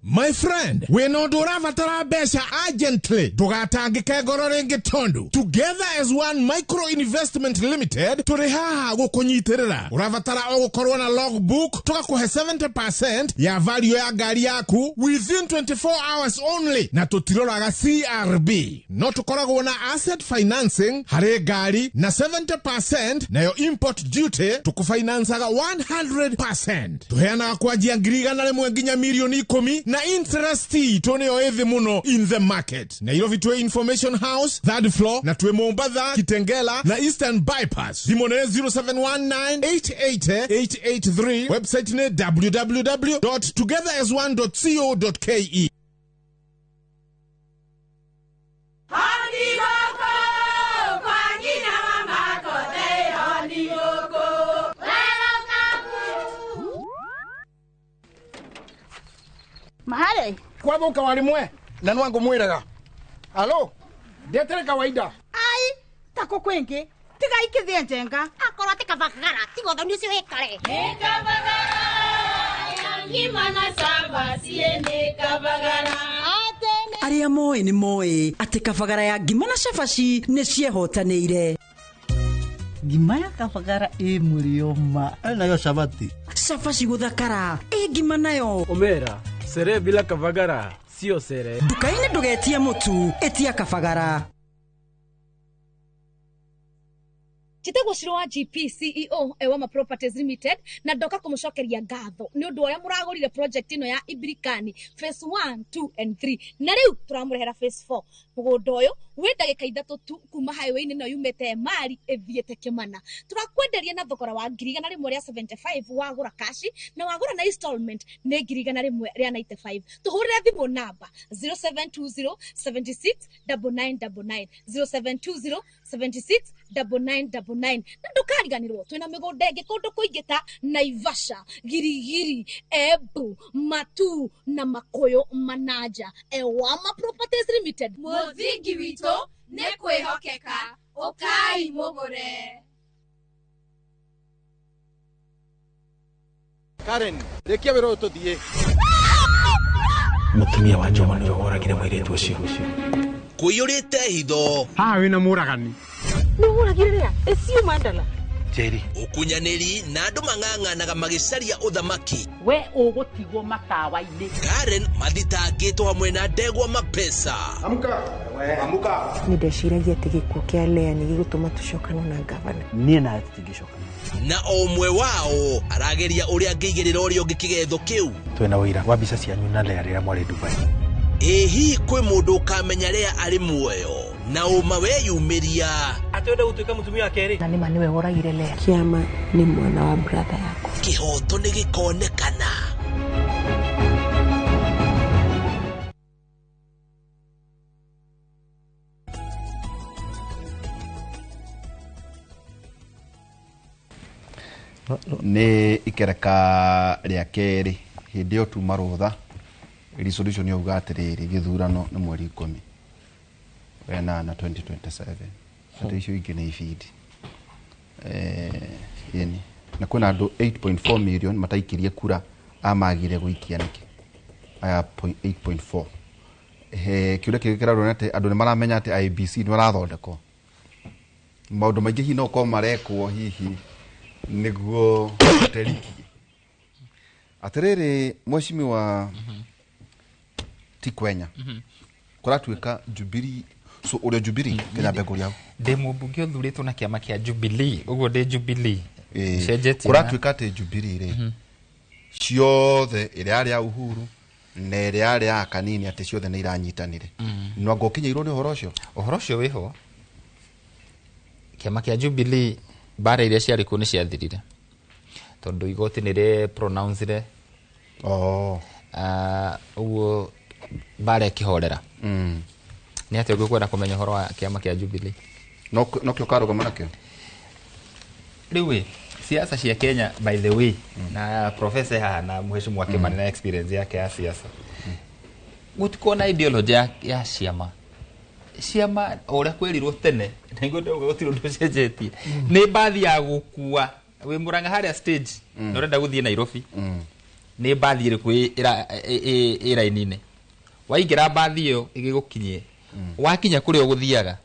My friend, wĩna ũndũ ũrabatara mbeca urgently, ndũgatangĩke ngoro rĩngĩ tondũ Together as One Micro Investment Limited tũrĩ haha gũkũnyitĩrĩra. Ũrabatara o gũkorwo na logbook, tũgakũhe 70% ya value ya ngari yaku within 24 hours only, na tũtiroraga CRB. No tũkoragwo na asset financing harĩ ngari na 70%, nayo import duty tũkũfinancaga 100%. Tũheanaga kwanjia 100,000 nginya 10,000,000 na interest itũ nĩyo ĩthĩ mũno in the market. Nairobi twĩ Information House third floor, na twĩ Mombatha, Kitengela na Eastern Bypass. Thimũ nĩ 0719888883, website nĩ www.togetherasone.co.ke. Mahare kwathuka warimwe na nwangu mwiraga alo ndetere kawaida ai tako kwingi tiga ikithie njenga akorwo ti kabagara tiga uthoni ucio wikare ni kabagara ngima na samba sie ni kabagara. Arĩa moĩ nĩ moĩ atĩ kabagara ya ngima na cabaci nĩ ciehotanĩire. Ngima ya kabagara ĩ mũrĩo ma nayo cabaci cabaci gũthakara ĩ ngima nayo omera sere bila kabagara sio sere. Nduka-inĩ ndũgetie mũtu, ĩtia kabagara. Njĩtagwo Shiro wa GP CEO Ewama Properties Limited na ndoka kũmũcokeria ngatho nĩ ũndũ ũrĩa mũragũrire project ĩno ya Ibirikani phase 1, 2 and 3 na rĩu tũramũrehera phase 4. Mũgũnda ũyũ wĩ ndagĩka 3 tu kuma highway-inĩ ĩno yumĩte Emali ĩthiĩte Kĩmana. Tũrakwenderia na thogora wa 175,000 wagũra kashi na wagũra na installment nĩ 195,000. Tũhũrĩre thimũ namba 0720 76 9999 0720 76 9999 na ndũkariganĩrwo twĩna mĩgũnda ĩngĩ kũndũ kũingĩ ta Naivasha, Girigiri, Embu, Matu na Makuyu Manaja. Ewama Properties Limited, mũthingi witũ nĩ kwĩhokeka, ũkai mũgũre. Karen, rĩkia wĩra ũyũ tũthiĩ. Mũtumia wa Njoma nĩwe woragire mũirĩtu ũcio. Kũiyũrĩte hitho. Haha wĩna mũragani. Jerry. Ũkunyanĩri na andũ mang'ang'anaga magĩcaria ũthamaki. We ũgũtigwo matawa-inĩ. Karen mathitangĩtwo hamwe na ndegwa mapesa. Amka. Amka. Nĩ ndeciragia atĩ gĩkuũ kĩa Lea nĩ gĩgũtũma tũcokane na ngavana. Niĩ nawe tũtingĩcokana. Na o ũmwe wao arageria ũrĩa angĩigĩrĩra ũrĩa ũngĩ kĩgetho kĩu. Twĩna ũira wa mbica cianyu na Lea rĩrĩa mwarĩ Dubai. Ĩ hihi kwĩ mũndũ ũkamenya Lea arĩ muoyo na ũma weyumĩria atĩ gũtuĩka mũtumia wa kerĩ na nĩma nĩwe woragire Lea. Kĩama nĩ mwana wa brother yakwa. Kĩhoto nĩ gĩkonekana. Nĩ ikereka rĩa kerĩ hĩndĩ ĩyo tuma rũtha resolution yauga atĩrĩrĩ gĩthurano nĩ mweri 10 wenana 2027 atĩ icio ingĩ nĩ ibindi. Yeni na kwĩna andũ 8.4 million mataikirie kura amagire gũikia nĩkĩ aya 8.4. Kĩũria kĩngĩ kĩrarwo atĩ andũ nĩ maramenya atĩ IEBC nĩ marathondekwo maũndũ maingĩ hihi no korwo marekwo hihi nĩguo teriki atĩrĩrĩ mheshimiwa Tikwenya kũratuĩka Jubilee so ũrĩa Jubilee Kenya mbegũ rĩao ndĩ mũmbunge ũthurĩtwo na kĩama kĩa Jubilee ũguo ndĩ Jubilee cenjetie kũratuĩka atĩ Jubilee rĩ ciothe ĩrĩa yarĩ ya Uhuru na ĩrĩa yarĩ ya Kanini atĩ ciothe nĩ iranyitanire. No anga ũkinyĩirwo nĩ ũhoro ũcio? Ũhoro ũcio wĩho. Kĩama kĩa Jubilee mbara iria ciarĩ kuo nĩ ciathirire tondũ igoti nĩ rĩ pronouncire ũguo mbara ĩkĩhorera. Nĩ atĩa ũngĩkwenda kũmenya ũhoro wa kĩama kĩa Jubilee? No kĩo karũgama nakĩo rĩu ĩ siasa cia Kenya by the way na professor haha na mheshimiwa Kimani na experience yake ya siasa gũtikorwo na ideology ya ciama. Ciama o ũrĩa kwĩrirwo tene nĩguo ndauga gũtirĩ ũndũ ũcenjetie nĩ mbathi ya gũkua wĩ Murang'a harĩa stage na ũrenda gũthiĩ Nairobi Nĩ mbathi ĩrĩkũ ĩ raini-inĩ? Waingĩra mbathi ĩyo ĩgĩgũkinyie, wakinya kũrĩa ũgũthiaga,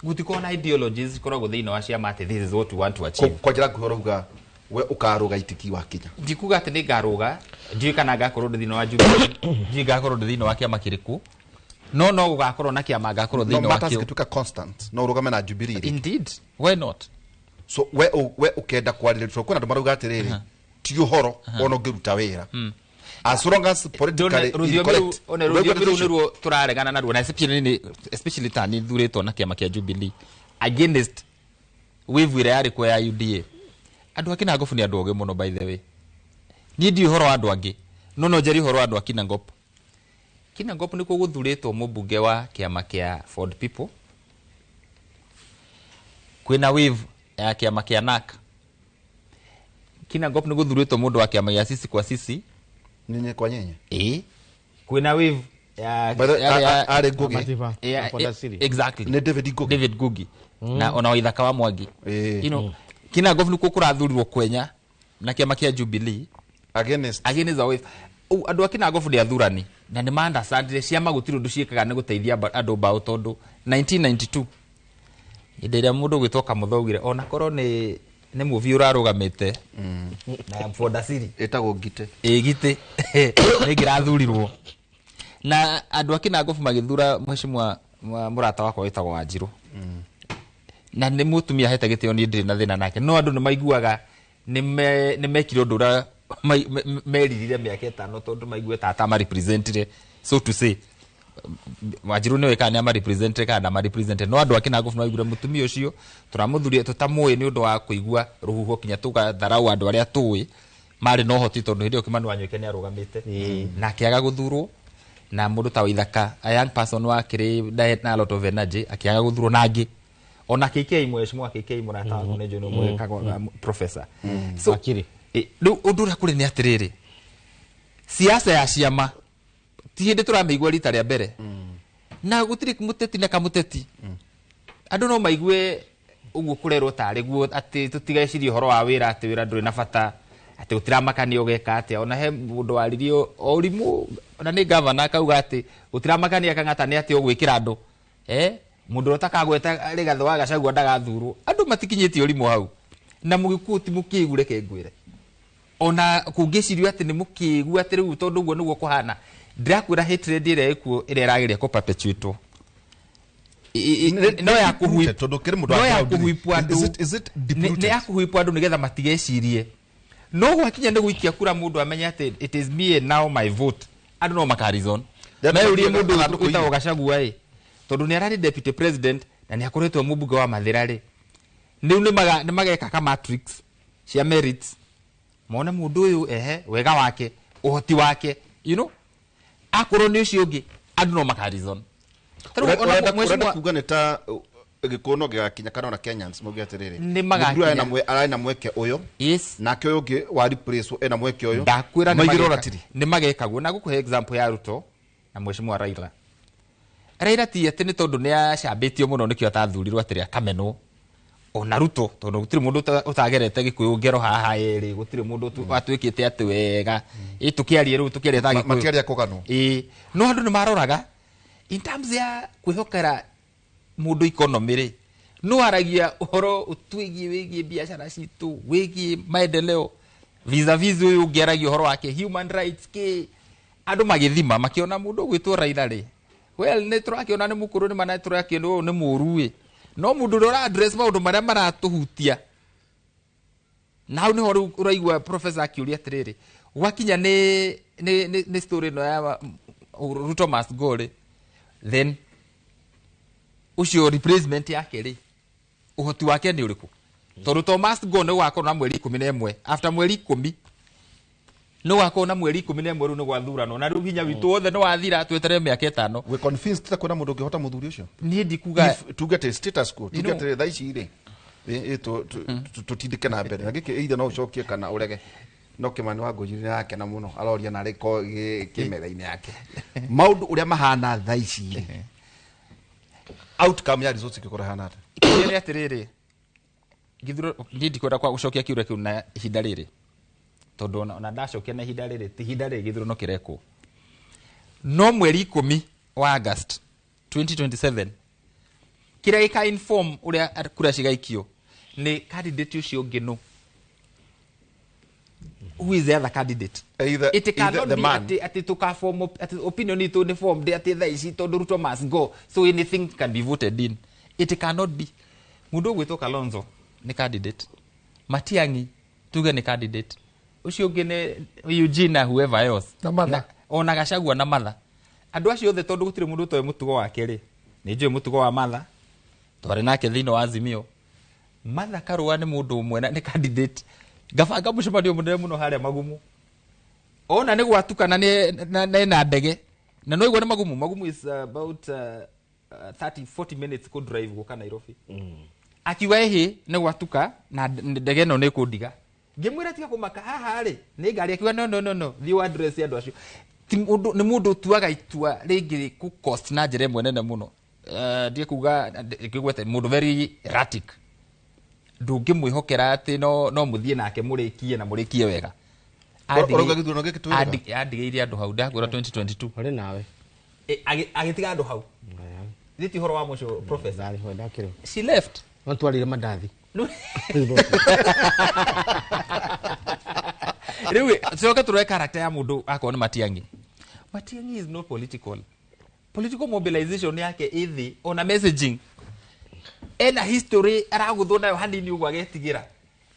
gũtikorwo na ideologies ikoragwo thĩinĩ wa ciama atĩ this is what we want to achieve. Kwa njĩra nguhĩ ũrauga we ũkarũga itiki wakinya? Ndikuga atĩ nĩ ngarũga, ndiũĩ kana ngakorwo ndĩ thĩinĩ wa Jubilee, ndiũĩ ngakorwo ndĩ thĩinĩ wa kĩama kĩrĩkũ, no gũgakorwo na kĩama ngakorwo No thĩinĩ wa matters kĩo. gĩtuĩka constant, no ũrũgame na Jubilee rĩngĩ. Indeed, why not? So we ũkenda kwarĩrĩria, tondũ kwĩna andũ marauga atĩrĩrĩ, ti ũhoro ona ũngĩruta wĩra as long as politically Rũthiomi rũu, incorrect. one rũthiomi rũu nĩruo tũraregana naruo, na especially ta niĩ thurĩtwo na kĩama kĩa Jubilee against wave ĩrĩa yarĩ kuo ya UDA. Andũ a Kinangop nĩ andũ ogĩ mũno, by the way. Niĩ ndiũĩ ũhoro wa andũ angĩ, no njarie ũhoro wa andũ a Kinangop. Kinangop nĩkuo gũthurĩtwo mũmbunge wa kĩama kĩa Ford People, kwĩna wave ya kĩama kĩa NARC. Kinangop nĩ gũthurĩtwo mũndũ wa kĩama gĩa Sisi kwa Sisi. Nyenye kwa nyenye. Ĩĩ, kwĩna wave ya By the way, arĩ Ngugi. Exactly. Nĩ David Ngugi. David Ngugi. Na ona Waithaka wa Mwangi. Kinangop nĩkuo kũrathurirwo kwenya na kĩama kĩa Jubilee against the wave. Andũ a Kinangop nĩ athurani na nĩ ma-understandire ciama gũtirĩ ũndũ ciĩkaga nĩ gũteithia andũ mbaũ, tondũ 1992 hĩndĩ ĩrĩa mũndũ ũgwĩtwo Kamũtho augire ona korwo nĩ mũvi ũrarũgamĩte na Fodasiri ĩtagwo Ngite. Ĩ Gitĩ nĩ ngĩrathurirwo na andũ a Kinangop magĩthura mheshimiwa mũrata wakwa wĩtagwo Wanjirũ, na nĩ mũtumia ahete gĩtĩo, niĩ ndirĩ na thĩna nake, no andũ nĩ maiguaga nĩ mekire ũndũ ũrĩa meririre mĩaka 5, tondũ maigue ta atamarepresentire, so to say. Wanjirũ nĩwe kana nĩ amarepresentire kana ndamarepresentire, no andũ a Kinangop nĩ maiguire mũtumia ũcio tũramũthuria tũtamũĩ nĩ ũndũ wa kũigua rũhuho kinya tũgatharau andũ arĩa tũĩ marĩ na ũhoti, tondũ hĩndĩ ĩyo Kimani Wanyoike nĩ arũgamĩte na akĩaga gũthurwo, na mũndũ ta Waithaka, a young person wakĩrĩ na a lot of energy, akĩaga gũthurwo, na angĩ ona KK, mheshimiwa KK mũrata waku nĩ njũĩ nĩ ũmwĩkaga professor. So rĩu ũndũ ũrĩa kũrĩ nĩ atĩrĩrĩ, siasa ya ciama ti hĩndĩ tũramĩigua rita rĩa mbere, na gũtirĩ mũteti na kamũteti. Andũ no maigue ũguo kũrerwo tarĩ guo atĩ tũtigecirie ũhoro wa wĩra, atĩ wĩra ndũrĩ na bata, atĩ gũtiramakania ũgeka atĩa. Ona he mũndũ waririe o ũrimũ, ona nĩ gavana akauga atĩ gũtiramakania Kang'ata nĩ atĩ ũgwĩkĩra andũ, mũndũ ũrĩa ũtakagweta Rigathĩ wa Gachagua ndagathurwo. Andũ matikinyĩtie ũrimũ hau, na mũgĩkũyũ ti mũkĩgu, reke ngwĩre, ona kũngĩcirio atĩ nĩ mũkĩgu atĩ rĩu tondũ ũguo nĩguo kũhana, ndĩrakwĩra hatred ĩrĩa ĩkuo ĩrĩa ĩrageria kũ-perpetuate no ya kũhuip, tondũ kĩrĩ mũndũ no ya wa ground. kũhuipwo andũ. Is it deep-rooted? Nĩ ya kũhuipwo andũ nĩgetha matigecirie, no gwakinya nĩ gũikia kura mũndũ amenye atĩ it is me and now my vote, andũ no makareason. Meyũrie mũndũ wĩtagwo Gachagua ĩ, tondũ nĩ ararĩ deputy president na nĩ akoretwo mũmbunge wa Mathĩra rĩ, rĩu nĩ mageka ka matrix cia merits, mone mũndũ ũyũ ehe wega wake, ũhoti wake, akorwo nĩ ũcio ũngĩ, andũ no makareason. Ũrenda kuga nĩ ta gĩkũyũ no gĩgakinya kana ona Kenyans mauge atĩrĩrĩ, Nĩ magakinya. Mũndũ ararĩ na mweke ũyũ, nake ũyũ ũngĩ wa replace ena mweke ũyũ, Ndakwĩra maigĩrwo ratiri. Nĩ mageka guo. Na gũkũhe example ya Ruto na mheshimiwa Raila. Raila ti atĩ nĩ tondũ nĩ acambĩtio mũno nĩkĩo atathurirwo atĩrĩ akamenwo, ona Ruto tondũ gũtirĩ mũndũ ũtagerete gĩkũyũ ngero haha ĩrĩ, gũtirĩ mũndũ atuĩkĩte atĩ wega. Ĩ tũkĩarie rĩu, tũkĩarie ta Gĩkũyũ. Matiaria kũganwo. Ĩ, no andũ nĩ maroraga in terms ya kwĩhokera mũndũ economy rĩ, no aragia ũhoro ũtwĩgiĩ wĩgiĩ biacara citũ, wĩgiĩ maendeleo, vis-a-vis ũyũ ũngĩ aragia ũhoro wake human rights kĩ. Andũ magĩthima makĩona mũndũ ũgwĩtwo Raila rĩ, well, nĩ tũrakĩona nĩ mũkũrũ, nĩ mana tũrakĩona ũyũ nĩ mũũru ĩ, no mũndũ ũrĩa ũra address maũndũ marĩa maratũhutia, na hau nĩho rĩu ũraigua professor akĩũria atĩrĩrĩ, gwakinya nĩ story ĩno ya Ruto must go rĩ, then ũcio replacement yake rĩ, ũhoti wake nĩ ũrĩkũ? Tondũ to must go nĩ gũgakorwo na mweri 11, after mweri 10 nĩ gũgakorwo na mweri 11 rĩu nĩ gwathuranwo, na rĩu hinya witũ wothe nĩ wathira, tweterere mĩaka 5. We convinced ta kwĩna mũndũ ũngĩhota mũthuri ũcio? Niĩ ndikuga If tuge atĩ status quo, tuge You know, atĩ thaa ici rĩ, tũtindĩke na mbere, na gĩkĩ either no ũcokie kana ũrege. No Kimani wa Ngũnjiri nĩ arakena mũno, aroria narĩ ko kĩmetha-inĩ yake maũndũ ũrĩa mahana thaa ici rĩ, outcome ya results ĩngĩkorwo ĩhana atĩa? Kĩũria nĩ atĩrĩrĩ, gĩthurano, niĩ ndikwenda kwa gũcokia kĩũria kĩu na ihinda rĩrĩ. Tondu ona ndacokia na ihinda rĩrĩ ti ihinda rĩrĩ gĩthurano kĩrekwo. No mweri 10 wa August 2027 kĩrĩa gĩka inform ũrĩa kura cigaikio nĩ candidate ũcio ũngĩ nũ. Who is the other candidate? Either, It cannot the be man. Ati tukaform ati opinion itu ni form de ati thaa ici tondu Ruto must go, so anything can be voted in. It cannot be. Mundu ũgwĩtwo Kalonzo ni candidate, Matiang'i tuge ni candidate, ucio ũngĩ nĩ Eugene na whoever else na Martha. Ona Gachagua na Martha. Andũ acio othe tondu gũtirĩ mũndũ ũtoĩ mũtugo wake rĩ, nĩ njũĩ mũtugo wa Martha, twarĩ nake thĩinĩ wa Azimio. Martha Karua nĩ mũndũ ũmwe na nĩ candidate. Ngabanga mũcemanio mũnene mũno harĩa Magumu. Ona nĩ gwatukana nĩ na ndege. Na no igua nĩ Magumu. Magumu is about 30 40 minutes ku drive gũka Nairobi. Akiuga ĩhĩ nĩ gwatuka na ndege ĩno nĩ kũndiga. Ngĩmwĩra tiga kũmaka haha rĩ nĩ ngari, akiuga no no no no, thiĩ wa address andũ acio. Ti mũndũ, nĩ mũndũ ũtuaga itua rĩngĩ kũ cost na njĩra ĩmwe nene mũno. Ndiĩ kuga ngĩgwete mũndũ very erratic. Ndũngĩmwĩhokera atĩ no mũthiĩ nake mũrĩkie na mũrĩkie wega. Ũrauga gĩthurano gĩkĩ twĩrĩga? Andigĩire andũ hau ndakwĩra 2022. Ũrĩ nawe. Agĩtiga andũ hau. Thĩ ti ũhoro wa mũico, professor. She left. No twarire mandathi. Rĩu coke tũrore character ya mũndũ akorwo nĩ Matiang'i. Matiang'i is not political. Political mobilization yake ĩthĩ ona messaging. Ena history aragũthwo nayo hanini ũguo agetigĩra.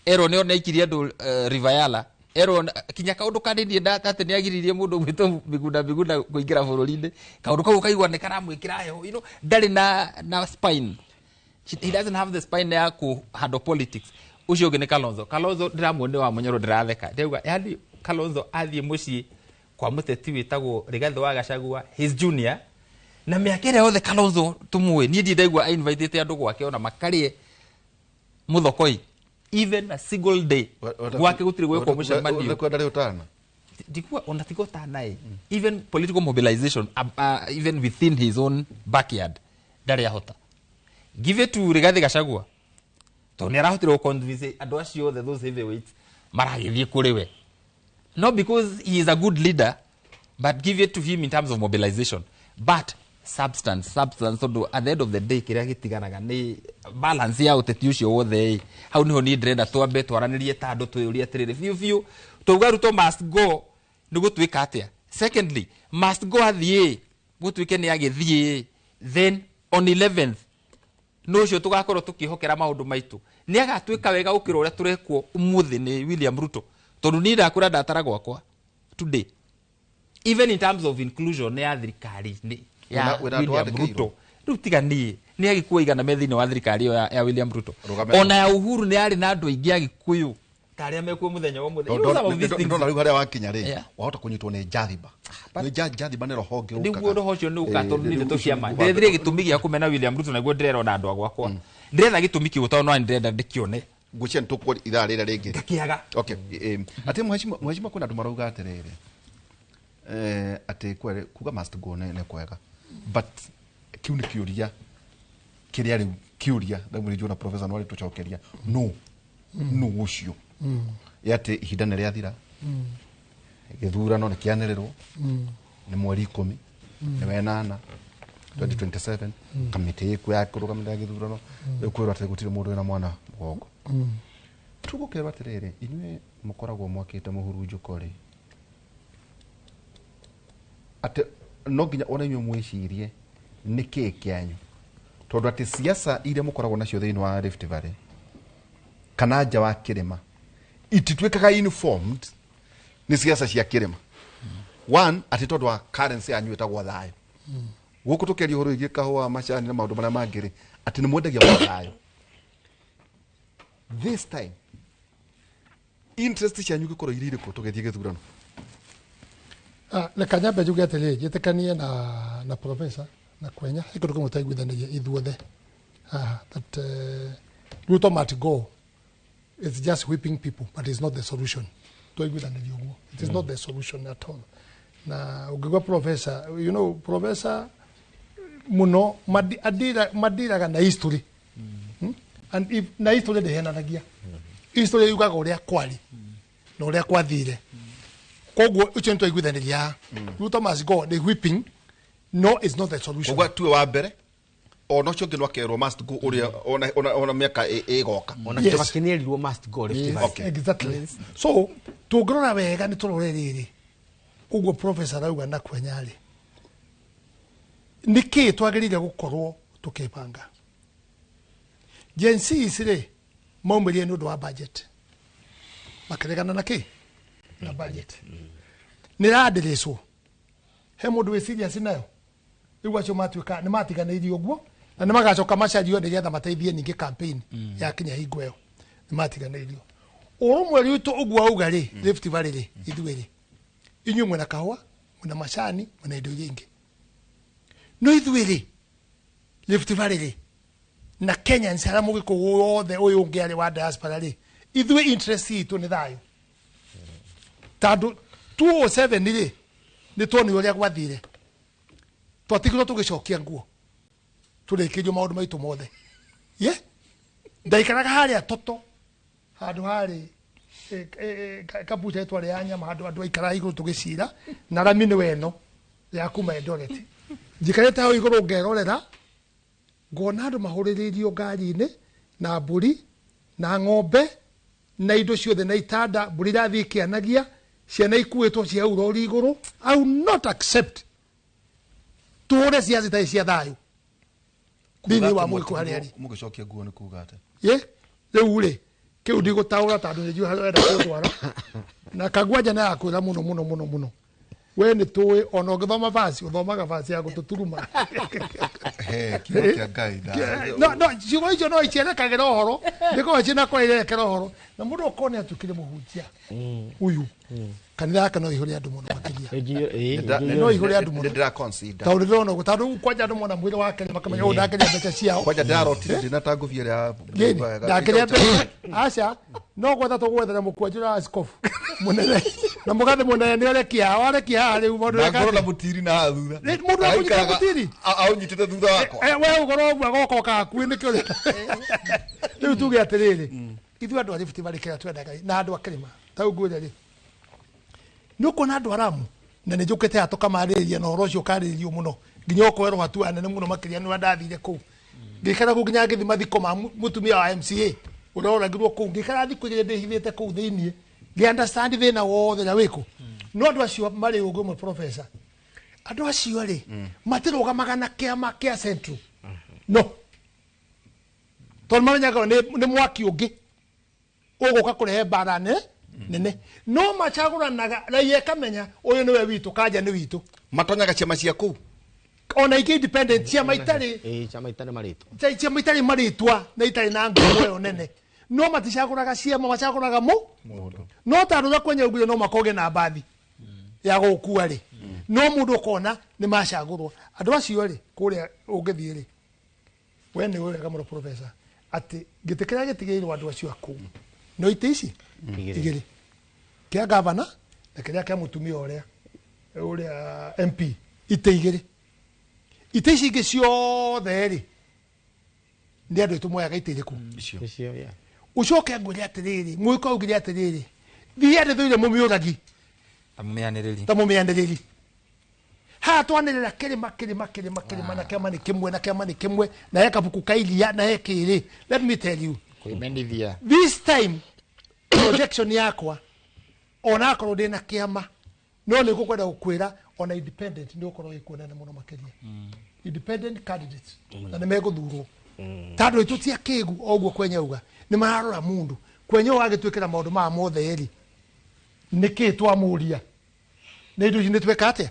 Erwo nĩ ona aikirie andũ River Yala. Erwo kinya kaũndũ kanini atĩ nĩ agiririe mũndũ gwĩtwo Miguna Miguna kũingĩra bũrũri-inĩ. Kaũndũ kau ũkaigua nĩ karamwĩkĩra heho. You know, ndarĩ na spine. He doesn't have the spine ya ku handle politics. Ucio ũngĩ nĩ Kalonzo. Kalonzo ndĩramuona wa Munyoro ndĩratheka. Ndĩrauga yani Kalonzo athiĩ mũciĩ kwa mũteti wĩtagwo Rigathĩ wa Gachagua, his junior, na mĩaka ĩrĩa yothe Kalonzo tũmũĩ, niĩ ndirĩ ndaigua invitĩte andũ gwake ona makarĩe mũthokoi even a single day. Gwake gũtirĩ gwĩkwo mũcemanio. Kwenda rĩ ũtana? Ndikuwa ona tigo tana ĩ. Even political mobilization even within his own backyard ndarĩ ahota. Give it to Rigathi Gachagua. Tondũ nĩ arahotire gũ-convince andũ acio othe those heavyweights maragĩthiĩ kũrĩ we. Not because he is a good leader, but give it to him in terms of mobilization. But substance, tondũ at the end of the day kĩrĩa gĩtiganaga nĩ balance ya ũteti ũcio wothe ĩ. Hau nĩho niĩ ndĩrenda twambe twaranĩrie ta andũ twĩyũrie atĩrĩrĩ biũ biũ, twauga Ruto must go nĩ gũtuĩka atĩa? Secondly, must go athiĩ gũtuĩke nĩ agĩthiĩ, then on 11th no ũcio tũgakorwo tũkĩhokera maũndũ maitũ nĩ agatuĩka wega gũkĩra ũrĩa tũrekwo ũmũthĩ nĩ William Ruto. Tondũ niĩ ndakũra ndatara gwakwa today, even in terms of inclusion ya thirikari ya William Ruto, rĩu tiga niĩ nĩ Agĩkũyũ igana me thĩinĩ wa thirikari ĩyo ya William Ruto. Ona ya Uhuru nĩ yarĩ na andũ aingĩ Agĩkũyũ ta arĩa mekuo mũthenya wa ũmũthĩ. Ndona rĩu harĩa wakinya rĩ, wahota kũnyitwo nĩ Jathiba. Nĩ Jathiba nĩ roho ũngĩ ũkaga. Nĩguo roho ũcio nĩ ũkaga tondũ nĩ ndeto cia ma. Ndĩrethire gĩtũmi gĩa kũmena William Ruto naguo ndĩrerwo na andũ a gwakwa. Ndĩretha gĩtũmi kĩu tondũ no ndĩrenda ndĩkĩone. Ngwĩciria nĩ tũkwo ithaa rĩrĩa rĩngĩ. Ngakĩaga. Okay. Atĩ mheshimiwa kwĩna andũ marauga atĩrĩrĩ, atĩ kuga must go nĩ kwega. But kĩu nĩ kĩũria kĩrĩa rĩu kĩũria ndamũrĩ na professor no arĩtũcokeria no no ũcio atĩ ihinda nĩ rĩathira, gĩthurano nĩ kĩanĩrĩrwo nĩ mweri 10 nĩ wenana 2027, kamĩtĩ ĩkuo ya kũrũgamĩrĩra gĩthurano rĩu kwĩrwo atĩ gũtirĩ mũndũ wĩna mwana mũgongo. Tũgũkerwo atĩrĩrĩ, inyuĩ mũkoragwo mwakĩte mũhurunjũko rĩ, atĩ no nginya ona inyuĩ mwĩcirie nĩ kĩĩ kĩanyu, tondũ atĩ siasa iria mũkoragwo nacio thĩinĩ wa Rift Valley kana nja wa kĩrĩma itituĩkaga informed nĩ siasa cia kĩrĩma. One, atĩ tondũ wa currency yanyu ĩtagwo thayũ. Gũkũ tũkĩaria ũhoro wĩgiĩ kahũa, macani na maũndũ marĩa mangĩ rĩ, atĩ nĩ mwendagia thayũ. This time interest cianyu gĩkorwo irĩ irĩkũ tũgĩthiĩ gĩthurano? Reke nyambe njuge atĩrĩrĩ, njĩtĩkanie na professor na Kwenya, he kĩndũ kĩmwe twaiguithanagia ithuothe haha, that Ruto must go. It's just whipping people, but it's not the solution. Twaiguithanagia ũguo. It is not the solution at all. Na ũngĩgua professor, you know, professor mũno madiraga na history. And if na history ndĩhenanagia. History yugaga ũrĩa kwarĩ. Na ũrĩa kwathire. Koguo ũcio nĩtwaiguithanirie haha. Ruto must go, the whipping no is not the solution. Koguo tuwe wa mbere ona ũcio ũngĩ no akerwo must go ũrĩa ona mĩaka ĩgoka. Ona Kibaki nĩerirwo must go Rift Valley. Okay. Exactly. So tũngĩrora wega nĩ tũrore rĩrĩ ũguo professor arauga na kwenya rĩ, nĩkĩ twagĩrĩire gũkorwo tũkĩbanga? Gen Zs rĩ maumĩrire nĩ ũndũ wa budget, makĩregana na kĩ na budget nĩ ĩrandirĩcwo. He mũndũ wĩ serious nayo? Rĩu acio matuĩka nĩ matiganĩirio ũguo na nĩ magacoka macario nĩgetha mateithie ningĩ campaign ya kinya hingo ĩyo nĩ matiganĩirio. Ũrũmwe witũ ũguo auga rĩ, Rift Valley rĩ, ithuĩ rĩ, inyuĩ mwĩna kahũa, mwĩna macani, mwĩna indo iria ingĩ, no ithuĩ rĩ, Rift Valley rĩ, na Kenyans arĩa mũgĩkũyũ wothe ũyũ ũngĩ arĩ wa diaspora rĩ, ithuĩ interest itũ nĩ thayũ, tondũ 2007 rĩ nĩ tuonire ũrĩa gwathire, twatigirwo tũgĩcokia nguo, tũrĩkĩrio maũndũ maitũ mothe. Ye ndaikaraga harĩa toto handũ harĩ kabucha twarĩ ya nyama, handũ andũ aikaraga igũrũ tũgĩcira na rami nĩ weno ya kuma Eldoret. Njikarĩte hau igũrũ ngerorera ngona andũ mahũrĩrĩirio ngari-inĩ na mbũri na ng'ombe na indo ciothe na itanda, mbũri irathiĩ ikĩanagia, ciana ikuĩtwo cia urori igũrũ. I will not accept tũhũre ciaca itarĩ cia thayũ thĩinĩ wa mũgĩkũ harĩa arĩ. Mũgĩcokia nguo nĩ kuga atĩa? Ye rĩu rĩ kĩu ndigũtaũra tondũ nĩ njũĩ harĩa ũrenda kũndwara na kagwanja nĩ arakwĩra mũno mũno mũno mũno, we nĩ tũĩ ona ũngĩthoma verse ũthomaga verse ya gũtũturuma. He kiugo kĩa Ngai No no ciugo icio no icierekagĩra ũhoro, nĩkorwo ciĩna kwa irerekera ũhoro na mũndũ okorwo nĩ atuĩkire mũhunjia ũyũ, kanitha yake no ihũre andũ mũno makĩria, no ihũre andũ mũno. Ndĩra consider tondũ ndĩrona ũguo, tondũ kwanja andũ mona mwĩrĩ wake makamenya ũyũ ndakĩrĩa mbeca ciao. Kwanja ndĩrarotire ndĩna ta ngũbia ĩrĩa ndakĩrĩa mbeca aca, no gwetha tũgwethera mũkwanjũ wa askofu mũnene na mũgathe mũnene nĩ arekia arekia haha rĩu mũndũ na ngorwo na mũtiri na haha thutha. Mũndũ akũnyita mũtiri aũnyitĩte thutha wakwa. We ũkorwo ũguo agoka ũka hakuhĩ nĩkĩo rĩu tuge atĩrĩrĩ, ithuĩ andũ a Rift Valley kĩrĩa twendaga na andũ a kĩrĩma ta rĩu ngwĩre rĩ, nĩ ũkuona andũ aramu na nĩ njũkĩte haha tũkamarĩrĩria na ũhoro ũcio ũkarĩrĩrio mũno nginya ũkoerwo hatua nene mũno makĩria nĩ ndathire kũu ngĩikara kũu nginya ngĩthiĩ mathiko ma mũtumia wa MCA ũrĩa oragirwo kũu, ngĩikara thikũ igĩrĩ ndĩhithĩte kũu thĩiniĩ ngĩ understand thĩna wothe ũrĩa wĩkũ. No andũ acio marĩ ũgĩ ũmwe professor, andũ acio rĩ matirũgamaga na kĩama kĩa Central no tondũ mamenyaga nĩ mwaki ũngĩ ũgũka kũrehe mbara nene, no macagũranaga raia ĩkamenya ũyũ nĩwe witũ, kanja nĩ witũ. Matonyaga ciama cia kũu ona ingĩ independent, ciama itarĩ ciama itarĩ marĩtwa, ciama itarĩ marĩtwa na itarĩ na ngumo ĩyo nene, no maticagũraga ciama, macagũraga mũndũ. No tondũ ũrĩa kwenya ugire no makoge na mbathi ya gũkua rĩ, no mũndũ ũkona nĩ macagũrwo. Andũ acio rĩ kũrĩa ũngĩthiĩ rĩ, we nĩ ũĩ wega mũno professor atĩ gĩtĩ kĩrĩa gĩtigĩirwo andũ acio a kũu no itĩ ici igĩrĩ, kĩa gavana na kĩrĩa kĩa mũtumia ũrĩa MP, itĩ igĩrĩ. Itĩ ici ingĩ ciothe rĩ nĩ andũ aitũ moyaga itĩ irĩkũ? Icio. Ũcoke ngwĩre atĩrĩrĩ, mwĩko augire atĩrĩrĩ, thiĩ ndĩthũire mũmĩũragi ta mũmĩanĩrĩri. Haha twanĩrĩra kĩrĩma kĩrĩma kĩrĩma kĩrĩma na kĩama nĩ kĩmwe na kĩama nĩ kĩmwe na he kabuku ka iria na he kĩrĩ. Let me tell you, kwĩmendithia this time projection yakwa ona akorwo ndĩna kĩama no nĩ ngũkwenda gũkwĩra ona independent nĩ ũkorwo ĩkuonana mũno makĩria. Independent candidates na nĩ megũthurwo tondũ itũ ti akĩgu o ũguo kwenya uga nĩ mararora mũndũ kwenya ũgagĩtuĩkĩra maũndũ maya mothe ĩrĩ nĩkĩ twamũria nĩ indo ici nĩ tweka atĩa,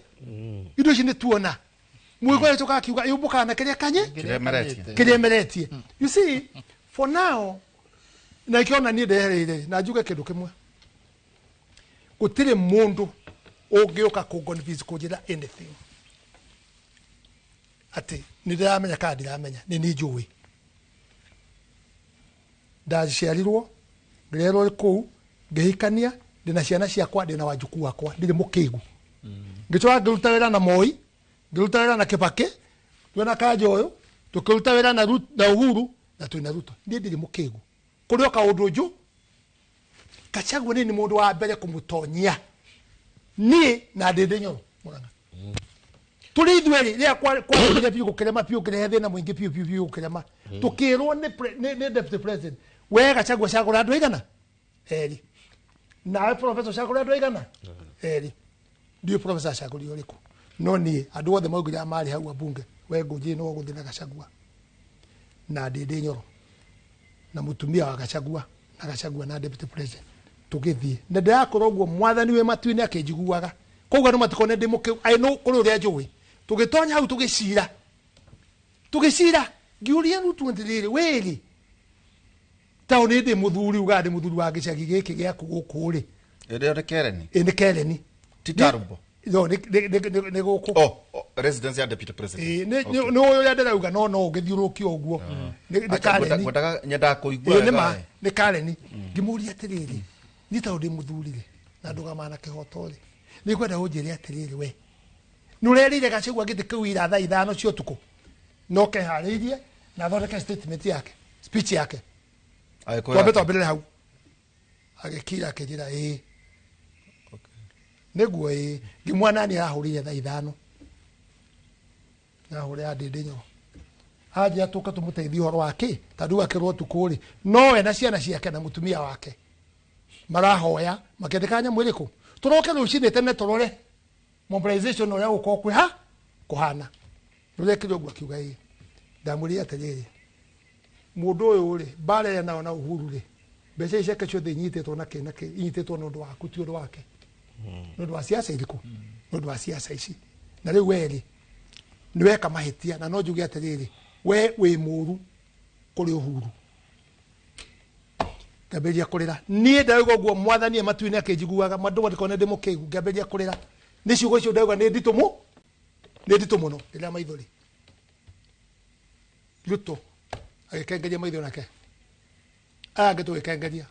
indo ici nĩ tuona mwĩkwa ĩcokaga akiuga yũmbũkaga na kĩrĩa kanye kĩrĩa ĩmeretie. You see for now na ikĩona niĩ ndehereire na njuge kĩndũ kĩmwe, gũtirĩ mũndũ ũngĩũka kũnconvince kũnjĩra anything atĩ nĩ ndĩramenya kana ndiramenya, nĩ niĩ njũĩ. Ndaciarirwo ngĩrerwo kũu ngĩhikania, ndĩna ciana ciakwa, ndĩna wanjukuu wakwa, ndirĩ mũkĩgu. Ngĩcoka ngĩruta wĩra na Moi, ngĩruta wĩra na Kibaki, twĩna Kanja ũyũ, tũkĩruta wĩra na Uhuru na twĩna Ruto. Niĩ ndirĩ mũkĩgu. Kũrĩ o kaũndũ njũ Gachagua nĩ mũndũ wa mbere kũmũtonyia niĩ na Ndĩndĩ Nyoro Mũrang'a tũrĩ ithuerĩ rĩrĩa kwagĩire biũ gũkĩrema biũ kĩrehe thĩna mũingĩ biũ biũ biũ gũkĩrema tũkĩrwo nĩ deputy president, we Gachagua cagũra andũ aigana erĩ, nawe professor cagũra andũ aigana erĩ. Ndiũĩ professor acagũrire ũrĩkũ, no niĩ andũ othe maugire marĩ hau ambunge, we Ngũnjĩ no gũthiĩ na Gachagua na Ndĩndĩ Nyoro na mũtumia wa Gachagua na Gachagua na deputy president tũgĩthiĩ. Na ndĩrakorwo ũguo mwathani wĩ matu-inĩ akĩnjiguaga, koguo andũ matikone ndĩ mũkĩu, I know kũrĩ ũrĩa njũĩ. Tũgĩtonya hau tũgĩcira tũgĩcira, ngĩũria Ruto atĩrĩrĩ, wĩrĩ taũ nĩ ndĩ mũthuri ugaga ndĩ mũthuri wa gĩcagi gĩkĩ gĩaku gũkũ rĩ. Ĩrĩa nĩ Kereni? Ĩ nĩ Kereni. Ti Tarbo? No nĩ gũkũ. Oh, residence ya deputy president. Ĩ nĩ ũyũ ũrĩa ndĩrauga, no ũgĩthiũrũrũkio ũguo nĩ Kareni. Ngwendaga nyendaga kũigua Ĩ nĩ ma wega, eh. nĩ Kareni. Ngĩmũria atĩrĩrĩ, niĩ tondũ ndĩ mũthuri rĩ na ndũgamaga na kĩhoto rĩ, nĩ ngwenda ũnjĩre atĩrĩrĩ, we nĩ ũrerĩire Gachagua gĩtĩ kĩu ira thaa 5 cia ũtukũ no keharĩirie na athondeke statement yake, speech yake? Agĩkwĩra Twambe atĩa? Twambĩrĩre hau. Agĩkira akĩnjĩra ĩĩ nĩguo ĩĩ. Ngĩmwana nĩ arahũrire thaa 5 nahũrĩra Ndĩndĩ Nyoro, anjĩra tũke tũmũteithie ũhoro wa kĩ tondũ akĩrwo ũtukũ rĩ nowe na ciana ciake na mũtumia wake marahoya makĩandĩka nyamũ ĩrĩkũ, tũroke rũcinĩ tene tũrore mobilization ũrĩa gũkorwo kwĩ ha kũhana. Rũrekire ũguo akiuga ĩĩ. Ndamwĩrire atĩrĩrĩ, mũndũ ũyũ rĩ mbara ĩrĩa nayo na Uhuru rĩ, mbeca ici ciake ciothe inyitĩtwo na kĩ na kĩ, inyitĩtwo nĩ ũndũ waku, ti ũndũ wake, nĩ ũndũ wa siasa irĩkũ, nĩ ũndũ wa siasa ici. Na rĩu we rĩ nĩ weka mahĩtia, na no njuge atĩrĩrĩ, we wĩ mũru kũrĩ Uhuru. Ngĩambĩrĩria kũrĩra niĩ, ndauga ũguo mwathani e matu-inĩ akĩnjiguaga, andũ matikone ndĩ mũkĩgu. Ngĩambĩrĩria kũrĩra nĩ ciugo icio ndauga nĩ nditũ mũ nĩ nditũ mũno. Rĩrĩa maithori Ruto agĩkengeria maitho nake aya angĩ tũgĩkengeria,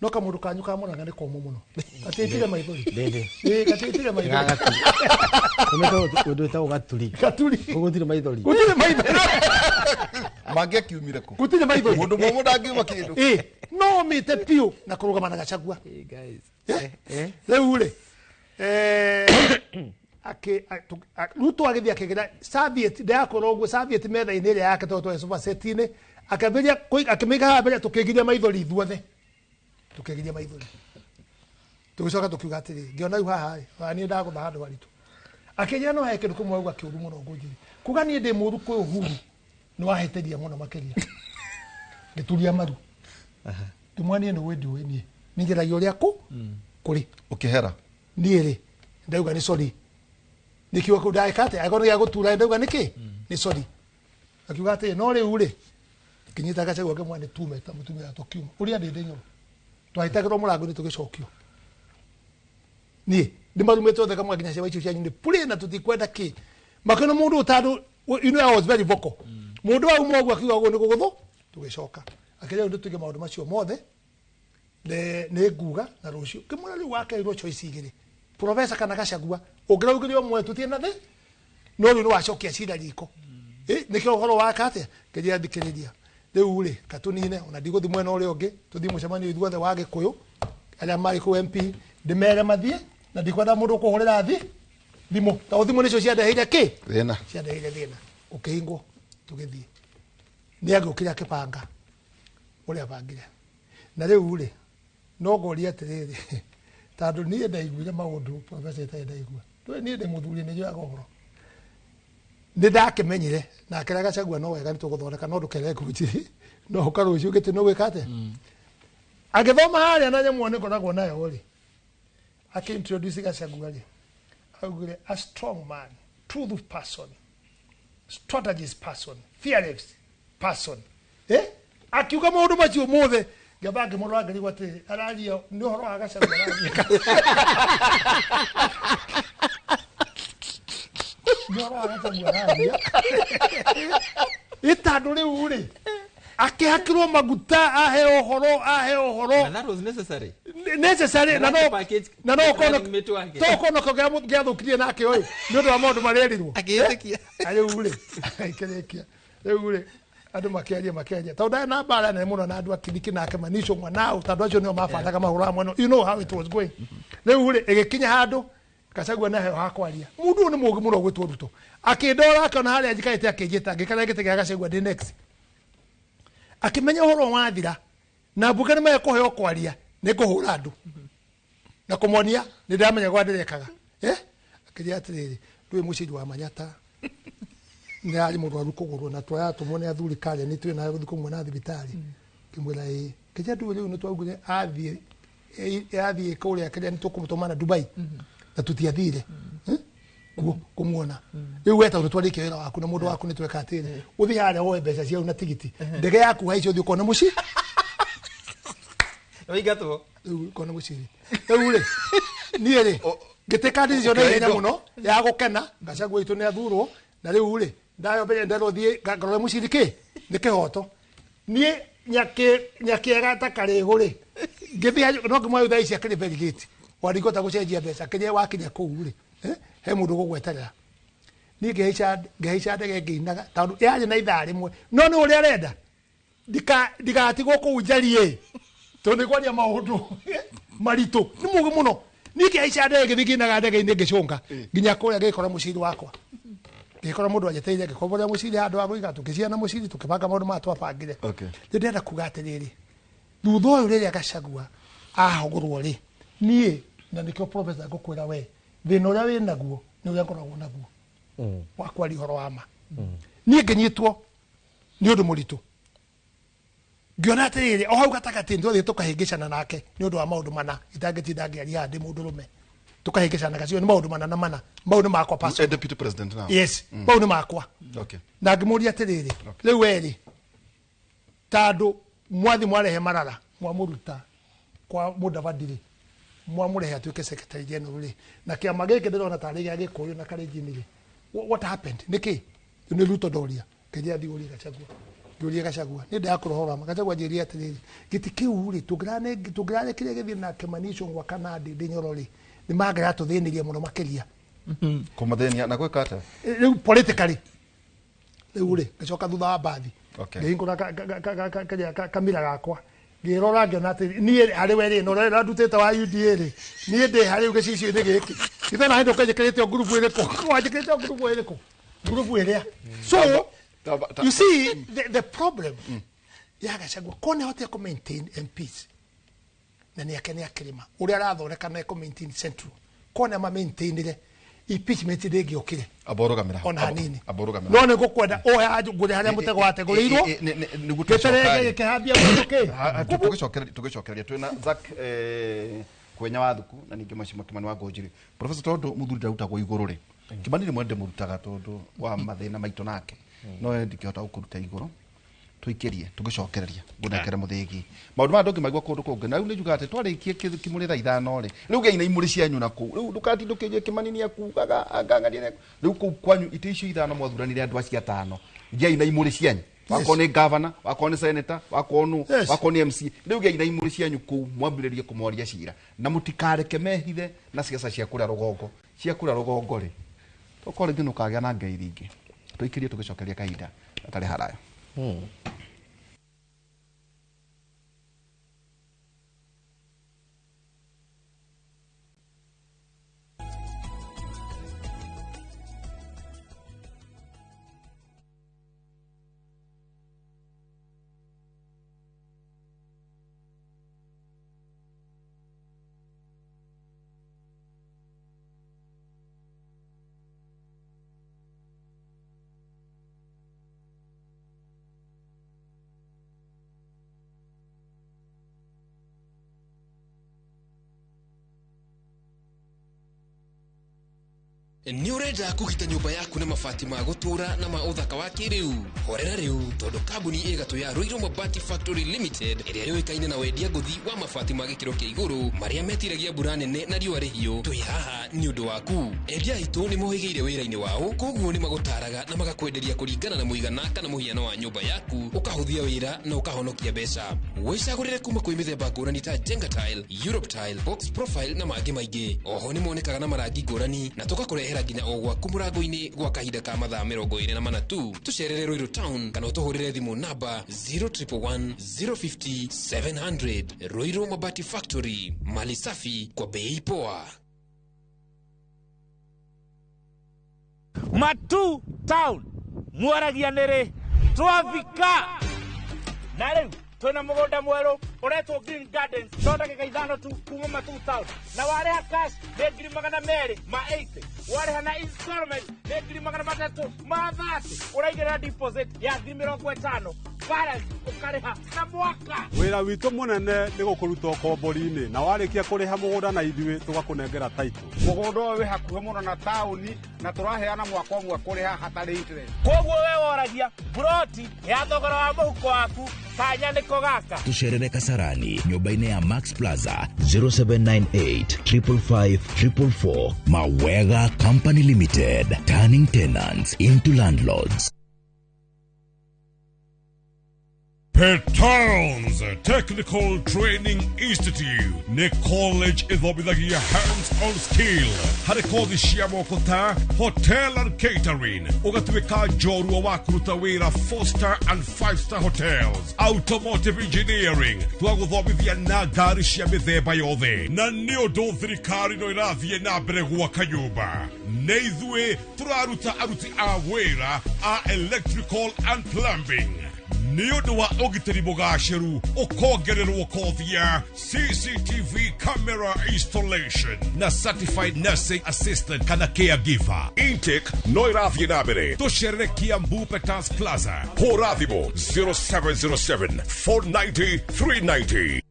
no kamũndũ kanyu ka Mũrang'a nĩ komũ mũno, gatĩtire maithori. Ndĩndĩ. Ĩĩ, gatĩtire maithori. Ũndũ wĩtagwo gaturi. Gaturi. Gũtirĩ maithori. Gũtirĩ maithori. Mangĩakiumire kũ? Gũtirĩ maithori. Mũndũ mũmũ ndangiuma kĩndũ. Ĩĩ, no mĩte biũ na kũrũgama na Gachagua. Rĩu rĩ Ruto agĩthiĩ akĩgĩra serviette, ndĩrakorwo ũguo serviette metha-inĩ ĩrĩa yake tondũ twarĩ sofa set-inĩ, akĩambĩrĩria akĩmĩiga haha mbere, tũkĩgiria maithori ithuothe, tũkĩgiria maithori, tũgĩcoka tũkiuga atĩrĩ, ngĩona rĩu haha rĩ, ona niĩ ndagũtha handũ haritũ. Akĩnjĩra no he kĩndũ kĩmwe auga kĩũru mũno ngũnjĩre, kuga niĩ ndĩ mũru kwĩ Uhuru, nĩ wahĩtĩria mũno makĩria. Ngĩturia maru, ngĩmwona niĩ nĩ ũĩ ndiũĩ, niĩ ningeragia ũrĩa kũ kũrĩ. Ũkĩhera. Niĩ rĩ ndauga nĩ sorry, nĩkĩo kĩu ndagĩka atĩa angĩkorwo nĩ gĩa gũtura, ndauga nĩkĩ nĩ sorry. Akiuga atĩrĩ, no rĩu rĩ kĩnyita Gachagua ngĩmwĩra nĩ tume ta mũtumia, tũkiuma ũrĩa Ndĩndĩ Nyoro twahĩtagĩrwo mũrango-inĩ tũgĩcokio. Niĩ ndĩmarumĩte othe kamwe nginya ciama icio cianyu nĩ purĩ na tũtikwenda kĩ makĩona mũndũ ũtandũ. You know I was very vocal. Mũndũ auma ũguo akiuga ũguo nĩ gũgũthũ, tũgĩcoka akĩrĩa rĩu tũige maũndũ macio mothe nĩ nguga na rũciũ kĩmwĩra rĩu wakerirwo choice igĩrĩ, professor kana Gachagua, ũngĩraugire ũmwe tũtie na thĩ, no rĩu nĩ wacokia cira riko. Nĩkĩo ũhoro waka atĩa kĩnjĩra thikĩrĩria rĩu rĩ katũnine ona ndigũthiĩ mwena ũrĩa ũngĩ, tũthiĩ mũcemanio ithuothe wa Gĩkũyũ arĩa marĩ kũu MP, ndĩmere mathiĩ na ndikwenda mũndũ ũkũhũrĩra thimũ tondũ thimũ nĩcio ciandeheire kĩ? Thĩna. Ciandeheire thĩna. Ũkĩhingwo tũgĩthiĩ, nĩ agĩũkire akĩbanga ũrĩa abangire. Na rĩu rĩ no ngoria atĩrĩrĩ, tondũ niĩ ndaiguire maũndũ professor itarĩ ndaigua. Ndũĩ niĩ ndĩ mũthuri, nĩ njoyaga ũhoro, nĩ ndakĩmenyire na akĩra Gachagua no wega nĩ tũgũthondeka, no ndũkere Ngũnjiri no ũka rũciũ gĩtĩ nĩ ũgwĩka atĩa. Agĩthoma harĩa na nyamũ nĩ ngoragwo nayo rĩ, akĩ-introduce Gachagua rĩ, augire a strong man, truth person, strategist person, fearless person, akiuga maũndũ macio mothe. Ngĩamba ngĩmũrora ngĩrigwo atĩrĩ, araria nĩ ũhoro wa Gachagua araria, nĩ ũhoro wa Gachagua araria ĩtandũ. Rĩu rĩ akĩhakĩrwo maguta, aheo ũhoro, aheo ũhoro. And that was necessary. Necessary na no Package- na no kono running mate wake. To kono ko gĩathũkirie nake ũyũ nĩ ũndũ wa maũndũ marĩa erirwo. Akĩĩtĩkia. Rĩu rĩ ikĩrĩkia, rĩu rĩ Andũ makĩaria makĩaria tondũ ndarĩ na mbara nene mũno na andũ a Kindiki nake Manisho mwanao tondũ acio nĩo mabandaga mahũraga mwena, you know how it was going. Rĩu rĩ, ĩgĩkinya handũ Gachagua nĩ aheo ha kwaria. Mũndũ ũyũ nĩ mũũgĩ mũno gwĩtwo Ruto, akĩndora akĩona harĩa njikarĩte, akĩnjĩta, ngĩikara gĩtĩ gĩa Gachagua ndĩ next, akĩmenya ũhoro wathira na mbunge nĩ mekũheo kwaria, nĩ kũhũra andũ na kũmonia nĩ ndĩramenya gwa ndĩrekaga. Akĩnjĩra atĩrĩrĩ, ndũĩ mũciri wa Manyata nĩ arĩ mũrwaru kũgũrũ na tũratũmwo nĩ athuri karĩa nĩ twĩ nayo gũthiĩ kũmuona thibitarĩ. Ngĩmwĩra ĩĩ. Kĩnjĩra ndũĩ rĩu nĩ twaugire athiĩ athiĩ kũrĩa kĩrĩa nĩ tũkũmũtũma na Dubai na tũtiathire kuo kũmuona. Rĩu we tondũ twarĩkia wĩra waku na mũndũ waku nĩ tweka atĩrĩ, ũthiĩ harĩa woe mbeca ciau na tigiti, ndege yaku haice ũthiĩ ũkone mũciĩ. Waingatwo. Rĩu ũkone mũciĩ. Rĩu rĩ, niĩ rĩ, ngĩtĩka decision na ihenya mũno ya gũkena, Gachagua witũ nĩ athurwo, na rĩu rĩ, ndayo mbere nderwo thiĩ ngarore mũciĩ kĩ nĩ kĩhoto. Niĩ nyakĩega ta karĩhũ rĩ, ngĩthiĩ no ngĩmwe thaa ici akĩrĩ very late, waringota gũcenjia mbeca, kĩrĩa wakinya kũu rĩ, he mũndũ ũgũgweterera. Niĩ ngĩhaica ndege ngĩinaga tondũ yarĩ na ithaa rĩmwe, no nĩ ũrĩa arenda ndigatigwo kũu njarie tondũ nĩ kwaria maũndũ maritũ, nĩ mũũgĩ mũno. Niĩ ngĩhaica ndege ngĩthiĩ ngĩinaga ndege-inĩ ngĩcũnga nginya kũrĩa ngĩkora mũciri wakwa, ngĩkora mũndũ anjetereire, ngĩkomborera mũciri handũ ha gũiga, tũkĩciana mũciri, tũkĩbanga maũndũ maya twabangire. Nĩ ndĩrenda kuga atĩrĩrĩ, thutha ũyũ rĩrĩa Gachagua ahũgũrwo rĩ, niĩ na nĩkĩo professor ngũkwĩra we, thĩna ũrĩa wĩ naguo nĩ ũrĩa ngoragwo naguo wa kwaria ũhoro wa ma. Niĩ ngĩnyitwo nĩ ũndũ mũritũ, ngĩona atĩrĩrĩ, o hau gatagatĩ nĩtwathiĩ tũkahĩngĩcana nake nĩ ũndũ wa maũndũ mana itangĩtinda ngĩaria haha ndĩ mũndũrũme, tũkahĩngĩcana gacio nĩ maũndũ mana na mana, mau nĩ makwa personal. Deputy president now. Yes, mau nĩ makwa. Na ngĩmũria atĩrĩrĩ, rĩu we rĩ, tondũ mwathi mwarehe marara mwamũruta kwa Mudavadi rĩ, mwamũrehe atuĩke secretary general rĩ, na kĩama gĩkĩ ndĩrona tarĩ gĩa Gĩkũyũ na Kalenjin rĩ, what happened? Nĩkĩ? Nĩ Ruto ndoria, ngĩnjĩra thiĩ ũrie Gachagua. Ngĩũria Gachagua, nĩ ndakũrora ũhoro wa ma. Gachagua anjĩrire atĩrĩrĩ, gĩtĩ kĩu rĩ, tũngĩrarekire gĩthiĩ na Kimani Ichung'wa kana Ndindi Nyoro rĩ, nĩ mangĩratũthĩnirie mũno makĩria. Kũmathĩnia na gwĩka atĩa? Rĩu politically, rĩu rĩ, ngĩcoka thutha wa mbathi, ngĩhingũra kamira gakwa, ngĩrora ngĩona atĩ niĩ harĩ we rĩ, na ũrĩa ndutĩte wa UDA rĩ, niĩ ndĩ harĩ rĩu gĩcicio-inĩ gĩkĩ. Ithe na hĩndĩ ũkĩnjĩkĩrĩte o ngurubu ĩrĩkũ? Wanjĩkĩrĩte o ngurubu ĩrĩkũ? Ngurubu ĩrĩa. So, you see, the problem ya Gachagua, ko nĩ ahotire kũ maintain MPs, na nĩ ake nĩ akĩrĩma, ũrĩa arathondeka na kũ maintain Central, ko nĩ ama maintainire, impeachment ndĩngĩokire. Ona hanini. No nĩ ngũkwenda oe ngũrĩ harĩa mũtego wategũrĩirwo, gĩterenge gĩkĩhambia mũndũ kĩ. Tũgĩcokereria twĩna Zack Kwenya wa Thuku na ningĩ Mheshimiwa Kimani wa Ngunjiri. Professor, tondũ mũthuri ndarutagwo igũrũ rĩ, Kimani rĩmwe ndĩmũrutaga tondũ wa mathĩna maitũ nake, no we ndingĩhota gũkũruta igũrũ. Tũikĩrie tũgĩcokereria ngũnengere mũthĩgi maũndũ maya ndũngĩmaigua kũndũ kũngĩ. Na rĩu nĩ njugaga atĩ twarĩkie kĩmũrĩ thaa ithano rĩ, rĩu gĩai na imũrĩ cianyu na kũu. Rĩu ndũgatindũkĩrie Kimani nĩ akugaga angang'ania. Rĩu kũu kwanyu itĩ icio ithano mwathuranire andũ acio atano, gĩai na imũrĩ cianyu. Wakorwo nĩ governor, wakorwo nĩ senator, wakorwo nũ, wakorwo nĩ MC, rĩu gĩai na imũrĩ cianyu kũu mwambĩrĩrie kũmoria cira, na mũtikareke mehithe na ciaca cia kũrĩa rũgongo. Cia kũrĩa rũgongo rĩ, tokorwo rĩngĩ nĩũkagĩa na ngeithi ingĩ. Tũikĩrie tũgĩcokeria kahinda gatarĩ haraya. Nĩ ũrenda kũgita nyũmba yaku na mabati ma gũtũũra na ma ũthaka wa kĩrĩu? Horera rĩu tondũ kambuni ĩgatũ ya Ruiru Mabati Factory Limited ĩrĩa yũĩkaine na wendia ngũthi wa mabati ma gĩkĩro kĩa igũrũ marĩa metiragia mbura nene na riũa rĩhiũ, twĩ haha nĩ ũndũ waku. Endia aitũ nĩ mohĩgĩire wĩra-inĩ wao, koguo nĩ magũtaraga na magakwenderia kũringana na mũigana kana mũhiano wa nyũmba yaku, ũkahũthia wĩra na ũkahonokia mbeca. Wĩcagũrĩre kuma kwĩ mĩthemba ngũrani ta Jenga Tile, Europe Tile, Box Profile na mangĩ maingĩ. Oho nĩ monekaga na marangi ngũrani na tũgakũrehera Tũgakũrehera nginya o gwaku mũrango-inĩ gwa kahinda ka mathaa 24 tu. Tũcerere Ruiru Town kana ũtũhũrĩre thimũ namba 0111 050 700. Ruiru Mabati Factory, mali safi kwa bei poa. Matu Town mwaragia nĩrĩ twafika na rĩu twĩna mũgũnda mwerũ ũretwo Green Gardens no ndagĩka 5 tu kuma Matu Town na warĩha cash nĩ 280,000, warĩha na installment nĩ 330,000, ũraigĩrĩra deposit ya 50,000, balance ũkarĩha na mwaka. Wĩra witũ mũnene nĩ gũkũruta ũkombori-inĩ na warĩkia kũrĩha mũgũnda na ithuĩ tũgakũnengera title. Mũgũnda ũyũ wĩ hakuhĩ mũno na taũni na tũraheana mwaka ũmwe kũrĩha hatarĩ interest. Koguo we woragia broti ya thogora wa mũhuko waku kanya nĩko gaka. Tucerere Kasarani nyũmba-inĩ ya Max Plaza 0798 555 444. Mawega Company Limited, turning tenants into landlords. Petals Technical Training Institute nĩ college ĩthomithagia hands-on skill harĩ kothi cia moko ta hotel and catering, ũgatuĩka njorua wa kũruta wĩra 4-star and 5-star hotels, automotive engineering twagũthomithia na ngari cia mĩthemba yothe, na nĩ ũndũ thirikari no ĩrathiĩ na mbere gwaka nyũmba. Nĩ ithuĩ tũraruta aruti a wĩra a electrical and plumbing. Nĩ ũndũ wa ũgitĩri mũgacĩru ũkongererwo kothi ya CCTV camera installation na certified nursing assistant kana caregiver. Intake no ĩrathiĩ na mbere. Tũcerere Kiambu Petals Plaza. Hũra thimũ 0707 490 390.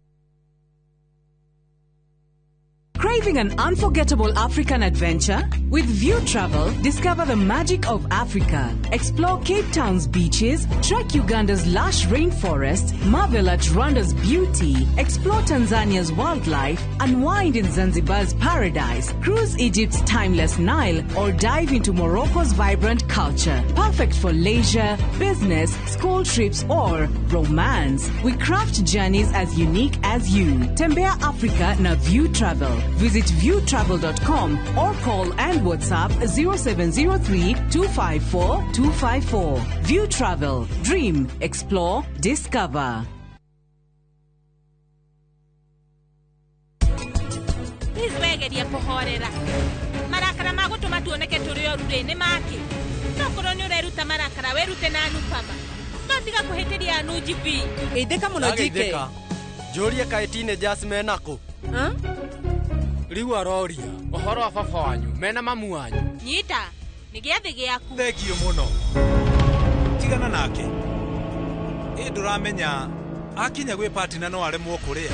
Craving an unforgettable African adventure? With View Travel, discover the magic of Africa. Explore Cape Town's beaches, trek Uganda's lush rainforests, marvel at Rwanda's beauty, explore Tanzania's wildlife, unwind in Zanzibar's paradise, cruise Egypt's timeless Nile, or dive into Morocco's vibrant culture. Perfect for leisure, business, school trips, or romance. We craft journeys as unique as you. Tembea Africa na View Travel. Visit viewtravel.com or call and WhatsApp 0703 254 254. View Travel. Dream, explore, discover. Please wegeria kũhorera. Marakara ma gũtũma tuoneke tũrĩ oru rĩ nĩ make. No korwo nĩ ũreruta marakara werute na Anupama. No tiga kũhĩtĩria Anu GP. Geithĩka mũno GK. Njũrie kaĩ teenagers menakũ? Rĩu aroria ũhoro wa baba wanyu mena mamu wanyu. Nyita nĩ gĩathĩ gĩaku. Thengio mũno. Tigana nake. Ĩ ndũramenya akinya gwĩ partner no aremwo kũrĩa.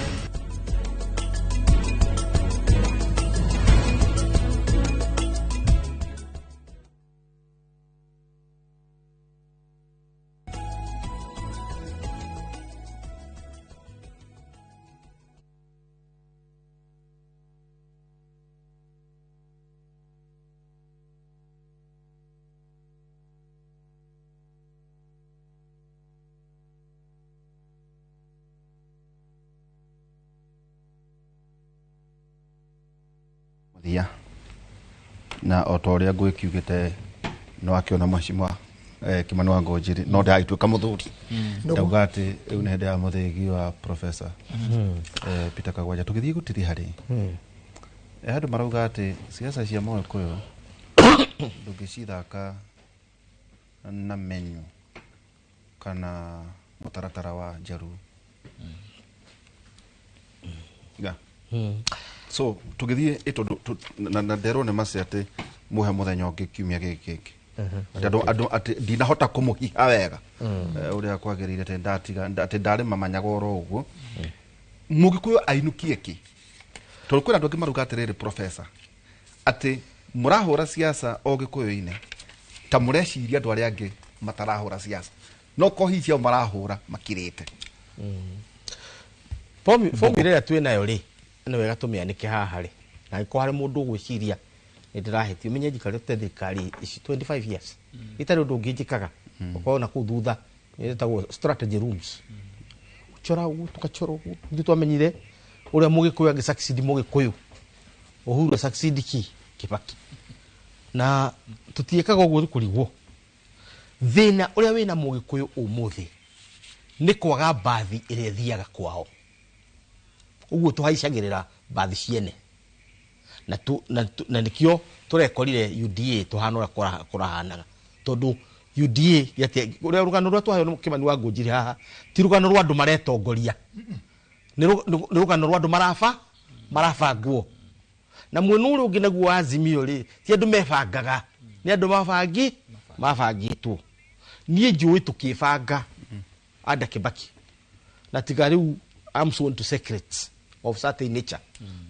Mũthia na o ta ũrĩa ngwĩkiugĩte no akĩona mheshimiwa Kimani wa Ngonjiri no ndagĩtuĩka mũthuri. Ndauga atĩ rĩu nĩ hĩndĩ ya mũthĩgi wa professor Peter Kagwanja. Tũgĩthiĩ gũtiri harĩ andũ marauga atĩ siasa cia Mũgĩkũyũ ndũngĩcithaka na menu kana mũtaratara wa Njaruo. Yeah. So tũgĩthiĩ ĩtondũ na nderwo nĩ mace atĩ muhe mũthenya ũngĩ kiumia gĩkĩ kĩngĩ. Andũ atĩ ndinahota kũmũhiha wega ũrĩa kwagĩrĩire atĩ ndatiga atĩ ndarĩma manyaga oro ũguo. Mũgĩkũyũ ainũkie kĩ? Tondũ kwĩna andũ angĩ marauga atĩrĩrĩ professor atĩ mũrahũra siasa o gĩkũyũ-inĩ ta mũreciria andũ arĩa angĩ matarahũra siasa no ko hihi ciao marahũra makirĩte. Fomu ĩrĩa twĩ nayo rĩ nĩ wega tũmĩanĩke haha rĩ na angĩkorwo harĩ mũndũ ũgwĩciria nĩ ndĩrahĩtio menye njikarĩte thirikari ici 25 years itarĩ ũndũ ũngĩ njĩkaga ũkorwo na kũu thutha ĩtagwo strategy rooms chora ũguo tũgachora ũguo ithuĩ twamenyire ũrĩa Mũgĩkũyũ angĩ succeed Mũgĩkũyũ Uhuru succeed ki Kibaki Na tutiekaga ũguo nĩ kũrigwo. Thĩna ũrĩa wĩna Mũgĩkũyũ ũmũthĩ nĩ kwaga mbathi ĩrĩa ĩthiaga kwao. Ũguo tũhaicagĩrĩra mbathi ciene. Na tu, na, tu, na nĩkĩo tũrekorire UDA tũhana ũrĩa kũrahanaga. Tondũ UDA ũrĩa rũgano rũrĩa twaheo nĩ Kĩmani wa Ngũnjiri haha ti rũgano rwa andũ maretongoria. Nĩ rũgano rwa andũ marabangwo. Na mwena ũrĩa ũngĩ naguo wa Azimio rĩ, ti andũ mebangaga, nĩ andũ mabangĩtwo. Niĩ njũĩ tũkĩbanga Anda Kibaki. Na tiga rĩu I'm sworn to secrets of certain nature.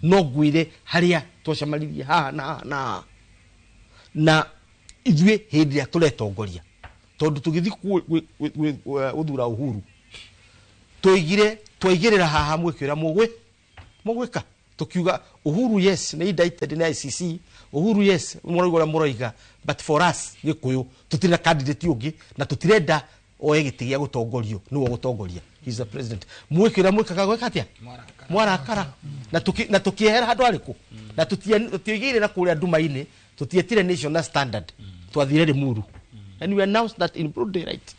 No ngwĩre harĩa twacemanirie haha na haha na haha. Na ithuĩ hĩndĩ ĩrĩa tũretongoria, tondũ tũgĩthiĩ gũthura Uhuru, twaigĩrĩra haha mwĩke ũrĩa mũgwĩka. Tukiuga Uhuru yes nĩ indicted nĩ ICC, Uhuru yes mũroiga ũrĩa mũroiga, but for us Gĩkũyũ tũtirĩ na candidate ũngĩ na tũtirenda oe gĩtĩ gĩa gũtongorio, nĩwe ũgũtongoria. He is the president. Mwĩke ũrĩa mwĩkaga gwĩka atĩa? Mwarakara. Na tũkĩehera handũ harĩkũ? Na tũtiĩigĩire na kũrĩa nduma-inĩ, tũtietire national standard. Twathire Limuru. And we announced that in broad daylight.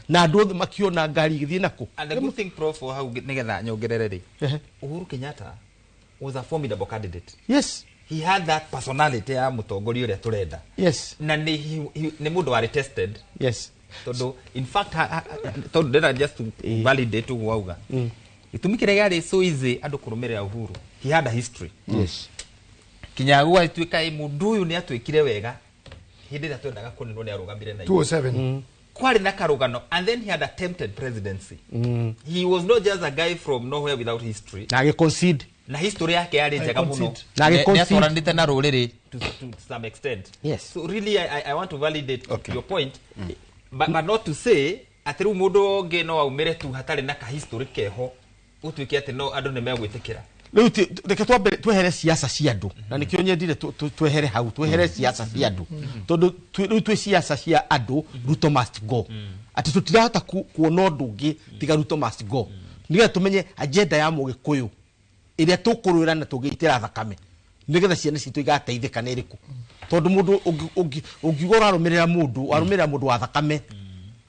Na andũ othe makiona ngari igĩthiĩ nakũ. And the good thing, Prof, hau nĩgetha nyongerere rĩ, Uhuru Kenyatta was a formidable candidate. Yes. He had that personality ya mũtongoria ũrĩa tũrenda. Yes. Na nĩ mũndũ warĩ tested. Yes. Tondũ in fact tondũ ndĩrenda just to validate ũguo wauga. Gĩtũmi kĩrĩa kĩarĩ so easy andũ kũrũmĩrĩra Uhuru. He had a history. Yes. Kinya gwatuĩka mũndũ ũyũ nĩ atuĩkire wega hĩndĩ ĩrĩa twendaga kũninwo nĩ arũgamire na 207. Kwarĩ na karũgano, and then he had attempted presidency. He was not just a guy from nowhere without history. Na agĩconcede. Na history yake yarĩ njega mũno. Na agĩconcede. Nĩ atwaranĩte na rũrĩrĩ to some extent. Yes. So really I want to validate your point. But not to say atĩ rĩu mũndũ ũngĩ no aumĩre tu hatarĩ na ka history keho ũtuĩke atĩ no andũ nĩ megwĩtĩkĩra. Rĩu reke twambe twehere siasa cia andũ, na nĩkĩo nyendire twehere hau, twehere siasa cia andũ, tondũ rĩu twĩ siasa cia andũ, Ruto must go. Atĩ tũtirahota kuona ũndũ ũngĩ tiga Ruto must go, nĩgetha tũmenye agenda ya Mũgĩkũyũ ĩrĩa tũkũrũĩra na tũngĩitĩra thakame, nĩgetha ciana citũ igateithĩka nĩ ĩrĩkũ. Tondũ mũndũ ũngiuga ũrarũmĩrĩra mũndũ, warũmĩrĩra mũndũ wa thakame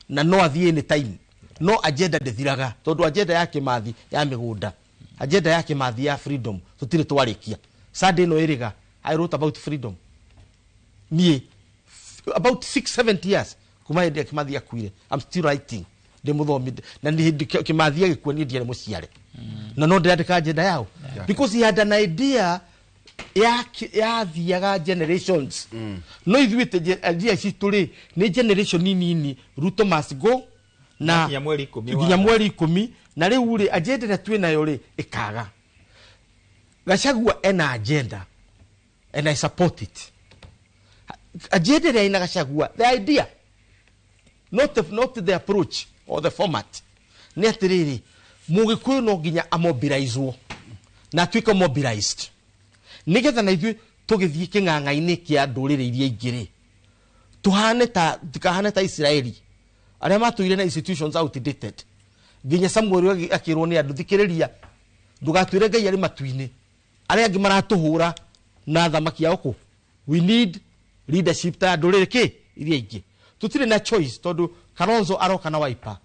na no athiĩ any time, no agenda ndĩthiraga, tondũ agenda ya Kĩmathi ya mĩgũnda, agenda ya Kĩmathi ya freedom tũtirĩ twarĩkia. Sunday ĩno ĩrĩga I wrote about freedom. Niĩ about 6-7 years kuma hĩndĩ ya Kĩmathi akuire, I'm still writing. Ndĩ mũthomi na nĩ hĩndĩ Kĩmathi agĩkua niĩ ndiarĩ mũciare. Na no ndĩrandĩka agenda yao. Because he had an idea yathiaga generations. No ithuĩ idea citũ rĩ nĩ generation nini, Ruto must go na nginya mweri 10 nginya mweri 10, na rĩu rĩ agenda ĩrĩa twĩ nayo rĩ ĩkaga. Gachagua ena agenda and I support it. Agenda ĩrĩa ĩna Gachagua, the idea, not the approach or the format, nĩ atĩrĩrĩ, Mũgĩkũyũ no nginya amobilizwo na atuĩke mobilized, nĩgetha na ithuĩ tũgĩthiĩ kĩng'ang'a-inĩ kĩa ndũrĩrĩ iria ingĩ rĩ, tũhane ta, tikahane ta Israeli arĩa matũire na institutions outdated. Nginya Samuel akĩrwo nĩ andũ, thikĩrĩria, ndũgatuĩre Ngai arĩ matu-inĩ, arĩa angĩ maratũhũra na thamaki yao kũ. We need leadership ta ndũrĩrĩ kĩ iria ingĩ. Tũtirĩ na choice tondũ Kalonzo aroka na Wiper,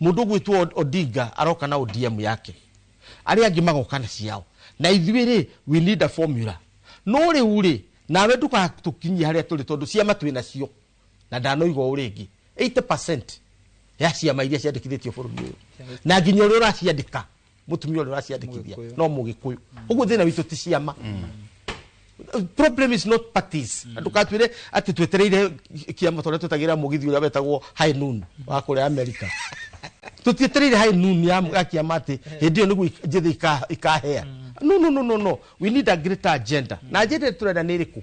mũndũ ũgwĩtwo Odinga aroka na ODM yake, arĩa angĩ magoka na ciao, na ithuĩ rĩ we need a formula. No rĩu rĩ nawe ndũgatũkinyie harĩa tũrĩ tondũ ciama twĩ nacio, na ndanoiga ũũ rĩngĩ, 80% ya ciama iria ciandĩkithĩtio bũrũri ũyũ, na nginya ũrĩa ũraciandĩka, mũtumia ũrĩa ũraciandĩkithia no Mũgĩkũyũ. Ũguo thĩna witũ ti ciama. Problem is not parties. Ndũgatwĩre atĩ twetereire kĩama tondũ twetagĩrĩra mũgithi ũrĩa wetagwo High Noon wa kũrĩa America. Tũtietereire High Noon ya kĩama atĩ hĩndĩ ĩyo nĩguo njĩthĩ ikahea. No, no, no, no, no. We need a greater agenda. Na agenda ĩrĩa tũrenda nĩ ĩrĩkũ?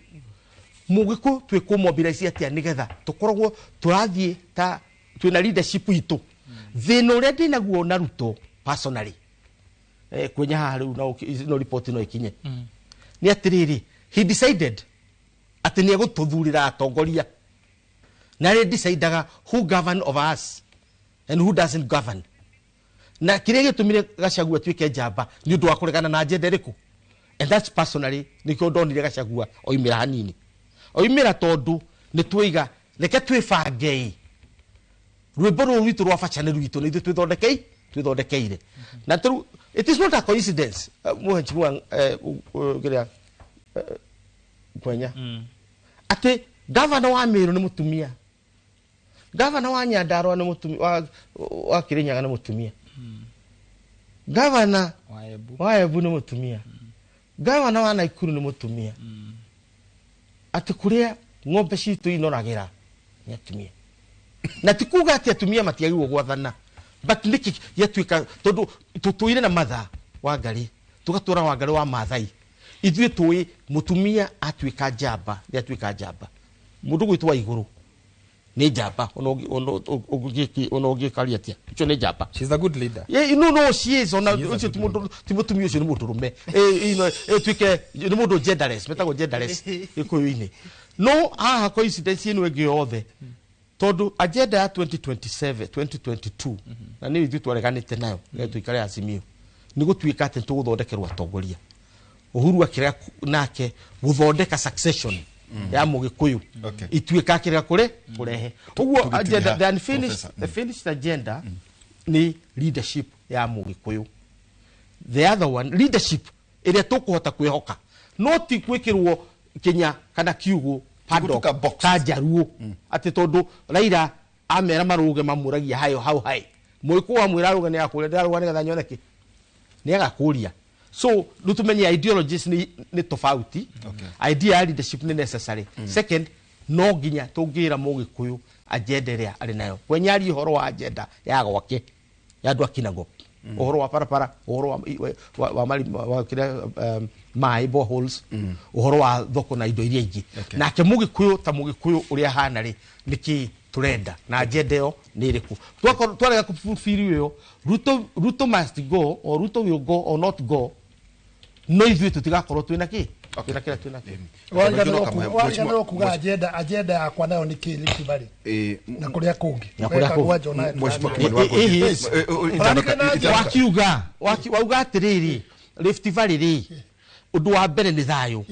Mũgĩkũyũ twĩkũmobilize atĩa nĩgetha tũkoragwo tũrathiĩ ta twĩna leadership itũ. Thĩna ũrĩa ndĩnaguo na Ruto personally, kwenya haha rĩu no report no ĩkinye, nĩ atĩrĩrĩ, he decided atĩ nĩ egũtũthurĩra atongoria, na rĩ decidaga who govern over us and who doesn't govern. Na kĩrĩa gĩtũmire Gachagua atuĩke njamba nĩ ũndũ wa kũregana na agenda ĩrĩkũ? And that's personally nĩkĩo ndonire Gachagua oimĩra hanini. Oimĩra tondũ nĩ twaiga reke twĩbangei rwĩmbo rũrũ rwitũ rwa baca nĩ rwitũ nĩ ithuĩ twĩthondekeire na tũrũ it is not a coincidence mũhecimiwa kĩrĩa Kwenya atĩ gavana wa Meru nĩ mũtumia, gavana wa Nyandarua nĩ mũtumia, wa Kirinyaga nĩ mũtumia, gavana wa Embu nĩ mũtumia, gavana wa Nakuru nĩ mũtumia, atĩ kũrĩa ng'ombe citũ inoragĩra nĩ atumia. Na ti kuga atĩ atumia matiagĩrĩirwo gwathana, but nĩkĩ gĩatuĩka tondũ tũtũire na matha wa Ngarĩ, tũgatũra wa Ngarĩ wa Maathai, ithuĩ tũĩ mũtumia atuĩka njamba nĩ atuĩka njamba, mũndũ gwĩtwo wa igũrũ nĩ njamba, ona ũngĩkaria atĩa ũcio nĩ njamba. She's a good leader. Yeah, no, she is. Ona ũcio ti mũtumia ũcio nĩ mũndũ rũme, ĩtuĩke nĩ mũndũ genderless, metagwo genderless gĩkũyũ-inĩ. No haha coincidence ĩno ĩngĩ yothe tondũ agenda ya 2027 2022 na nĩ ithuĩ twareganĩte nayo nĩgetha tũikare Azimio nĩ gũtuĩka atĩ tũgũthondekerwo atongoria. Uhuru akĩrega nake gũthondeka succession ya mũgĩkũyũ ituĩka akĩrega kũrehe ũguo agenda the unfinished, the finished agenda nĩ leadership ya mũgĩkũyũ. The other one leadership ĩrĩa tũkũhota kwĩhoka no ti gwĩkĩrwo kinya kana kiugo paddock ta njaruo atĩ tondũ Raila amera marũge mamũragia hayo hau hai mũĩkũ wa mwĩra arũge nĩ akũria ndĩrarũga nĩgetha nyone kĩ nĩ agakũria. So rĩu tũmenye ideologies nĩ tofauti. Idea ya leadership nĩ necessary. Second, no nginya tũngĩra mũgĩkũyũ agenda ĩrĩa arĩ nayo. Kwenyaria ũhoro wa agenda ya gwake ya andũ a Kinangop, ũhoro wa barabara, ũhoro wa kĩrĩa maĩ boreholes, ũhoro wa thoko na indo iria ingĩ. Nake mũgĩkũyũ ta mũgĩkũyũ ũrĩa ahana rĩ nĩkĩ tũrenda na agenda ĩyo nĩ ĩrĩkũ. Twarega kũbiri ĩyo Ruto must go or Ruto will go or not go, no ithuĩ tũtigakorwo twĩna kĩ twĩna kĩrĩa twĩna kĩ. Wariganĩrwo kuga agenda yakwa nayo nĩ kĩ Rift Valley na kũrĩa kũngĩ wakiuga wauga atĩrĩrĩ Rift Valley rĩ ũndũ wa mbere nĩ thayũ.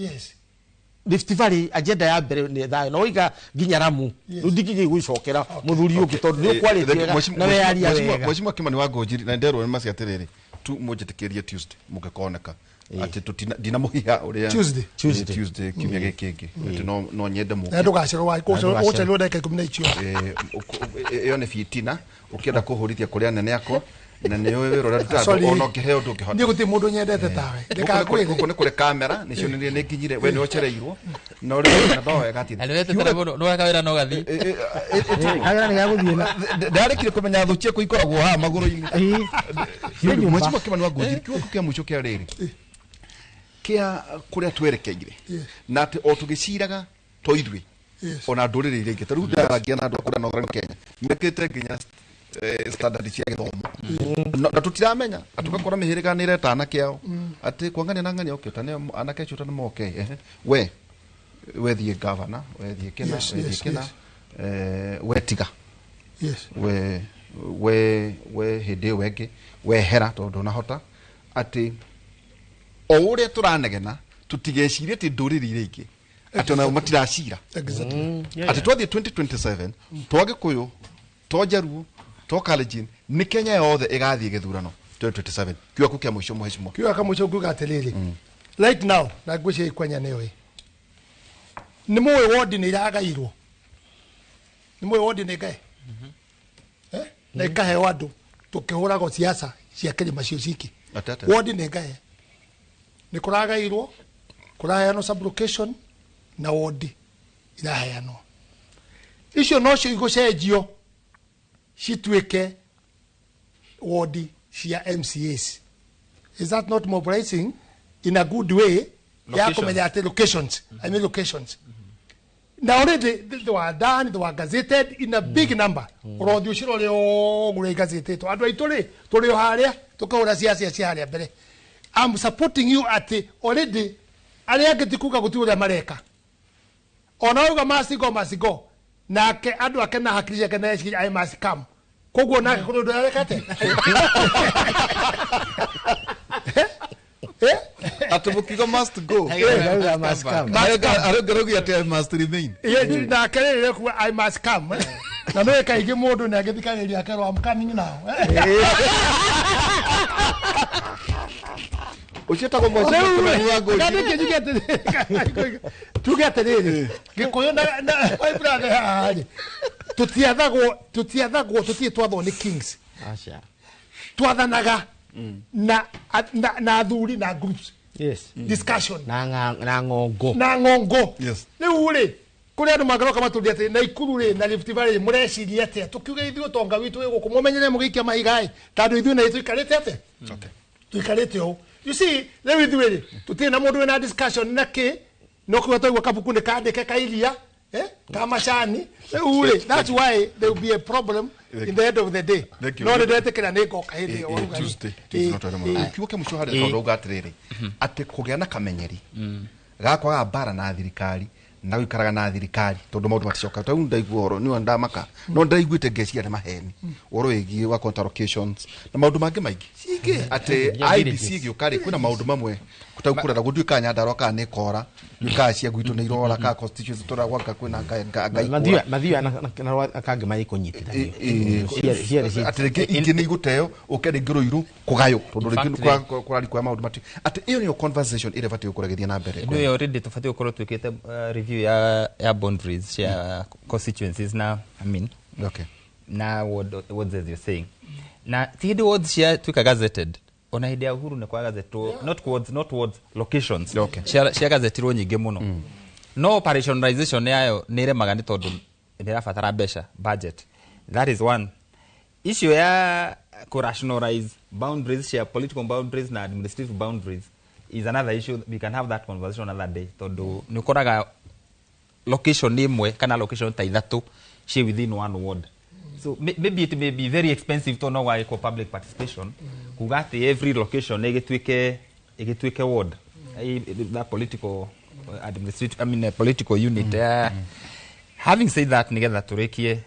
Rift Valley agenda ya mbere nĩ thayũ na waiga nginya Ramu rĩu ndingĩgĩ gwĩcokera mũthuri ũngĩ tondũ nĩ ũkwarĩtie wega na weyaria wega. Mheshimiwa Kimani wa Ngũnjiri na nderwo nĩ macia atĩrĩrĩ tu mũnjĩtĩkĩrie Tuesday mũngĩkoneka atĩ tũtina ndinamũhiha ũrĩa Tuesday kiumia gĩkĩ kĩngĩ atĩ no nyende mũke na ndũgacerwo ũcerwo ndagĩka 10 na icio ĩyo nĩ fitina ũkĩenda kũhũrithia kũrĩ anene akwa na nĩ ũĩ wĩra ũrĩa ndutaga ona ũngĩheo ndũngĩhota. Niĩ gũtirĩ mũndũ nyendete tawe ndĩkakwĩre gũkũ nĩ kũrĩ kamera nĩcio nĩ nginyire we nĩ ũcereirwo na ũrĩa na wega atĩ nĩweka wĩra no gathiĩ kawĩra nĩ gagũthiĩ na ndarĩkire kũmenya thũ ciaku ikoragwo haha magũrũ-inĩ. Mheshimiwa Kimani wa Ngũnjiri kiugo kĩa mũico kĩa rĩrĩ kĩa kũrĩa twerekeire na atĩ o tũgĩciraga to ithuĩ ona ndũrĩrĩ iria ingĩ ta rĩu ndĩrarangia na andũ a kũrĩa Northern Kenya mekĩte nginya standard cia gĩthomo na tũtiramenya atũgakora mĩhĩrĩga nĩ ĩreta anake ao atĩ kwa ng'ania na ng'ania okay tane anake acio tane moke we wethiĩ gavana wethiĩ kĩna wethiĩ kĩna we tiga we we we hĩndĩ ĩyo ĩngĩ wehera tondũ ndũnahota atĩ o ũrĩa tũranegena tũtigecirie atĩ ndũrĩrĩ iria ingĩ atĩ onao matiracira atĩ twathiĩ 2027 to Gĩkũyũ to Njaruo to Kalenjin nĩ Kenya yothe ĩgathiĩ gĩthurano 2027. Kiugo kĩa mũico mheshimiwa. Kiugo kĩa mũico nguga atĩrĩrĩ right now na ngwĩciria Kwenya nĩoĩ nĩ mũĩ wodi nĩ iragairwo nĩ mũĩ wodi nĩ ngae na ikaheo andũ tũkĩhũragwo siasa cia kĩrĩma cio ciki wodi nĩ ngae nĩ kũragairwo kũraheanwo sublocation na wodi iraheanwo icio nocio igũcenjio cituĩke wodi cia MCAs. Is that not mobilizing in a good way? Ya kũmenya atĩ locations, I mean locations. Now already they were done, they were gazetted in a big number. Ũrothi ũcio ũrĩa ũguo igazetĩtwo andũ aitũ rĩ tũrĩ o harĩa tũkahũra ciaca cia harĩa mbere. I'm supporting you atĩ already arĩa angĩ ti kuga gũtirĩ ũrĩa mareka ona uga must go nake andũ ake na hakiri ciake na eciria I must come koguo nake kũrĩ ũndũ arekate. Atĩ mũkiuga must go. Yeah, must come. Arauga atĩ I must remain. Nake rĩrĩ kuga I must come. Na nĩ kaingĩ mũndũ nĩ agĩthikagĩrĩria akerwo I'm coming now. Ũcio etagwo mheshimiwa. Tuge atĩrĩrĩ, Gĩkũyũ na my brother haha rĩ, tũtiathagwo tũtirĩ twathwo nĩ kings. Aca. Twathanaga na na athuri na groups. Yes. Discussion. Na ng'ongo. Na ng'ongo. Yes. Rĩu rĩ, kũrĩ andũ mangĩroka matũrie atĩ Naikuru rĩ na Rift Valley mũreciria atĩa? Tũkiuge ithuĩ ũtonga witũ wĩ gũkũ, mũmenyere mũgĩikia mahiga ĩ, tondũ ithuĩ na tũikarĩte atĩa? Okay. Tũikarĩte ũũ. You see, rĩu ithuĩ rĩ, tũtirĩ na mũndũ wĩna discussion na kĩ, no kiuga twaigua kabuku nĩ kandĩke ka iria, ka macani. Rĩu rĩ, that's why there will be a problem in the end of the day. No nĩ ndetĩkĩra nĩ ngoka hĩndĩ ĩyo waruga. Tuesday no twere mũno. Kiugo kĩa mũico harĩa tondũ auga atĩrĩrĩ, atĩ kũgĩa na kamenyeri ga kwaga mbara na thirikari na gũikaraga na thirikari tondũ maũndũ maticokaga. Ta rĩu ndaigua ũhoro nĩ ndamaka no ndaiguĩte ngeciria nĩ maheni ũhoro wĩgiĩ wa counter allocations na maũndũ mangĩ maingĩ atĩ IEBC ĩgĩũka rĩ kwĩna maũndũ mamwe tau kũrera gũtuĩka Nyandarua kana nĩ kora nĩkaa cia gwitũ nĩ irora kana constituency tũragwaka kwĩna ngai Mathiũa na kangĩ magĩkũnyitithanio. Atĩ rĩngĩ ingĩ nĩ igũteo ũke rĩngĩ Rũirũ kũgaywo tondũ rĩngĩ kũrari kwa maũndũ mati atĩ ĩyo nĩyo conversation ĩrĩa ĩbatiĩ gũkorwo ĩgĩthiĩ na mbere. Ĩno ĩyo already tũbatiĩ gũkorwo twĩkĩte review ya boundaries cia constituencies na I mean okay na wards as you're saying na ti hĩndĩ wards cia tuĩka gazetted ona hĩndĩ ya Uhuru nĩ kwa gazetwo not wards not wards locations cia gazetirwo nyingĩ mũno no operationalization yayo nĩ ĩremaga nĩ tondũ nĩ ĩrabatara mbeca budget. That is one issue ya kurationalize boundaries cia political boundaries na administrative boundaries is another issue. We can have that conversation another day tondũ nĩ ũkoraga location ĩmwe kana location ta ithatũ ci within one ward. So maybe it may be very expensive to no gwagĩkwo public participation kuga atĩ every location ĩgĩtuĩke ward, that political administrative, I mean a political unit. Having said that, nigetha tũrĩkie,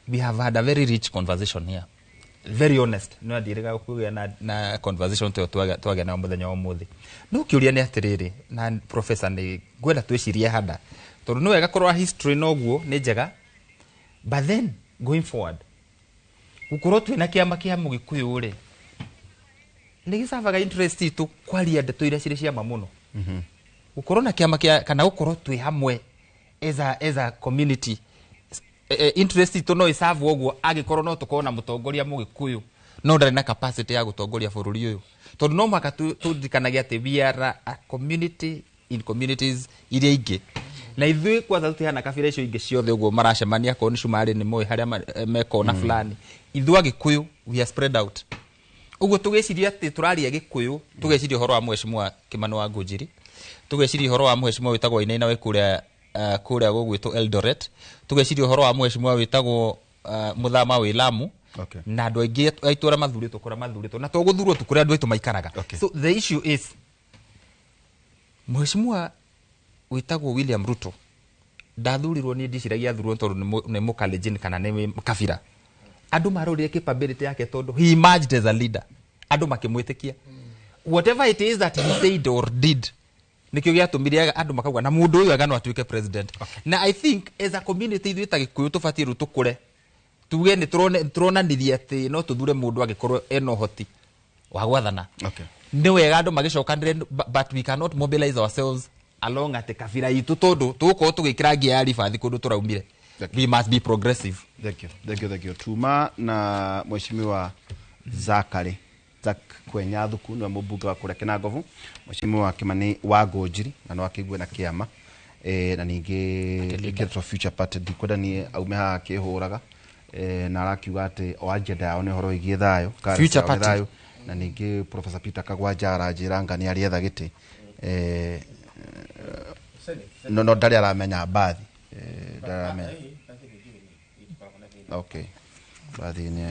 we have had a very rich conversation here, very honest. No ndirega kũgĩa na conversation ta twagĩa nayo mũthenya wa ũmũthĩ. No kĩũria nĩ atĩrĩrĩ, na professor nĩ ngwenda twĩcirie handa tondũ nĩ wega kũrora history noguo nĩ njega, but then going forward gũkorwo twĩna kĩama kĩa Mũgĩkũyũ rĩ nĩ gĩcavaga interest itũ kwaria ndeto iria cirĩ ciama mũno. Gũkorwo na kĩama kĩa kana gũkorwo twĩ hamwe as a community, interest itũ no ĩcavwo ũguo angĩkorwo no tũkorwo na mũtongoria Mũgĩkũyũ no ndarĩ na capacity ya gũtongoria bũrũri ũyũ tondũ no mũhaka tũririkanagie atĩ we are a community in communities iria ingĩ na ithuĩ kwanza tũtihana kabira icio ingĩ ciothe ũguo maracemania akorwo nĩ cumarĩ nĩ moĩ harĩa mekona fulani. Ithuĩ Agĩkũyũ we are spread out ũguo tũgĩciria atĩ tũraria Gĩkũyũ tũgeciria ũhoro wa mheshimiwa Kimani wa Ngũnjiri, tũgeciria ũhoro wa mheshimiwa wĩtagwo Wainaina wĩ kũrĩa kũrĩa gũgwĩtwo Eldoret, tũgeciria ũhoro wa mheshimiwa wĩtagwo Mũthama wĩ Lamu na andũ aingĩ aitũ arĩa mathurĩtwo kũrĩa mathurĩtwo na to gũthurwo tu kũrĩa andũ aitũ maikaraga. So the issue is mheshimiwa wĩtagwo William Ruto ndathurirwo niĩ ndiciragia athurirwo tondũ nĩ Mũkalenjin kana nĩ kabira. Andũ marorire capability yake tondũ he emerged as a leader, andũ makĩmwĩtĩkia. Whatever it is that he said or did nikio gĩatũmire andũ makauga na mũndũ ũyũ agano atuĩke president. Na I think as a community ithuĩ ta Gĩkũyũ tũbatiĩ rĩu tũkũre tuge nĩ tũronanirie atĩ no tũthure mũndũ angĩkorwo ena ũhoti wa gwathana. Nĩ wega andũ magĩcokanĩre, but we cannot mobilize ourselves along atĩ kabira itũ tondũ tũgũkorwo tũgĩkĩra ngia ya ribathi kũndũ tũraumire. We must be progressive. Thank you. Thank you, thank you. Tuma na mheshimiwa Zakari Zak Kwenya Thuku nĩwe mũmbunge wa kũrĩa Kĩnangobu, mheshimiwa Kimani wa Ngũnjiri na no akĩigue na kĩama na ningĩ ĩkĩtwo Future Party ndikwenda niĩ aume haha akĩhũraga na arakiuga atĩ o agenda yao nĩ ũhoro wĩgiĩ thayũ, Future Party thayũ, na ningĩ Professor Peter Kagwanja aranjĩra nga nĩ arĩetha gĩtĩ no ndarĩ aramenya mbathi ndaramenya. Okay, mbathi nĩ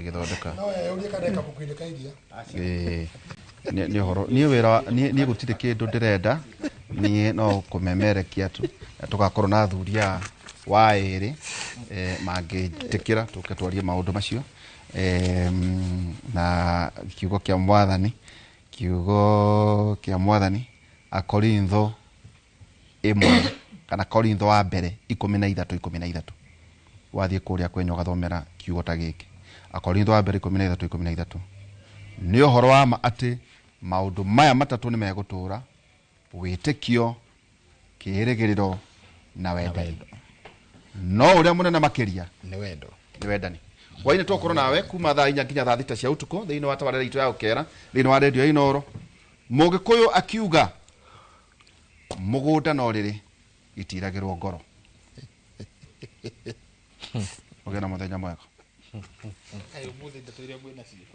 gĩthondeka no ũrie kana kabuku-inĩ ka iria. Nĩ ũhoro niĩ wĩra niĩ gũtirĩ kĩndũ ndĩrenda niĩ no kũmemerekia tu tũgakorwo na athuri a wa ĩrĩ mangĩtĩkĩra tũke twarie maũndũ macio na kiugo kĩa mwathani Kiugo kĩa Mwathani, Akorintho 1 kana Korintho wa mbere 13 13. Wathiĩ kũrĩa kwenya ũgathomera kiugo ta gĩkĩ. Akorintho wa mbere 13 13. Nĩ ũhoro wa ma atĩ maũndũ maya matatũ nĩ megũtũũra: wĩtĩkio, kĩĩrĩgĩrĩro na wendani. No ũrĩa mũnene makĩria nĩ wendo. Nĩ wendani. Hwainĩ tũgũkorwo nawe kuma thaa 4 nginya thaa 6 cia ũtukũ thĩinĩ wa tabarĩra itũ ya Ũkera thĩinĩ wa redio ya Inooro. Mũgĩkũyũ akiuga mũgũnda no rĩrĩ itiragĩrwo ngoro. Ũgĩe na mũthenya mwega. Kaĩ ũmũthĩ ndeto iria mwĩnacio.